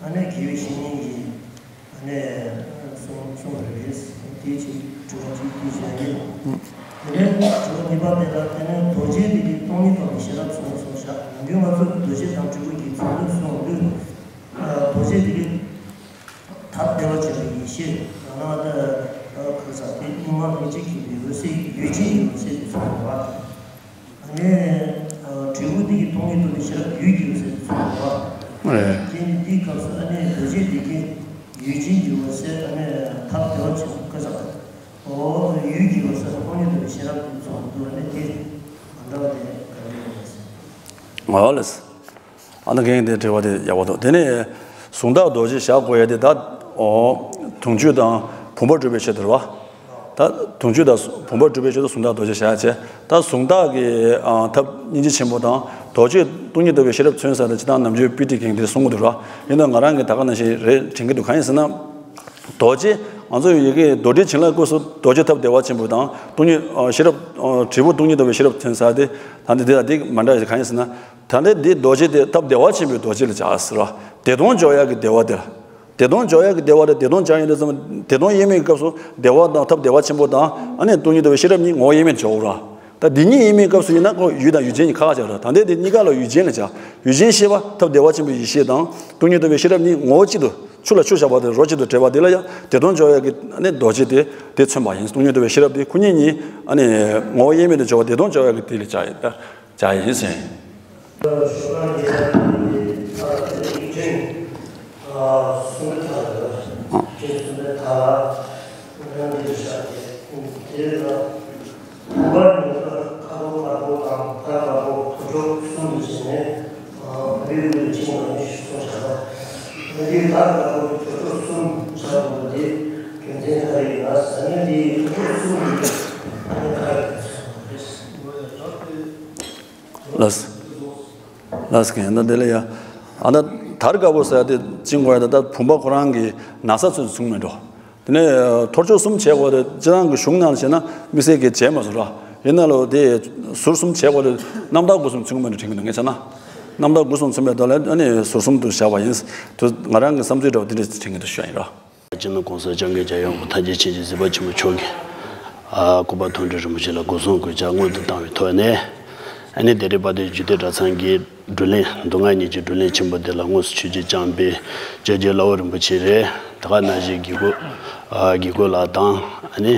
ཨ་ནི་དགེ་བའི་བཤེས་གཉེན་གྱིས་ཨ་ནི་གསུངས་གསུངས་པ་རེད། དེ་ཅིག་དྲི་བ་གཅིག་དེ་བྱས་ཡིན། དེ་ནས་དྲི་བ་གཉིས་པ་དེ་ལ་དེ་ནས་རྡོ་རྗེ་དེ་གི་སྟོང་ཉིད་རྟོགས་པའི་ཤེས་རབ་མཚོན་གསུངས་བཞག་ནམ་རྒྱུན་ང་ཚོ་རྡོ་རྗེ་དང་དྲིལ་བུ་གི་མཚོན་དོན་གསུངས་དུས། རྡོ་རྗེ་དེ་གི་ཐབས་བདེ་བ་ཆེན་པོའི་ཡེ་ཤེས། ཡང་ན་ད་ག་ས་དེ་གཉུག་མ་རིན་ཆེན་གྱི་འོད་གསལ་ཡུལ་ཅན་གྱི་འོད་གསལ་དེ་མཚོན་པ། ཨ་ནི་དྲིལ་བུ་དེ་གི་སྟོང་ཉིད་རྟོགས་པའི་ཤེས་རབ་ཡུལ་གྱི་འོད་གསལ་དེ་མཚོན་པ། རེད། དེ་འདིའི་སྐབས་སུ་ཨ་ནི་རྡོ་རྗེ་དེ་གི་ཡུལ་ཅན་གྱི་འོད་གསལ། ཨ་ནི་ཐབས་བདེ་བ་ཆེན་པོ་ག་ས་འོ་ཡུལ་གྱི་འོད་གསལ་སྟོང་ཉིད་རྟོགས་པའི་ཤེས་རབ་དེ་མཚོན་དུས་ཨ་ནི་དེ་མ་འདྲ་བ་དེ་ག་རེ་ཡིན་ཟེར། ཨོ་ལགས། ཨ་ནི་རྒན་དེ་དྲི་བ་དེ་ཡག་པོ་འདུག་དེ་ནས་གཟུངས་ཐག་རྡོ་རྗེ་བཞག་དགོས་ཡ་དེ་ད། ཨོ། དུང་ཆོས་དང་བུམ་པ་སྒྲུབ་པའི་ཆེད་དུ་རེད་བ། ད་དུང་ཆོས་དང་བུམ་པ་སྒྲུབ་པའི་ཆེད་དུ་གཟུངས་ཐག་རྡོ་རྗེ་བཞག་ཡ་བྱས། ད་གཟུངས་ཐག་གི་ཨ་ཐབས་སྙིང་རྗེ་ཆེན་པོ་དང་རྡོ་རྗེ་སྟོང་ཉིད་རྟོགས་པའི་ཤེས་རབ་མཚོན་ས་དེ་ཇི་ལྟར་ནམ་རྒྱུན་པི་ཊི་རྒན་དེ་གསུང་གི་འདུག་ར། ཡིན་ན་ང་རང་གི་ད་ག་ནང་བཞིན་རེད་དྲན་གྱི་འདུག་གང་ཡིན་ཟེར་ན། རྡོ་རྗེ། ང་ཚོ་ཡི་གེ་རྡོ་རྗེ་བྱིན་རླབས་སྐབས་སུ་རྡོ་རྗེ་ཐབས་བདེ་བ་ཆེན་པོ་དང་སྟོང་ཉིད་ཨ་ཤེས་རབ་ཨ་དྲིལ་བུ་སྟོང་ཉིད་རྟོགས་པའི་ཤེས་རབ་མཚོན་ས་དེ། ད་འདི་དེ་ལ་དེ་མ་འདྲ་ཡ་གང་ཡིན་ཟེར་ན། ད་ལྟ་འདི་རྡོ་རྗེ་དེ་ཐབས་བདེ་བ་ཆེན་པོའི་རྡོ་རྗེ་ལ་བྱ་ཟེར་བ། བདེ་སྟོང་འཇོག་ཡག་གི་བདེ་བ་དེ་ལ། བདེ་སྟོང་འཇོག་ཡག་གི་བདེ་བ་དེ་བདེ་སྟོང་འཇོག་ཡིན་དུས་ཙམ་བདེ་སྟོང་དབྱེར་མེད་ཀྱི་སྐབས་སུ་བདེ་བ་དང་ཐབས་བདེ་བ་ཆེན་པོ་དང་ཨ་ནི་སྟོང་ཉིད་རྟོགས་པའི་ཤེས་རབ་གཉིས་ངོ་བོ་དབྱེར་མེད་འཇོག་ར། ད་འདི་གཉིས་དབྱེར་མེད་སྐབས་སུ་ཡིན་ན་ཁོ་ཡུལ་དང་ཡུལ་ཅན་གྱི་ཁ་ཁ་བྱ་ར། ད་ལྟ་དེ་གཉིས་ཀ་ལ་ཡུལ་ཅན་ལ་བྱ། ཡུལ་ཅན་ཤེས་པ་ཐབས་བདེ་བ་ཆེན་པོའི་ཡེ་ཤེས་དང་སྟོང་ཉིད་རྟོགས་པའི་ཤེས་རབ་གཉིས་ངོ་བོ་གཅིག་ཏུ་ཆུ་ལ་ཆུ་བཞག་པ་དེ་རོ་གཅིག་ཏུ་འདྲེས་པ་དེ་ལ་ཡང་བདེ་སྟོང་འཇོག་ཡག་གི་ཨ་ནི་རྡོ་རྗེ་དེ་དེ་མཚོན་པ་ཡིན། སྟོང་ཉིད་རྟོགས་པའི་ཤེས་རབ་དེ་ཁོ་གཉིས་གཉིས་ཨ་ནི་ངོ་བོ་དབྱེར་མེད་དུ་འཇོག་པ་བདེ་སྟོང་འཇོག་ཡག་གི་དེ་ལ་བྱ་ཡིན་ད། བྱ་ཡིན་ཟེར། ཤོག་གྲངས་བརྒྱད་ཅུ་གསུམ་པའི་མཐའ་ལ་ཡོད། ཤོག་གྲངས་གསུམ་པའི་མཐའ་ལ་རང་འདིར་བཞག་སྟེ། དེ་ལ་བུམ་པ་ཉིད་ཀར་ཁ་དོག་དཀར་པོ་དང་དར་དཀར་པོ་དུར་ཁྲོད་གསུམ་དུ་བྱས་ནས་བུམ་པའི་དབུས་ལ་བཅིངས་པ་ཡིན་ཞེས་གསུངས་བཞག་པ། འདིར་དར་དཀར་པོ་གི་དུར་ཁྲོད་གསུམ་བཞག་དགོས་པ་འདི་རྒྱུ་མཚན་ག་རེ་ཡིན་ན་ཟེར་ན། འདིའི་དུར་ཁྲོད་གསུམ་ནི་ཨ་ནི་ག་རེ་ཡིན་ཟེར་བ་རེད། ལགས། ལགས་ཀྱི་ཡང་ན་དེ་ལ་ཡ། ཨ་ན་དར་དཀར་པོ་ཟེར་ཡ་དེ་བཅིངས་དགོས་ཡ་ད་ལྟ་བུམ་པ་ཁོ་རང་གི་ན་བཟའ་ཚོད་བྱུང་མེད་འགྲོ། དེ་ནས་དུར་ཁྲོད་གསུམ་བྱས་དགོས་རེད། སྤྱིར་བཏང་གི་གཞུང་ནང་བྱས་ན་དམིགས་བསལ་གྱི་བྱས་མ་སོང་ར། ཡིན་ན་ལོ་དེ་ཟུར་གསུམ་བྱས་དགོས་རེད། རྣམ་དག་སྒོ་གསུམ་བྱུང་མེད་འགྲོ་དྲན་གྱི་འདུག་ངས་བྱས་ན། རྣམ་དག་སྒོ་གསུམ་མཚོན་པའི་དོན་ལ་ཨ་ནི་ཟུར་གསུམ་དུ་བཞག་པ་ཡིན། དུ་ང་རང་གི་བསམ་ཚུལ་འདྲ་བོ་དེ་འདྲ་དྲན་གྱི་འདུག་ཞུ་ཡ་ཡིན་རོགས། སྤྱི་ནོར་༸གོང་ས་༸སྐྱབས་མགོན་རྒྱལ་ཡོངས་མི་དབུ་མཐའ་སྐྱེད་ཆེན་པོ་གཟིགས་པ་ཆེན་པོ་མཆོག་གི་ཨ་སྐུ་པར་མཐོང་གྲོལ་རིན་པོ་ཆེ་ལ་སྒོ་གསུམ་གུས་ཕྱག་སྔོན་དུ་བཏང་བའི་ཐོག་ནས། ཨ་ནི་དེ་རིང་དཔལ་ལྡན་རྒྱུད་སྟོད་གྲྭ་ཚང་གི་བགྲོ་གླེང་མདོ་སྔགས་གཉིས་ཀྱི་བགྲོ་གླེང་ཆེན་པོ་འདི་ལ་དངོས་སུ་ཆོས་རྗེ་ལྕམ་དཔལ་སྐྱབས་རྗེ་བླ་བོ་རིན་པོ་ཆེ་རེད། ད་ག་ནང་བཞིན་དགེ་བསྐོས་ཨ་དགེ་བསྐོས་ལགས་དང་ཨ་ནི་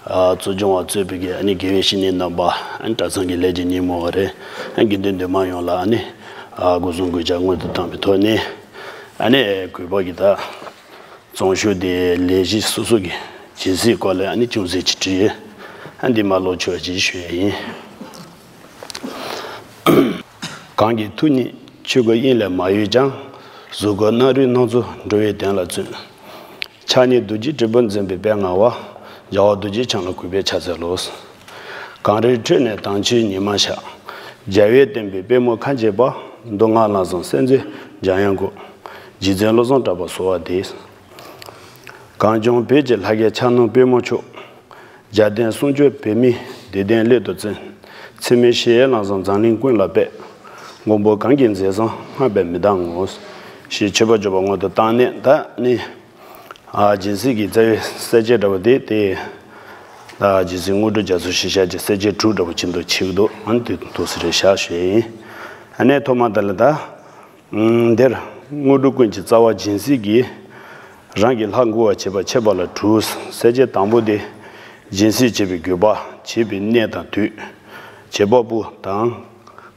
ཨ་གཙོ་སྐྱོང་བ་གཙོས་པའི་གི་ཨ་ནི་དགེ་བའི་བཤེས་གཉེན་རྣམ་པ། ཨ་ནི་གྲྭ་ཚང་གི་ལས་ཀྱི་སྙིང་མོ་བ་རེད། ཨ་དགེ་འདུན་འདུས་མང་ཡོངས་ལ་ཨ་ནི་ཨ་སྒོ་གསུམ་གུས་ཕྱག་སྔོན་དུ་བཏང་བའི་ཐོག་ནས། ཨ་ནི་གུས་པ་གི་ད་བཙོང་ཤུགས་དེ་ལས་གཞི་སོ་སོ་གི་སྦྱིན་སྲེག་སྐོར་ལ་ཨ་ནི་ཅུང་ཟད་ཅིག་བྲིས། ཨ་འདི་མ་ཀློག་ཆོག་ཅིག་ཞུ་ཡ་ཡིན། གང་གི་ཐུགས་ཉིད་ཆོས་སྐུ་དབྱིངས་ལས་མ་གཡོས་ཀྱང་། གཟུགས་སྐུ་རྣམ་རིག་སྣ་ཚོགས་འགྲོ་བའི་དོན་ལ་བརྩོན། ཕྱག་ནི་རྡོ་རྗེ་དྲིལ་བུ་འཛིན་པའི་དཔལ་མངའ་བ། རྒྱལ་བ་རྡོ་རྗེ་འཆང་ལ་གུས་པས་ཕྱག་འཚལ་ལོ། གངས་རིའི་ཁྲོད་ནས་དྭངས་ཆུའི་ཉི་མ་ཤར། རྒྱལ་བས་བསྟན་པའི་པད་མོ་ཁ་འབྱེད་པ། མདོ་སྔགས་ལམ་བཟང་གསལ་མཛོད་འཇམ་དབྱངས་སྐུ། རྗེ་བཙུན་བློ་བཟང་གྲགས་པ་གསོལ་བ་འདེབས། གངས་ལྗོངས་བོད་ཀྱི་ལྷ་སྐལ་འཆར་སྣང་པད་མོ་མཆོག། རྒྱལ་བསྟན་སྲུང་སྐྱོབ་བོད་མིའི་བདེ་དོན་སླད་དུ་བརྩོན། འཚེ་མེད་ཞི་བའི་ལམ་བཟང་འཛམ་གླིང་ཀུན་ལ་སྤེལ། མགོན་པོ་གང་གི་མཛད་བཟང་བསྔགས་པས་མི་འདང་ངོ་། ཞེས་མཆོད་པ་བརྗོད་པ་སྔོན་དུ་བཏང་ནས། ད་ནི་ཨ་སྦྱིན་སྲེག་གི་རྩ་བའི་གསལ་བྱེད་འདྲ་བོ་དེ་དེ། ད་སྦྱིན་སྲེག་དངོས་གྲུབ་རྒྱ་མཚོ་ཞེས་བྱ་གི་གསལ་བྱེད་དྲུག་འདྲ་བོ་ཅིག་འདུག་ཆིག་འདུག་ཨ་ནི་དེ་འདུག་སེ་རེ་བཞག་ཞུ་ཡ་ཡིན། ཨ་ནི་ཐོག་མ་དེ་ལ་ད། འདིར་དངོས་གྲུབ་ཀུན་གྱི་རྩ་བ་སྦྱིན་སྲེག་གིས་རང་གི་ལྷ་མགུ་བར་བྱེད་པ་ཁྱད་པར་ལ་དྲུག། གསལ་བྱེད་དང་པོ་དེ། སྦྱིན་སྲེག་བྱེད་པའི་དགོས་པ། བྱེད་པའི་གནས་དང་དུས། བྱེད་པ་པོ་དང་།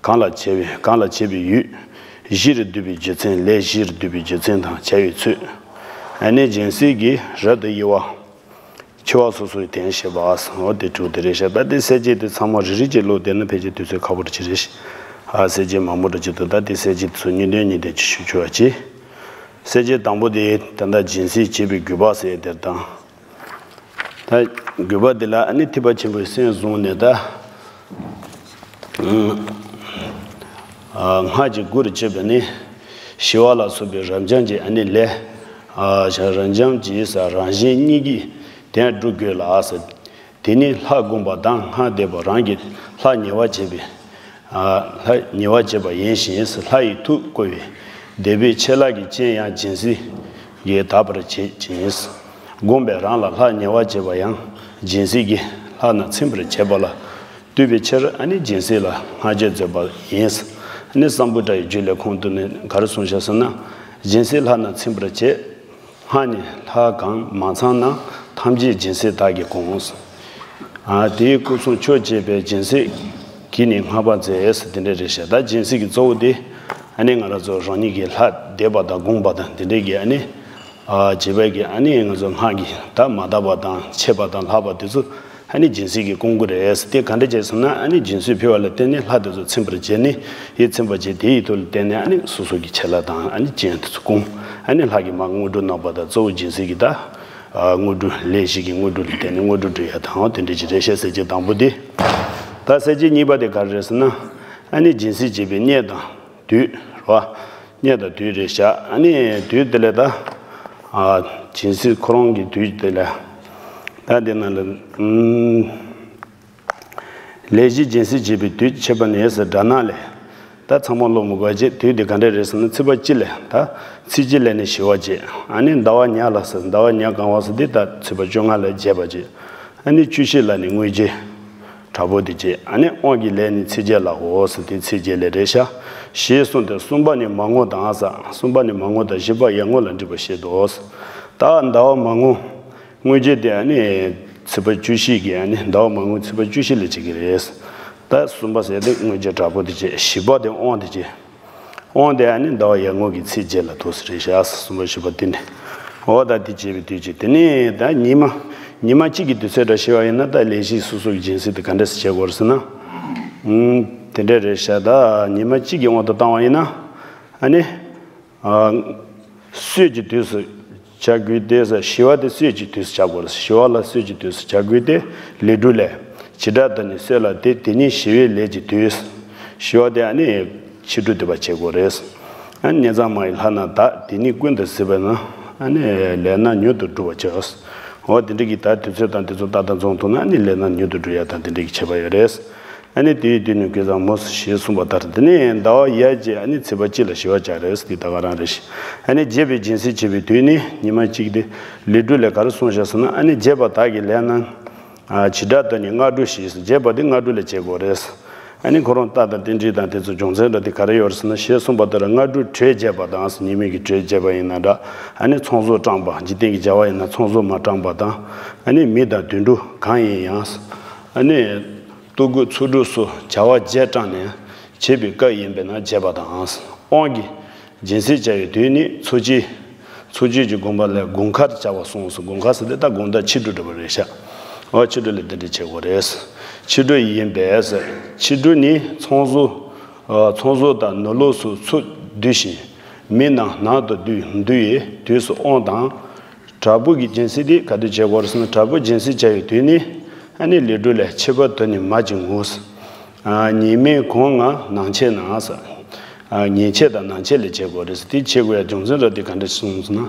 གང་ལ་བྱེད་པའི་གང་ལ་བྱེད་པའི་ཡུལ། གཞིར་བསྡུས་པའི་རྒྱུ་མཚན། ལས་གཞིར་བསྡུས་པའི་རྒྱུ་མཚན་དང་བྱ་བའི་ཚུལ། ཨ་ནི་སྦྱིན་སྲེག་གི་རབ་ཏུ་དབྱེ་བ། འཆི་བ་སོ་སོའི་དོན་བྱེད་པ། འོ་དེ་དྲུག་དེ་རེད་ཤག་ད་དེ་གསལ་བྱེད་དེ་ཚང་མ་རེ་རེ་བྱས་ཀློག་བསྡད་ན་ཕལ་ཆེར་དུས་ཚོད་ཁག་པོ་ཅིག་རེད་ཤག་ཨ་གསལ་བྱེད་མང་པོ་འདྲ་ཅིག་འདུག་ད་དེ་གསལ་བྱེད་ཚོ་གཉིས་དོན་གཉིས་དོན་ཅིག་ཞུ་ཆོག་པ་ཅིག་གསལ་བྱེད་དང་པོ་དེ་ད་ལྟ་སྦྱིན་སྲེག་བྱེད་པའི་དགོས་པ་ཟེར་དེར་དང་། ད་དགོས་པ་དེ་ལ་ཨ་ནི་ཐེག་པ་ཆེན་པོའི་སེམས་བཟུང་ནས་ད། སྔགས་ཀྱི་མགུར་བྱེད་པ་ནི། ཞི་བ་ལ་སོགས་པའི་རབ་འབྱམས་ཀྱི་ཨ་ནི་ལས། རབ་འབྱམས་ཀྱི་རང་བཞིན་གཉིས་ཀྱི་དོན་སྒྲུབ་དགོས་ལ། དེ་ནི་ལྷ་བསྒོམ་པ་དང་སྔགས་བཟླས་པ་རང་གི་ལྷ་ཉེ་བར་བྱེད་པའི། ལྷ་ཉེ་བར་བྱེད་པ་ཡིན་ཞིང་ལྷ་ཡི་ཐུགས་བསྐོར་བའི་བཟླས་པའི་ཆེ་ལྷག་གི་རྐྱེན་ཡང་སྦྱིན་སྲེག་གིས་དག་པར་བྱེད་ཅིང་། བསྒོམས་པས་རང་ལ་ལྷ་ཉེ་བར་བྱེད་པ་ཡང་སྦྱིན་སྲེག་གིས་ལྷ་རྣམས་ཚིམ་པར་བྱེད་པ་ལ། ལྟོས་པའི་ཕྱིར་ཨ་ནི་སྦྱིན་སྲེག་ལ་སྔགས་རྒྱས་མཛད་པ་ཡིན། ཨ་ནི་སམ་བྷོ་ཊ་ཡི་རྒྱུད་ལས་ཁོང་དུ་ནི་ག་རེ་གསུངས་བཞག་ཟེར་ན། སྦྱིན་སྲེག་ལྷ་རྣམས་ཚིམ་པར་བྱེད། སྔགས་ནི་ལྷ་གང་མ་ཚང་ན། ཐམས་ཅད་སྦྱིན་སྲེག་དག་གིས་བསྒོམ། ཨ་དེའི་སྐུ་གསུང་ཆོས་བཅས་པའི་སྦྱིན་སྲེག་གིས་ནི་བསྔགས་པ་མཛད་ཟེར་དེ་འདྲ་རེད་ཤག་ད་སྦྱིན་སྲེག་གི་གཙོ་བོ་དེ་ཨ་ནི་ང་རང་ཚོ་རང་ཉིད་ཀྱི་ལྷ་བཟླས་པ་དང་བསྒོམས་པ་དང་དེ་འདྲའི་གི་ཨ་ནི། བྱེད་པའི་གི་ཨ་ནི་ང་ཚོ་སྔགས་ཀྱི་ད་མ་དག་པ་དང་ཆད་པ་དང་ལྷག་པ་དེ་ཚོ་ཨ་ནི་སྦྱིན་སྲེག་གིས་སྐོང་གི་རེད། དེ་ག་འདྲ་བྱས་སོང་ན་ཨ་ནི་སྦྱིན་སྲེག་ཕུལ་བ་ལ་བརྟེན་ནས་ལྷ་དེ་ཚོ་ཚིམ་པར་བྱས་ནས་ཡིད་ཚིམ་པར་བྱས་དེ་ཡི་ཐོག་ལ་བརྟེན་ནས་ཨ་ནི་སོ་སོ་གི་ཆད་ལྷག་དང་ཨ་ནི་རྐྱེན་དེ་ཚོ་སྐོང་། ཨ་ནི་ལྷ་གི་མར་དངོས་གྲུབ་གནང་བ་དང་གཙོ་བོ་སྦྱིན་སྲེག་གི་ད་དངོས་གྲུབ་ལས་བཞི་གི་དངོས་གྲུབ་ལ་བརྟེན་ནས་དངོས་གྲུབ་སྒྲུབ་ཡ་དང་དེ་འདྲ་ཅིག་རེད་ཤག་གསལ་བྱེད་དང་པོ་དེ། ད་གསལ་བྱེད་གཉིས་པ་དེ་ག་རེ་རེད་ཟེར་ན་ཨ་ནི་སྦྱིན་སྲེག་བྱེད་པའི་གནས་དང་དུས་རེད་བ། གནས་དང་དུས་རེད་ཤག་ཨ་ནི་དུས་དེ་ལ་ད། ཨ་སྦྱིན་སྲེག་ཁོ་རང་གི་དུས་དེ་ལ། ད་དེ་ནང་ལ། ཨུམ། ལས་བཞི་སྦྱིན་སྲེག་བྱེད་པའི་དུས་ཕྱེད་པ་ནས་ཟེར་སྦྲགས་ནང་ལས། ད་ཚང་མ་ཀློག་མི་དགོས་ཅེས་དུས་དེ་ག་འདྲ་རེད་ཟེར་ན་ཚེས་པ་གཅིག་ལས་ད། ཚེས་གཅིག་ལས་ནི་ཞི་བ་བྱེད། ཨ་ནི་ཟླ་བ་ཉ་ལ་ཟེར་ཟླ་བ་ཉ་གང་བ་ཟེར་དེ་ད་ཚེས་པ་བཅོ་ལྔ་ལ་བྱེད་པ་བྱེད། ཨ་ནི་བཅུ་བཞི་ལ་ནི་དངོས་རྗེས། དྲག་པོ་དེ་བྱེད། ཨ་ནི་དབང་གི་ལས་ནི་ཚིགས་བཅད་ལ་འོ་ཟེར་དེ་ཚིགས་བཅད་ལས་རེད་ཤག་ཞེས་གསུངས་ཏེ་གསུམ་པ་ནི་མར་ངོ་དང་ཟེར་གསུམ་པ་ནི་མར་ངོ་དང་བཞི་པ་ཡར་ངོ་ལ་འགྲིག་པར་བཤད་དོ། ད་ཟླ་བ་མར་ངོ་དངོས་རྗེས་དེ་ཨ་ནི་ཚེས་པ་བཅུ་བཞི་གི་ཨ་ནི་ཟླ་བ་མར་ངོ་ཚེས་པ་བཅུ་བཞི་ལ་བྱེད་ཀྱི་རེད། ད་གསུམ་པ་ཟེར་དེ་དངོས་རྗེས་དྲག་པོ་དེ་བྱེད། བཞི་པ་དེ་དབང་དེ་བྱེད། འོང་དེ་ཨ་ནི་ཟླ་བ་ཡར་ངོ་གི་ཚེས་བརྒྱད་ལ་ཐུག་ས་རེད་ཤག་གསུམ་པ་བཞི་པ་དེ་ནི། འོ་ད་དེ་བྱེད་པའི་དུས་ཀྱི་དེ་ནི་ད་ཉི་མ། ཉི་མ་གཅིག་གི་དུས་ཚོད་འདྲ་བྱས་པ་ཡིན་ན་ད་ལས་གཞི་སོ་སོ་གི་སྦྱིན་སྲེག་དེ་ག་འདྲ་སེ་བྱེད་དགོས་རེད་ཟེར་ན། ཨུམ། དེ་འདྲ་རེད་ཤག་ད་ཉི་མ་གཅིག་གི་དབང་དུ་བཏང་བ་ཡིན་ན། ཨ་ནི། ཨ། སྲོད་ཀྱི་དུས་སུ། བྱ་དགོས་ཏེ་ཟེར་ཞི་བ་དེ་སྲོད་ཀྱི་དུས་སུ་བྱ་དགོས་རེད། ཞི་བ་ལ་སྲོད་ཀྱི་དུས་སུ་བྱ་དགོས་ཏེ་ལས་དྲུག་ལས། བྱེ་བྲག་ཏུ་ནི་སྲོད་ལ་སྟེ་དེ་ནི་ཞི་བའི་ལས་ཀྱི་དུས། ཞི་བ་དེ་ཨ་ནི་ཕྱི་དྲོ་འདུས་པ་བྱེད་དགོས་རེད། ཨ་ནི་གནས་གཙང་མ་ཡི་ལྷ་རྣམས་དག་དེ་ནི་ཀུན་ཏུ་གཟིགས་པས་ན་ཨ་ནི་ལས་རྣམས་མྱུར་དུ་འགྲུབ་པར་བྱ། འོ་དེ་འདྲ་གི་ད་དུས་ཚོད་དང་དེ་ཚོ་ཏག་ཏག་འཛོམས་ཐུབ་ན་ཨ་ནི་ལས་རྣམས་མྱུར་དུ་འགྲུབ་ཡ་དང་དེ་འདྲ་གི་ཁྱད་པར་ཡོད་རེད། ཨ་ནི་དེའི་དུས་ནི་གོས་བཟང་མོ་ཞེས་གསུངས་པ་ལྟར། དེ་ནས་ཟླ་བ་ཡ་གཅིག་ཨ་ནི་ཚེས་པ་གཅིག་ལ་ཞི་བ་བྱ་རེས་དེ་ད་ག་རང་རེད་ཤག་ཨ་ནི་རྒྱས་པའི་སྦྱིན་སྲེག་བྱེད་པའི་དུས་ནི་ཉི་མ་གཅིག་སྟེ། ལས་འབྲས་ལས་ག་རེ་གསུངས་བཞག་ཟེར་ན། ཨ་ནི་རྒྱས་པ་དག་གི་ལས་རྣམས་ཨ་བྱེ་བྲག་ཏུ་ནི་སྔ་དྲོ་ཞེས། རྒྱས་པ་དེ་སྔ་དྲོ་ལ་བྱེད་དགོས་རེད། ཨ་ནི་ཁོ་རང་རྟགས་དང་རྟེན་འབྲེལ་དང་དེ་ཚོ་སྦྱོང་ཚན་འདྲ་དེ་ག་རེ་ཡོད་རེད་ཟེར་ན། ཞེས་གསུངས་པ་ལྟར་སྔ་དྲོའི་གྲོས་བྱས་པ་དང་། ཉི་མའི་གི་གྲོས་བྱས་པ་ཡིན་ན་འདྲ། ཨ་ནི་ཚོང་ཟོག་སྤྲང་པ། འཇིག་རྟེན་གྱི་བྱ་བ་ཡིན་ན་ཚོང་ཟོག་མ་སྤྲང་པ་དང་། ཨ་ནི་མི་དང་དུད་འགྲོ་གང་ཡིན་ཡང་། ཨ་ནི་ལྟོ་གོས་ཚོ་དྲུག་སོགས་བྱ་བ་རྗེས་འབྲངས་ནས་བྱེད་པའི་སྐབས་ཡིན་པས་ན་བྱེད་པ་དང་། དབང་གི་སྦྱིན་སྲེག་བྱ་བའི་དུས་ནི་འཚོ་བྱེད། འཚོ་བྱེད་ཀྱི་དགོན་པ་ལས་དགོན་ཁར་བྱ་བ་གསུངས་སོ། དགོན་ཁ་ཟེར་དེ་ད་དགོང་དག་ཕྱི་དྲོ་འདྲ་པོ་རེད་ཤག་འོ་ཕྱི་དྲོ་ལ་དེ་འདྲ་བྱེད་དགོས་རེད། ཕྱི་དྲོ་ཡིན་པས། ཕྱི་དྲོ་ནི་ཚོང་ཟོག་ཨ་ཚོང་ཟོག་དང་ནོར་ལུག་སོགས་འཚོ་སྡུད་ཤིང་། མི་རྣམས་ནང་དུ་འདུ་འདུ་བའི་དུས་སུ་དབང་དང་། དྲག་པོ་གི་སྦྱིན་སྲེག་དེ་ག་དུས་བྱེད་དགོས་རེད་ཟེར་ན། དྲག་པོ་སྦྱིན་སྲེག་བྱ་བའི་དུས་ནི་ཨ་ནི་ལས་འབྲས་ལས་ཁྱད་པར་དུ་ནི་མ་བྱིན་ངོ་། ཨ་ཉི་མའི་གུང་ང་ནངས་ཆད་ན་ཟེར། ཨ་ཉིན་ཕྱེད་དང་ནངས་ཕྱེད་ལ་བྱེད་དགོས་རེད་ཟེར། དེ་བྱེད་དགོས་ཡ་རྒྱུ་མཚན་ར་དེ་ག་འདྲ་གསུངས་ཟེར་ན།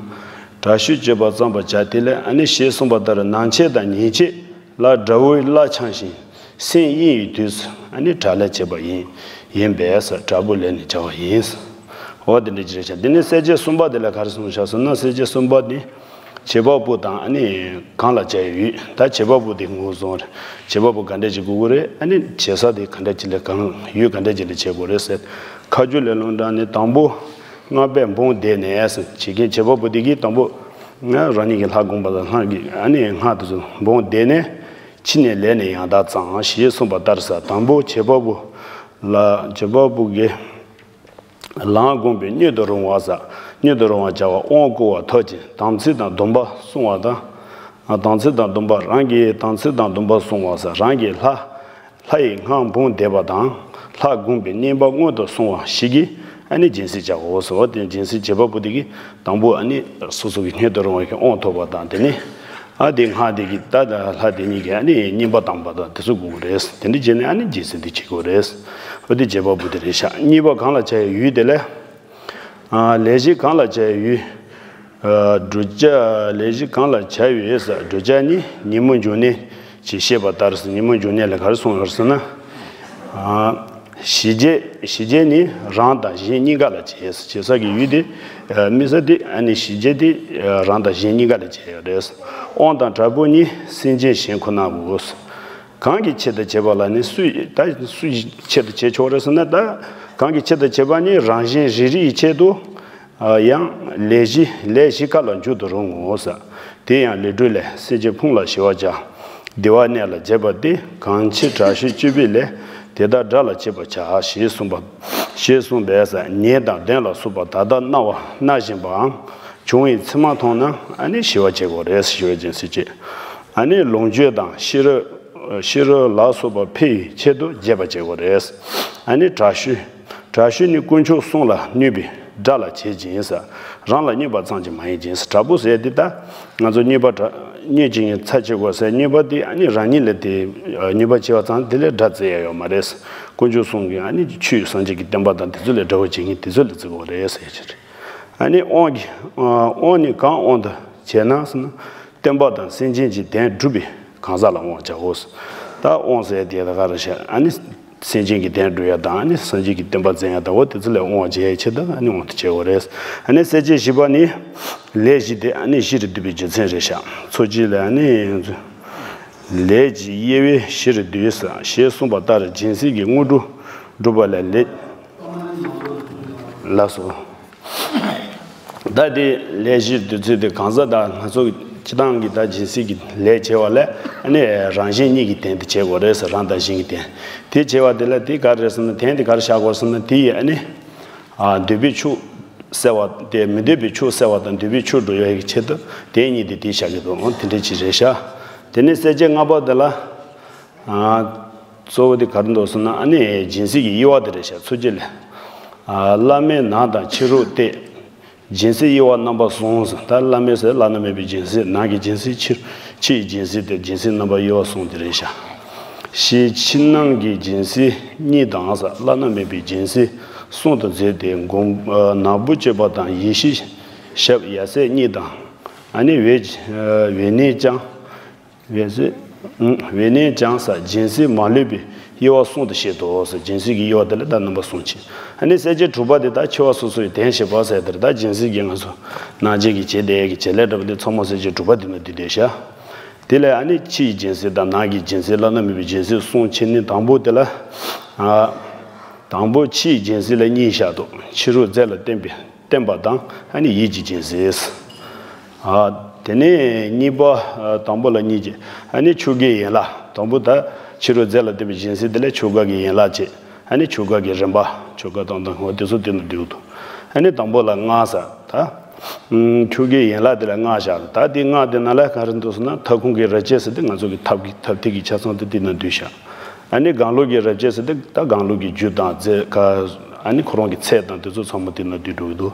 དྲག་ཤུལ་སྤྱོད་པ་བརྩམ་པར་བྱ། དེ་ལས་ཨ་ནི་ཞེས་གསུངས་པ་ལྟར་ནངས་ཕྱེད་དང་ཉིན་ཕྱེད་ལ་དགྲ་བོའི་བླ་འཆང་ཞིང་སེམས་གཡེང་བའི་དུས་སུ་ཨ་ནི་དྲག་ལས་བྱེད་པ་ཡིན། ཡིན་པས་ཟེར། དྲག་པོའི་ལས་ནི་བྱ་བ་ཡིན་ཟེར། འོ་དེ་འདྲ་ཅིག་རེད་ཤག་དེ་ནས་གསལ་བྱེད་གསུམ་པ་དེ་ལ་ག་རེ་གསུངས་བཞག་ཟེར་ན། གསལ་བྱེད་གསུམ་པ་ནི། བྱེད་པ་པོ་དང་ཨ་ནི་གང་ལ་བྱ་ཡི་ཡུལ། ད་བྱེད་པ་པོ་དེ་ངོས་བཟུང་རེད། བྱེད་པ་པོ་ག་འདྲ་ཅིག་དགོས་ཀྱི་རེད། ཨ་ནི་བྱེད་ས་དེ་ག་འདྲ་ཅིག་ལ་གང་ཡུལ་ག་འདྲ་ཅིག་ལ་བྱེད་དགོས་རེད་ཟེར། ཁ་སྦྱོར་ལས། ལུང་དྲངས་ནས་དང་པོ་སྔགས་པས་འབུངས་བཟླས་ནས་ཟེར། བྱེད་མཁན་བྱེད་པ་པོ་དེ་གིས་དང་པོ་ང་རང་ཉིད་ཀྱི་ལྷ་བསྒོམ་པ་དང་། ལྷ་གི་ཨ་ནི་སྔགས་དེ་ཚོ་འབུངས་བཟླས་ནས། ཕྱི་ནས་ལས་ནི་ཡང་དག་བརྩམ་ཞེས་གསུངས་པ་ལྟར་ཟེར། དང་པོ་བྱེད་པ་པོ་ལ་བྱེད་པ་པོ་གིས། ལམ་བསྒོམས་པས་མྱུར་དུ་རུང་བ་ཟེར། མྱུར་དུ་རུང་བར་བྱ་བ་དབང་བསྐུར་བ་ཐོབ་ཅིང་དམ་ཚིག་དང་སྡོམ་པ་བསྲུང་བ་དང་། དམ་ཚིག་དང་སྡོམ་པ། རང་གིས་དམ་ཚིག་དང་སྡོམ་པ་བསྲུང་བ་ཟེར། རང་གིས་ལྷ་ལྷ་ཡི་སྔགས་འབུངས་བཟླས་པ་དང་། ལྷ་བསྒོམས་པས་བསྙེན་པ་མངོན་དུ་སོང་བ་ཞིག་གིས་ཨ་ནི་སྦྱིན་སྲེག་བྱའོ་ཟེར། འོ་དེ་སྦྱིན་སྲེག་བྱེད་པ་པོ་དེ་གིས་དང་པོ་ཨ་ནི་སོ་སོ་གི་མྱུར་དུ་རུང་བའི་དབང་ཐོབ་པ་དང་། དེ་ནས་ཨ་དེ་སྔགས་དེ་གིས་ད་ལྷ་དེ་གཉིས་ཀྱིས་ཨ་ནི་བསྙེན་པ་བཏང་པ་དང་དེ་ཚོ་དགོས་ཀྱི་རེད། དེ་འདྲ་བྱས་ནས་ཨ་ནི་སྦྱིན་སྲེག་དེ་བྱེད་དགོས་རེད། འོ་དེ་བྱེད་པ་པོ་དེ་རེད་ཤག་གཉིས་པ་གང་ལ་བྱ་ཡི་ཡུལ་དེ་ལས། ཨ་ལས་བཞི་གང་ལ་བྱ་ཡི་ཡུལ། ཨ་བསྒྲུབ་བྱ་ལས་བཞི་གང་ལ་བྱ་ཡི་ཡུལ་ཟེར། བསྒྲུབ་བྱ་ནི་ཉོན་མོངས་འབྱུང་གནས་ཞེས་བཤད་པ་ལྟར་ཟེར། ཉོན་མོངས་འབྱུང་གནས་ལ་ག་རེ་གསུངས་ཡོད་ཟེར་ན། ཨ་ཞི་བྱེད། ཞི་བྱེད་ནི་རང་དང་གཞན་གཉིས་ཀ་ལ་བྱེད། བྱེད་ས་གི་ཡུལ་དེ། ཨ་དམིགས་ས་དེ་ཨ་ནི་ཞི་བྱེད་དེ་ཨ་རང་དང་གཞན་གཉིས་ཀ་ལ་བྱེད་ཡོད་རེད། དབང་དང་དྲག་པོ་ནི་སེམས་ཅན་གཞན་ཁོ་ནའོ། གང་གི་ཆེད་དུ་བྱེད་པ་ལ་ནི་སུ་ཡི་ད་སུ་ཡི་ཆེད་དུ་བྱེད་ཆོག་རེད་ཟེར་ན། ད་གང་གི་ཆེད་དུ་བྱེད་པ་ནི་རང་གཞན་རེ་རེ་ཡི་ཆེད་དུ། ཨ་ཡང་ལས་བཞི་ལས་བཞི་ཀ་ལ་འཇུག་ཏུ་རུང་ངོ་ཟེར། དེ་ཡང་ལས་འབྲས་ལས། སེམས་ཅན་ཕུང་ལ་ཞི་བར་བྱ། བདེ་བ་གནས་ལ་བྱེད་པ་སྟེ། གང་ཕྱིར་དྲག་ཤུལ་སྤྱོད་པའི་ལས། དེ་དག་དགྲ་ལ་བྱེད་པར་བྱ། ཞེས་གསུངས་པ། ཞེས་གསུངས་པས་ཟེར། ཉལ་དང་གདན་ལ་སོགས་པ་ད་ལྟ་གནང་བ་གནང་བཞིན་པའམ་བྱུང་བའི་ཚེ་མ་མཐོང་ན་ཨ་ནི་ཞི་བར་བྱེད་དགོས་རེད། ཞི་བའི་སྦྱིན་སྲེག་བྱེད། ཨ་ནི་ལོངས་སྤྱོད་དང་ཤེས་རབ། ཤེས་རབ་ལ་སོགས་པ་འཕེལ་བའི་ཆེད་དུ་རྒྱས་པར་བྱེད་དགོས་རེད། ཨ་ནི་དྲག་ཤུལ། དྲག་ཤུལ་ནི་དཀོན་མཆོག་གསུམ་ལ་གནོད་པའི་དགྲ་ལ་བྱེད་ཅིང་ཟེར། རང་ལ་གནོད་པ་ཙམ་གྱིས་མ་ཡིན་ཅིང་ཟེར། དྲག་པོ་ཟེར་དེ་ད་ང་ཚོ་གནོད་པ་དྲག་གནོད་ཅིང་ཚ་བྱེད་དགོས་ཟེར། གནོད་པ་དེ་ཨ་ནི་རང་ཉིད་ལ་དེ་གནོད་པ་བྱེད་པ་ཙམ་དེ་ལས་དགྲ་བརྩི་ཡ་ཡོད་མ་རེད། དཀོན་མཆོག་གསུམ་གྱི་ཨ་ནི་ཆོས་སངས་རྒྱས་ཀྱི་བསྟན་པ་དང་དེ་ཚོ་ལས་དགྲ་བོ་བྱེད་མཁན་དེ་ཚོ་ལ་བརྩི་དགོས་རེད་ཟེར་གྱི་རེད། ཨ་ནི་དབང་གི་དབང་ནི་གང་དབང་དུ་བྱས་ན་ཟེར་ན། བསྟན་པ་དང་སེམས་ཅན་གྱི་དོན་སྒྲུབ་པའི་གང་ཟག་ལ་དབང་བྱའོ། ད་དབང་ཟེར་དེ་ད་ག་རེ་བྱ། ཨ་ནི་སེམས་ཅན་གྱི་དོན་སྒྲུབ་ཡ་དང་། ཨ་ནི་སངས་རྒྱས་ཀྱི་བསྟན་པ་འཛིན་ཡ་དང་། འོ་དེ་ཚོ་ལ་དབང་བྱེད་ཡ་ཆེད་དུ་ཨ་ནི་དབང་དུ་བྱེད་དགོས་རེད། ཨ་ནི་གསལ་བྱེད་བཞི་པ་ནི། ལས་བཞི་དེ་ཨ་ནི་བཞི་རུ་འདུས་པའི་རྒྱུ་མཚན་རེད་ཤག་འཚོ་བྱེད་ལས་ཨ་ནི། ལས་ཀྱི་དབྱེ་བས་བཞི་རུ་འདུས་ཟེར། ཞེས་གསུངས་པ་ལྟར་སྦྱིན་སྲེག་གི་དངོས་གྲུབ་སྒྲུབ་པ་ལས་ལས། ལགས་སོ། ད་དེ་ལས་བཞིར་འདུས་ཚུལ་དེ་གང་ཟག་དང་ང་ཚོ་སྤྱི་བཏང་གི་ད་སྦྱིན་སྲེག་གི་ལས་བྱེད་པ་ལ་ཨ་ནི་རང་གཞན་གཉིས་ཀྱི་དོན་དེ་བྱེད་དགོས་རེད་ཟེར། རང་དང་གཞན་གྱི་དོན་དེ་བྱེད་པ་དེ་ལ་དེ་ག་རེ་རེད་ཟེར་ན། དོན་དེ་ག་རེ་བཞག་དགོས་ཟེར་ན། དེ་ཡི་ཨ་ནི་ཨ་འདོད་པའི་ཕྱོགས་བསལ་བ་དེ། མི་འདོད་པའི་ཕྱོགས་བསལ་བ་དང་འདོད་པའི་ཕྱོགས་འགྲོ་ཡ་གི་ཆེད་དུ་དོན་གཉིས་དེ་དེ་བཞག་གི་འདུག་འོ་དེ་འདྲ་ཅིག་རེད་ཤག་དེ་ནས་གསལ་བྱེད་ལྔ་པ་དེ་ལ། ཨ་གཙོ་བོ་དེ་ག་རེ་འདུག་ཟེར་ན། ཨ་ནི་སྦྱིན་སྲེག་གི་དབྱེ་བ་དེ་རེད་ཤག་འཚོ་བྱེད་ལས། ཨ་བླ་མེད་ནང་དང་ཕྱི་རོལ་ཏེ། སྦྱིན་སྲེག་དབྱེ་བ་རྣམ་པ་གསུམ་ཟེར། ད་བླ་མེད་ཟེར་བླ་ན་མེད་པའི་སྦྱིན་སྲེག། ནང་གི་སྦྱིན་སྲེག། ཕྱི་ཕྱི་ཡི་སྦྱིན་སྲེག་སྟེ། སྦྱིན་སྲེག་རྣམ་པ་དབྱེ་བ་གསུམ་དེ་རེད་ཤག་ཕྱི་ཕྱི་ནང་གི་སྦྱིན་སྲེག་གཉིས་དང་ཟེར། བླ་ན་མེད་པའི་སྦྱིན་སྲེག་གསུམ་དུ་མཛད་དེ། མགོན་ཨ་ནག་པོ་སྤྱོད་པ་དང་ཡེ་ཤེས་ཞབས་ཡ་མཚན་གཉིས་དང་། ཨ་ནི་འོད་ཨ་འོད་ནི་ཅན། འོད་ཟེར། བས་ནས་ཀྱང་ཟེར། སྦྱིན་སྲེག་མ་ལུས་པའི་དབྱེ་བ་གསུམ་དུ་བཤད་དོ་ཟེར། སྦྱིན་སྲེག་གི་དབྱེ་བ་དེ་ལ་ད་རྣམ་པ་གསུམ་བྱས། ཨ་ནི་གསལ་བྱེད་དྲུག་པ་དེ་ད་ཆེ་བ་སོ་སོ་ཡི་དོན་བྱེད་པ་ཟེར་དེར། ད་སྦྱིན་སྲེག་གི་ང་ཚོ་ནང་བྱེད་ཀྱི་བྱེད་བདེ་ཡས་ཀྱི་བྱེད་ལས་འདྲ་པོ་དེ་ཚང་མ་གསལ་བྱེད་དྲུག་པ་དེ་ན་འདུས་བསྡད་བཞག་དེ་ལས་ཨ་ནི་ཕྱི་ཡི་སྦྱིན་སྲེག་དང་ནང་གི་སྦྱིན་སྲེག་བླ་ན་མེད་པའི་སྦྱིན་སྲེག་གསུམ་བྱས་ནས། དང་པོ་དེ་ལ། ཨ། དང་པོ་ཕྱི་ཡི་སྦྱིན་སྲེག་ལ་གཉིས་བཞག་འདུག་ཕྱི་རོལ་རྫས་ལ་བརྟེན་པའི་བརྟེན་པ་དང་ཨ་ནི་ཡིད་ཀྱི་སྦྱིན་སྲེག་ཨ། དེ་ནས་གཉིས་པ། ཨ། དང་པོ་ལ་གཉིས་ཀྱི། ཨ་ནི་ཆོས་སྐལ་ཡན་ལག་དང་པོ་ད་ཕྱི་རོལ་རྫས་ལ་བརྟེན་པའི་སྦྱིན་སྲེག་དེ་ལས་ཆོས་སྐལ་གྱི་ཡན་ལག་བྱས། ཨ་ནི་ཆོས་སྐལ་གྱི་རིམ་པ། ཆོས་སྐལ་དང་དང་འོ་དེ་ཚོ་དེ་ན་འདུས་འདུག་ཨ་ནི་དང་པོ་ལ་ལྔ་ཟེར། ད་ཆོས་སྐལ་ཡན་ལག་དེ་ལ་ལྔ་བཞག་ད་དེ་ལྔ་དེ་ན་ལ་ག་རེ་འདུག་ཟེར་ན། ཐབ་ཁུང་གི་རབ་བྱེད་ཟེར་དེ་ང་ཚོ་གི་ཐབ་ཀྱི་ཐབ་ཐིག་གི་ཆ་ཚང་དེ་དེ་ན་འདུས་བཞག་ཨ་ནི་དགང་བླུགས་ཀྱི་རབ་བྱེད་ཟེར་དེ་ད་དགང་བླུགས་ཀྱི་རྒྱུ་དང་རྫས་ཀ་ཨ་ནི་ཁོ་རང་གི་ཚད་དང་དེ་ཚོ་ཚང་མ་དེ་ན་འདུས་འགྲོ་གི་འདུག་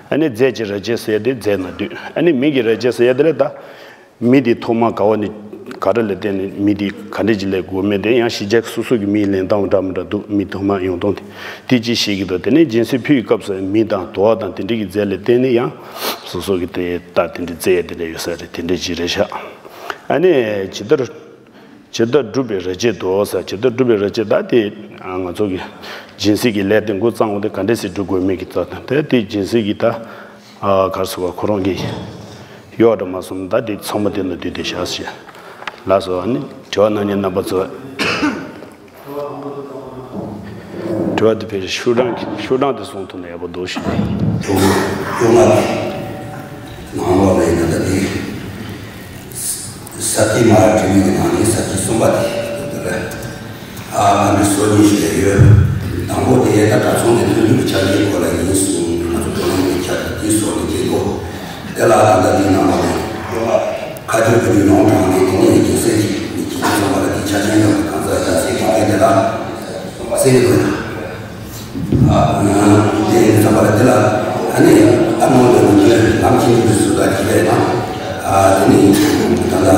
ཨ་ནི་རྫས་ཀྱི་རབ་བྱེད་ཟེར་དེ་རྫས་ན་འདུས། ཨ་ནི་མི་གི་རབ་བྱེད་ཟེར་དེ་ལ་ད་མི་དེ་ཐོག་མ་ག་བ་ནས་ག་རེ་ལ་བརྟེན་ནས་མི་དེ་ག་འདྲ་ཅིག་ལས་དགོས་མེད་དེ་ཡང་གཞི་རྒྱ་སོ་སོ་གི་མིའི་ལེན་སྟངས་འདྲ་མི་འདྲ་འདུག་མི་ཐོག་མ་ཡོང་སྟངས་དེ་དེ་ཅིག་ཤེས་ཀྱི་འདུག་དེ་ནས་སྦྱིན་སྲེག་ཕུལ་བའི་སྐབས་སུ་མི་དང་དུ་བ་དང་དེ་འདྲ་གི་རྫས་ལ་བརྟེན་ནས་ཡང་སོ་སོ་གི་དེ་ད་དེ་འདྲ་རྫས་དེ་འདྲ་ཡོད་ས་རེད། དེ་འདྲ་ཅིག་རེད་ཤག་ཨ་ནི་ཇི་ལྟར། ཇི་ལྟར་སྒྲུབ་པའི་རབ་བྱེད་དོ་ཟེར། ཇི་ལྟར་སྒྲུབ་པའི་རབ་བྱེད་ད་དེ་ང་ཚོ་གི་སྦྱིན་སྲེག་གི་ལས་དེ་འགོ་བརྩམས་འོང་དེ་ག་འདྲ་སེ་སྒྲུབ་དགོས་མིན་གྱི་རྩ་དང་དེ་དེ་སྦྱིན་སྲེག་གི་ད་ག་རེ་ཟེར་བ་ཁོ་རང་གི་གཡོག་འདྲ་མ་སོང་ད་དེ་ཚང་མ་དེ་ན་འདུས་ཏེ་བཞག་ཞེས་ལགས་སོ། ཨ་ནི་དྲི་བ་གནང་མཁན་རྣམ་པ་ཚོ། དྲི་བ་དེ་ཕལ་ཆེར་ཤོག་གྲངས་ཀྱི་ཤོག་གྲངས་དེ་གསུང་ཐུབ་ན་ཡག་པོ་འདུག་ཞུ། ཐུབ་ཐུབ་མ་རེད། ནང་ལོགས་ལ་ཡིན་ན་ད་དེ་ས་བཅད་མ་ར་བྲིས་མི་གི་ནང་ནས་ས་བཅད་གསུམ་པ་དེ་ད་རེད། ཨ་ང་འདི་སོ་གཉིས་ཤིག་ཡོད། དང་པོ་དེ་ད་གྲྭ་ཚང་གི་ཐོན་རྒྱུ་གི་ཆ་རྐྱེན་སྐོར་ལ་ཡིན་གསུངས། ང་ཚོ་དོ་སྣང་གི་ཆ་དེ་སོགས་ནས་བྱེད་དགོས། དེ་ལ་ད་ལྟ་འདི་ནང་ལོགས་ནས་ཁ་ཐུག་གི་རྒྱུ་ཡོངས་དྲངས་ནས་དེ་ནས་རྒྱལ་སྲས་ཀྱི་མི་ཁྱེད་ཚོ་ཚང་མ་ལ་དེ་ཆ་རྐྱེན་ཡོད་པ་གང་ཟག་རྒྱལ་སྲས་ཀྱི་སྐད་དེ་ལ་སེ་ནི་དགོས་ན། ཨ་དེ་ཡིན་ཙམ་པ་ལ་དེ་ལ་ཨ་ནི་ཨ་ནོ་ལ་ནི་ལམ་ཁྱིམ་གྱི་བཟོ་ལྟ་ཅི་རེད་ན། ཨ་དེ་ནི་ད་ལྟ་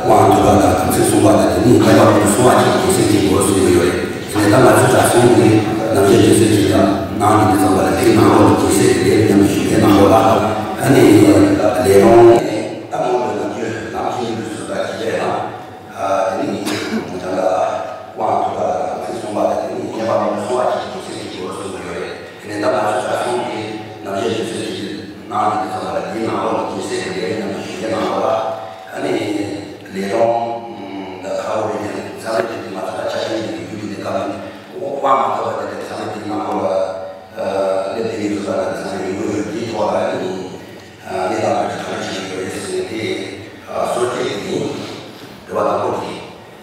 དབང་དུ་བ་དང་དམ་ཚིག་སྲུང་བ་དང་དེ་ནི་སྙན་པ་ཀུན་ཏུ་སྲུང་བ་ཅིག་རྒྱལ་སྲས་ཀྱི་སྒོ་སྲུང་གི་ཡོད་རེད། དེ་ནས་ད་ང་ཚོ་གྲྭ་ཚང་གི་རྣམ་བཤད་རྒྱལ་སྲས་ཀྱི་ལམ་ནང་གི་ཙམ་པ་ལ་དེའི་ནང་ལོགས་ཀྱི་རྒྱལ་སྲས་ཀྱི་ལས་མཉམ་དུ་ཞུགས་པའི་ནང་ལོགས་ལ་ཨ་ནི་ལས་རོང་ཨ་ནོ་ལ་ནི་ལམ་ཁྱིམ་གྱི་བཟོ་ལྟ་ཅི་རེད་ན། དེ་ནི་ད་ལྟ་དབང་དུ་བ་དང་ཚིག་གསུམ་པ་དང་དེ་ནི་སྙན་པ་མང་པོ་གསུང་བ་ཅིག་གི་ཚིག་གི་སྐོར་གསུང་གི་ཡོད་རེད། དེ་ནས་ད་ང་ཚོ་གྲྭ་ཚང་གི་རྣམ་བཤད་ཀྱི་ཚིག་གི་ནང་གི་ཚང་མ་ལ་དེའི་ནང་ལོགས་ཀྱི་ཚིག་གི་ལས་རིགས་རྣམས་ཀྱི་ཞུ་རྒྱ་ནང་ལོགས་ལ་ཨ་ནི་ལས་རོང་ད་ཁ་བོ་རེད། དེ་ཚང་མ་དེ་ང་ཚོ་ད་ཆ་རྐྱེན་གྱི་རྒྱུ་དེ་ནས་བཀའ་མོལ་དབང་མ་ཐོབ་པ་དེ་ནས་ཚང་མ་དེའི་ནང་ལོགས་ལ་སླེབས་དེ་ཡིན་ཚུལ་ལ་ཚང་མ་ཡིན་དགོས་ཡོད། དེའི་ཐོག་ལ་ཨ་ནི། གནས་སྟངས་ཁ་ཤས་ག་རེ་བྱེད་ཀྱི་ཡོད་རེད་ཟེར་ནས་དེ་གསོལ་ཇ་དེ་ཡིན། དྲི་བ་དང་པོ་དེ།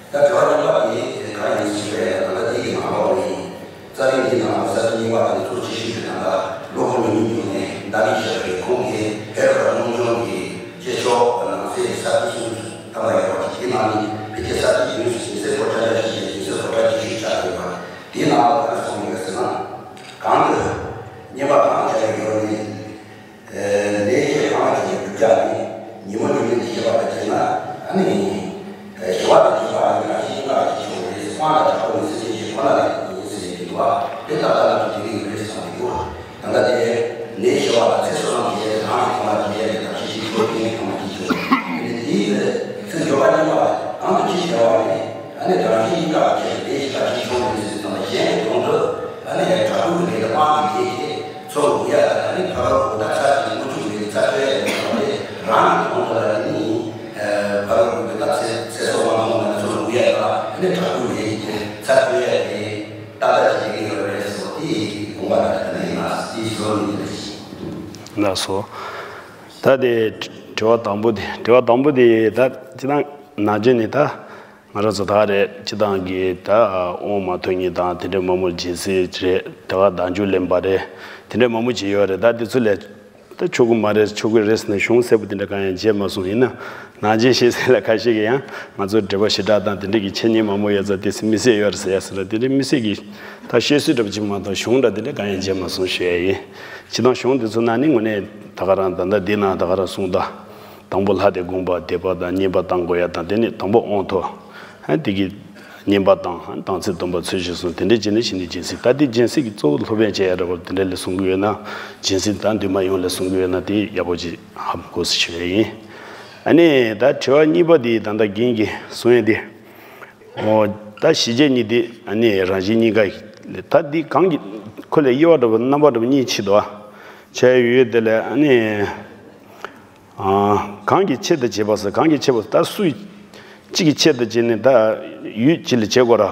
ད་དྲི་བ་གཉིས་པ་དེ་ག་ཡིན་ཞུས་པས་ད་ལྟ་དེ་གི་ནང་ལོགས་ནས་རྩ་རིག་འདི་ནང་ལ་ས་ཆ་གཉིས་པ་དེ་ཚོ་ཅི་ཞིག་རེད། ད་ལྟ་ལོ་ཁོ་ན་གཉིས་བརྒྱུད་ནས་ཟླ་རིག་ཞེས་པའི་ཁོང་གིས་ཧེ་ར་སྔོན་བྱུང་གི་སྐྱེས་མཆོག་ནང་གསེས་ས་ཁུལ་སུ་ཐམ་པ་ཡོད་པ་དེ་དེའི་ནང་ནས་ཕལ་ཆེར་ས་ཁུལ་ཡུན་སུ་ཞིང་སའི་ཕོ་བྲང་ཡ་ཞིག་ཞིང་སའི་ཕོ་བྲང་ཅི་ཞིག་ཆགས་ཡོད་པ་དེའི་ནང་ལ་ག་རེ་གསུངས་ཡོད་ཟེར་ན། གང་དུ་བསྙེན་པ་གང་བྱ་ཡི་ཡོད་ནི། ལས་བྱེད་གང་ལ་བྱེད་པའི་བསྒྲུབ་བྱ་ནི། ཉིན་མོ་ཉིན་མོ་ནི་ཞེས་པ་དང་བཅས་ན། ཨ་ནི། ཞི་བ་དང་བྱེད་པ་ནི་རང་བཞིན་གཉིས་ཀ་ལ་བྱེད་ཆོག་རེད། དབང་དང་དྲག་པོ་ནི་སེམས་ཅན་གཞན་ཁོ་ན་ལ་ཡིན་ཟེར་གྱི་འདུག་བ། དེ་ལྟ་ལྟ་ན་དེ་རིགས་རེད་བསམ་གྱི་འདུག་ད་ལྟ་དེ་ལས་ཞི་བ་དང་ཚེ་བསོད་ནམས་ཀྱི་ལས་རང་གི་ཐོག་མ་བྱེད་ཡ་དེ་དང་ཤེས་བྱེད་ཀྱི་ཐོག་མའི་ཐོག་མ་བྱེད་ཆོག་དེ་ནི་དེའི་ཚེ་འབྱོར་པ་གཉིས་ཀ་གང་དུ་ཅི་བྱ་བ་ནི། ཨ་ནི་རང་བཞིན་གཉིས་ཀ་ལ་བྱེད་པའི་ལས་ཞི་བ་བྱེད་ཆོག་རེད་ཟེར་ཙམ་ལ་གཞན་གྱི་དོན་དུ་ཨ་ནི་དྲག་པོའི་ལས་དང་དབང་གི་ལས་ཀྱིས། ཚོགས་དགོས་ཡ་ལ་ནི་ཕ་རོལ་པོ་དང་ཚར་གཅིག་དངུལ་ཆུ་མེད་ཚར་གཅོད་ཡ་ཡོད་པ་དེ་རང་གི་དོན་དུ་ལ་ནི་ཕ་རོལ་པོའི་ད་ཚེ་ཚེ་སྲོག་མ་མཐོང་ན་ཚོགས་དགོས་ཡ་ལ་ནི་དྲག་པོའི་ལས་ཀྱི་ཚེ་ཚར་གཅོད་ཡ་དེ་ཏག་ཏག་ཅིག་ཡིན་ཡོད་རེད་ཟེར་བ་དེ་དགོངས་པ་ལ་ནི་ཡིན་ན་དེའི་ཞོར་ནས་རེད། ལགས་སོ། ད་དེ་དྲི་བ་དང་པོ་དེ་དྲི་བ་དང་པོ་དེ་ད་ཅི་ད་ནང་ཆོས་ནི་ད། ང་རང་ཚོ་ད་རེད་སྤྱི་བཏང་གི་ད་དབང་མ་ཐོབ་མཁན་དང་དེ་འདྲའི་མང་པོ་སྦྱིན་སྲེག་རེད། དེ་བ་བདག་འཇུག་ལེན་པ་རེད། དེ་འདྲའི་མང་པོ་ཅིག་ཡོད་རེད། ད་དེ་ཚོ་ལས་ད་ཆོག་གི་མ་རེད་ཆོག་གི་རེད་ཟེར་ནས་གཞུང་གསལ་པོ་དེ་འདྲ་གང་ཡང་མཇལ་མ་སོང་། ཡིན་ན་ནང་ཆོས་ཤེས་ཚད་ལ་ཁ་ཤས་ཀྱིས་ཡང་ང་ཚོར་འགྲེལ་པ་ཞེ་དྲག་དང་དེ་འདྲ་གི་འཆད་ཉན་མང་པོ་ཡོད་ཙང་དེ་ཚོ་དམིགས་བསལ་ཡོད་རེད་ཟེར་ཡ་ཟེར་ན་དེ་འདྲའི་དམིགས་བསལ་གྱི་ད་བཤད་སྲོལ་འདྲ་པོ་ཅིག་མ་གཏོགས་གཞུང་འདྲ་དེ་འདྲ་གང་ཡང་མཇལ་མ་སོང་ཞུ་ཡ་ཡིན། སྤྱི་བཏང་གཞུང་དེ་ཚོ་ནང་ནས་དངོས་གནས་ད་ག་རང་ད་ལྟ་འདི་ན་ད་ག་རང་གསུངས་ད། དང་པོ་ལྷ་དེ་བསྒོམ་པ་བཟླས་པ་དང་བསྙེན་པ་བཏང་དགོས་ཡ་དང་དེ་ནས་དང་པོ་དབང་ཐོབ། ཨ་དེ་གི་བསྙེན་པ་བཏང་དང་ཚེ་སྟོན་པ་ཚུལ་བཞིན་བསྲུང་དེ་འདྲས་བྱས་ནས་ཕྱི་ནས་སྦྱིན་སྲེག་ད་དེ་སྦྱིན་སྲེག་གི་གཙོ་བོ་སློབ་དཔོན་བྱས་ཡ་འདྲ་པོ་དེ་འདྲས་ལས་གསུང་གི་ཡོད་ན་སྦྱིན་སྲེག་ད་འདུས་མ་ཡོངས་ལས་གསུང་གི་ཡོད་ན་དེ་ཡག་པོ་ཅིག་ཧ་གོ་སྲིད་ཞུ་ཡ་ཡིན། ཨ་ནི་ད་དྲི་བ་གཉིས་པ་འདི་ད་ལྟ་རྒན་གྱིས་གསུངས་ཡ་དེ། འོ། ད་གཞི་བྱེད་གཉིས་དེ་ཨ་ནི་རང་བཞིན་གཉིས་ཀ་ཡི་ད་འདི་གང་གི་ཁོ་ལས་དབྱེ་བ་འདྲ་པོ་རྣམ་པ་འདྲ་པོ་གཉིས་ཕྱེ་འདུག་ཨ། བྱས་ཡོད་དེ་ལས་ཨ་ནི། ཨ། གང་གི་ཆེད་དུ་བྱེད་པ་ཟེར་གང་གི་ཆེད་པ་ཟེར་ད་སུ་གཅིག་གི་ཆེད་དུ་བྱེད་ནས་ད་ཡུལ་གཅིག་ལ་བྱེད་དགོས་ར།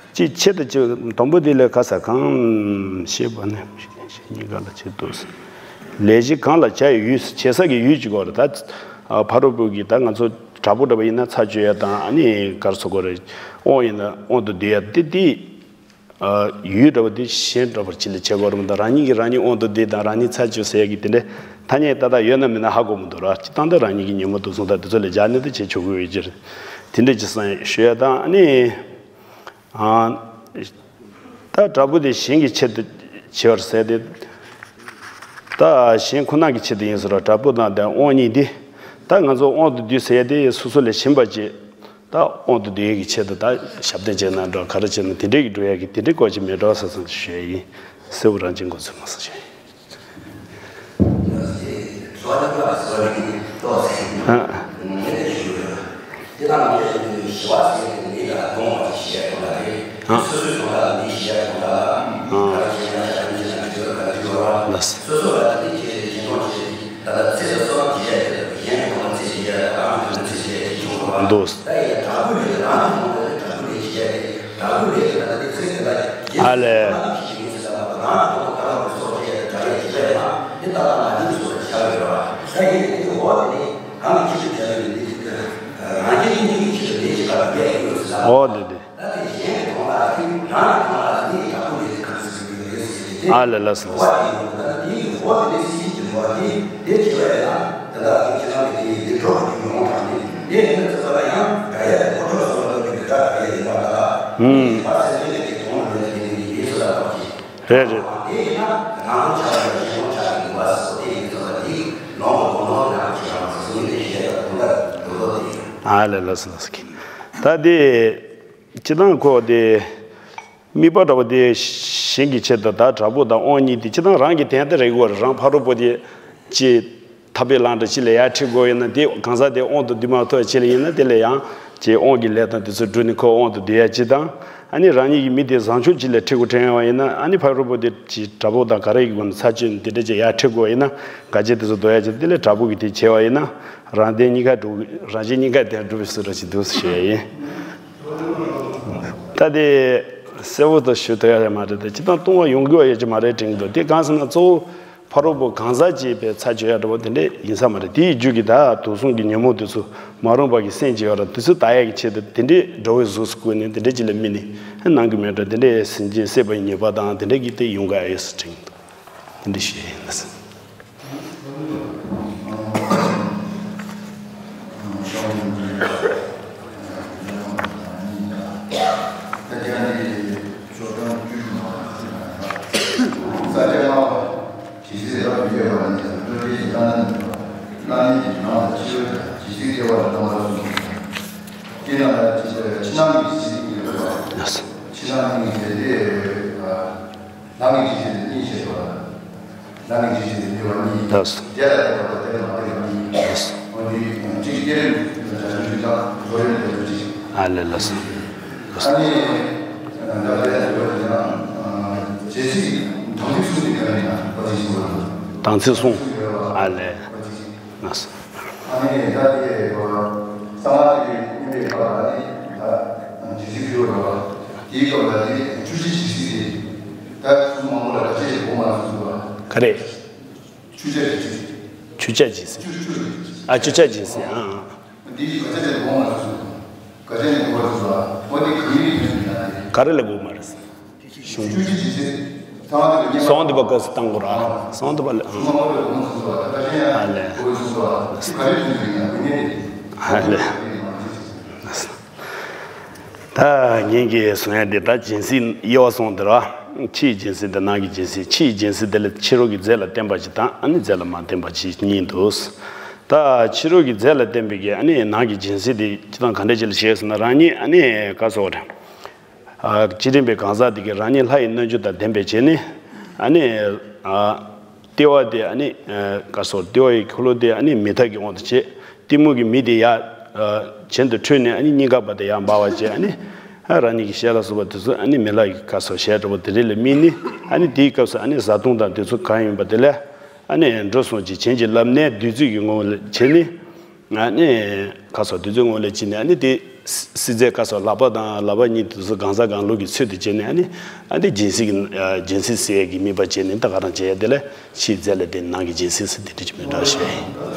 གཅིག་ཆེད་དུ་བྱེད་དང་པོ་དེ་ལས་ཁ་ས་གང་ཤེས་པ་ནི་གཉིས་ཀ་ལ་བྱེད་དུ་ཟེར། ལས་གཞི་གང་ལ་བྱ་ཡི་ཡུལ་ཟེར་བྱེད་ས་གི་ཡུལ་གཅིག་དགོས་ར་ད། ཨ། ཕ་རོལ་པོ་གི་ད་ང་ཚོ་དྲག་པོ་འདྲ་པོ་ཡིན་ན་ཚ་བཅོས་ཡ་དང་ཨ་ནི་གར་སོ་དགོས་ར། དབང་ཡིན་ན་དབང་དུ་བསྡུ་ཡ་དེ་དེ། ཡུལ་འདྲ་བ་དེ་གཞན་འདྲ་བར་ཅི་ལ་བྱེད་དགོས་རུང་དང་རང་ཉིད་ཀྱིས་རང་ཉིད་དབང་དུ་བསྡུས་དང་རང་ཉིད་ཚར་གཅོད་ཟེར་ཡ་གི་དེ་འདྲའི་ཐ་སྙད་ཏག་ཏག་ཡོད་ན་མེད་ན་ཧ་གོ་མི་འདུག་ར། སྤྱི་བཏང་དུ་རང་ཉིད་ཀྱི་ཉོན་མོངས་དུག་གསུམ་དང་དེ་ཚོ་ལས་སྦྱར་ནས་དེ་བྱེད་ཆོག་གི་ཡོད་ཀྱི་རེད། དེ་འདྲ་ཅིག་བསམ་ཡས་ཞུ་ཡ་དང་ཨ་ནི། ཨ། ད་དྲག་པོ་དེ་གཞན་གྱི་ཆེད་དུ་བྱེད་པར་ཟད་དེ། ད་གཞན་ཁོ་ན་གི་ཆེད་དུ་ཡིན་ཟེར་ར་དྲག་པོ་དང་དེ་དབང་གཉིས་དེ། ད་ང་ཚོ་དབང་དུ་བསྡུས་ཟེར་ཡ་དེ་སོ་སོ་ལས་གཞན་པ་བྱེད། ད་དབང་དུ་བསྡུ་ཡས་ཀྱི་ཆེད་དུ་ད་ཞབས་བརྟན་བྱས་ན་འགྲོ་ག་རེ་བྱས་ན་དེ་འདྲས་ཀྱི་འགྲོ་ཡས་ཀྱི་དེ་འདྲས་སྐོར་ཅིག་མེད་འགྲོ་ཟེར་སོང་ཞུ་ཡས་ཡིན། གསལ་པོ་རང་བྱིན་གོ་ཚུལ་མ་སོང་ཞུ་ཡས་ཡིན། ཨ། ཨ། ལགས། འདུག་ཨ་ལས། འོ་དེ་དེ། ཨ་ལས། ལགས་སོ། ལགས་སོ། ཨུམ། རེད་རེད། ཨ་ལས། ལགས་སོ། ལགས་སོ། ད་དེ། སྤྱིར་བཏང་ཁོ་དེ། དམིགས་པ་འདྲ་པོ་དེ་གཞན་གྱི་ཆེད་དུ་ད་དྲག་པོ་དང་དབང་གཉིས་དེ་སྤྱིར་བཏང་རང་གི་དོན་དེ་རེད་དགོས་རང་ཕ་རོལ་པོ་དེ་ཅི་ཐབས་པའི་ལམ་འདྲ་ཅི་ལ་ཡར་ཁྲིད་དགོས་ཡིན་ན་དེ་གང་ཟག་དེ་དབང་དུ་བསྡུ་མ་ཐུབ་ཅི་ལ་ཡིན་ན་དེ་ལ་ཡང་ཅི་དབང་གི་ལས་དང་དེ་ཚོ་བསྒྲུབས་ནས་ཁོ་དབང་དུ་བསྡུ་ཡ་ཅི་དང་ཨ་ནི་རང་ཉིད་ཀྱི་མི་དེ་བཟང་ཕྱོགས་ཅི་ལ་ཁྲིད་དགོས་དྲན་ཡོང་བ་ཡིན་ན་ཨ་ནི་ཕ་རོལ་པོ་དེ་ཅི་དྲག་པོ་དང་ག་རེ་ཡི་སྒོ་ནས་ཚར་གཅོད་ནས་དེ་འདྲ་ཅི་ཡར་ཁྲིད་དགོས་ཡིན་ན་ག་ཅི་དེ་ཚོ་འདོར་ཡ་ཅི་དེ་ལ་དྲག་པོ་གི་དེ་བྱས་པ་ཡིན་ན་རང་དོན་གཉིས་ཀ་སྒྲུབ་རང་གཞན་གཉིས་ཀ་དོན་སྒྲུབ་པའི་ཚུལ་ར་ཅི་འདུག་ཟེར་ཡ་ཡིན། ད་དེ་གསལ་པོ་དུ་ཞུ་ཐུབ་ཡ་རེད་མ་རེད་དེ་སྤྱིར་བཏང་ལྟུང་བ་ཡོང་དགོས་པ་ཡོད་ཀྱི་མ་རེད་དྲན་གྱི་འདུག་དེ་གང་ཟེར་ན་གཙོ་བོ་ཕ་རོལ་པོ་གང་ཟག་ཅེས་པའི་ཚར་གཅོད་ཡ་འདྲ་པོ་དེ་འདྲས་ཡིན་ས་མ་རེད། དེའི་རྒྱུད་ཀྱི་ད་དུག་གསུམ་གྱི་ཉོན་མོངས་དེ་ཚོ་མ་རུངས་པ་གི་སེམས་ཀྱི་ཡོད་ར་དེ་ཚོ་དག་ཡ་གི་ཆེད་དུ་དེ་འདྲས་འགྲོ་བའི་གཟུགས་སུ་བཀོད་ནས་དེ་འདྲས་ཅིག་ལ་དམིགས་ནས་ནང་གི་མེད་འགྲོ་དེ་འདྲས་སེམས་ཅན་བསད་པ་ཡི་ཉེས་པ་དང་དེ་འདྲས་ཀྱི་དེ་ཡོང་ག་ཡོད་ས་དྲན་གྱི་འདུག་དེ་འདྲས་ཞུ་ཡ་ཡིན་ལགས། ལགས་སོ། ནང་གི་ཇི་སྲིད་དེ་བ་ལ་ནང་གི་ཇི་སྲིད་དེ་བ་གཉིས། ལགས་སོ། དེ་ལ་དེ་བ་དེ་ལ་མ་དེ་བ་གཉིས། ལགས་སོ། འོ་འདི་གཅིག་སྐྱེ་རིམ་དང་བྱ་རིམ་དང་འགྲོ་རིམ་དེ་ཚོ་གཅིག་ཨ་ལས་ལགས་སོ། ལགས་སོ། ཨ་ནི་ད་དེ་ལ་དེ་བ་དེ་ལ་ཇི་སྲིད་དང་ཚིག་གསུམ་དེ་ག་རེ་ཡིན་ན་བ་ཇི་སྲིད་བ་དང་ཚིག་གསུམ་ཨ་ལས། ལགས་སོ། ཨ་ནི་ད་དེ་བ་གསང་སྔགས་ཀྱི་བསྙེན་པའི་བར་ལ་ནི་ད་ཇི་སྲིད་ཞུ་བ་དེའི་སྐབས་ལ་དེ་བཅུ་གཅིག་ཇི་སྲིད་དེ། ད་གསུང་མང་པོ་ལ་ག་ཚད་ཅིག་གོ་མ་སོང་ཟེར་བ། ག་རེ། ཆུ་ཆ་ཇི་སྲིད། ཆུ་ཆ་ཇི་སྲིད། ཆུ་ཆུ། ཨ་ཆུ་ཆ་ཇི་སྲིད་ཨང་། འདི་ག་ཚད་ཅིག་གོ་མ་སོང་ཟེར་བ། ག་ཚད་ནས་གོ་བ་སོང་ཟེར་བ། འོ་འདི་གང་ཡིན་ཟེར་ན་དེ། ག་རེ་ལ་གོ་མ་རེད། ཆུ་ཆུ་ཇི་སྲིད། ཚང་མ་དེ་ག་ཉེ་སོང་དེ་བ་ག་སི་བཏང་གོ་ར། སོང་དེ་བ་ལ་ཨང་། གོ་མ་སོང་ཟེར་བ། ད་ག་ཚད་ཡང་གོ་སོང་ཟེར་བ། ག་རེ་ཐུན་ཟེར་ཡིན་ན་དེ་ནས་དེ། ཨ་ལས། ད་ངེད་ཀྱིས་གསུང་ཡ་འདི་ད་སྦྱིན་སྲེག་དབྱེ་བ་སོང་དེ་ར། ཕྱིའི་སྦྱིན་སྲེག་དང་ནང་གི་སྦྱིན་སྲེག་ཕྱིའི་སྦྱིན་སྲེག་དེ་ལ་ཕྱི་རོལ་གྱི་རྫས་ལ་བརྟེན་པ་ཅིག་དང་ཨ་ནི་རྫས་ལ་མ་བརྟེན་པ་ཅིག་གཉིས་འདུག་ད་ཕྱི་རོལ་གྱི་རྫས་ལ་བརྟེན་པའི་གི་ཨ་ནི་ནང་གི་སྦྱིན་སྲེག་དེ་སྤྱིར་བཏང་ག་འདྲ་ཅིག་ལ་བྱས་ཟེར་ན་རང་ཉིད་ཨ་ནི་ག་སོགས་རེད། ཨ་སྤྱི་རིམ་པའི་གང་ཟག་དེ་གིས་རང་ཉིད་ལྷ་ཡི་རྣལ་འབྱོར་དང་ལྡན་པའི་བྱས་ནས་ཨ་ནི་ཨ། ལྟེ་བ་དེ་ཨ་ནི་ཨ་ག་སོགས་ལྟེ་བ་ཡི་འཁོར་ལོ་དེ་ཨ་ནི་མི་མཐའ་གི་དབང་དུ་བྱས། གཏི་མུག་གི་མེ་དེ་ཡར་གྱེན་དུ་འཕྲོས་ནས་ཨ་ནི་སྙིང་ག་བར་དུ་ཡར་འབར་བ་བྱས། ཨ་ནི་ཨ་རང་ཉིད་ཀྱི་ཞལ་ལ་སོགས་པ་དེ་ཚོ་ཨ་ནི་མི་ལ་ཡི་ག་སོགས་ཞལ་འདྲ་པོ་དེ་རིགས་ལ་སྨིན་ནས། ཨ་ནི་དེའི་སྐབས་སུ་ཨ་ནི་བཟའ་བཏུང་དང་དེ་ཚོ་གང་ཡིན་པ་དེ་ལ་ཨ་ནི་འགྲོ་སོང་ཅིག་བྱིན་གྱིས་བརླབས་ནས་བདུད་རྩི་གི་ངོ་བོ་ལ་བྱས་ནས། ཨ་ནི་ག་སོགས་བདུད་རྩི་ངོ་བོ་ལ་བྱས་ནས། ཨ་ནི་དེ་བསིལ་ཟས་ག་སོགས་ལག་པ་དང་ལག་པ་གཉིས་དེ་ཚོ་གང་ཟག་གང་ལུགས་ཀྱི་ཚུལ་དུ་བྱས་ནས། ཨ་ནི་ཨ་ནི་སྦྱིན་སྲེག་གི་སྦྱིན་སྲེག་ཟེར་ཡས་ཀྱི་དམིགས་པ་བྱས་ནས། ད་ག་རང་བྱས་ཡས་དེ་ལ་ཕྱིའི་རྫས་ལ་བརྟེན་ནང་གི་སྦྱིན་སྲེག་ཟེར་དེ་འདྲ་ཅིག་མི་འདྲ་ཞིག་ཡིན།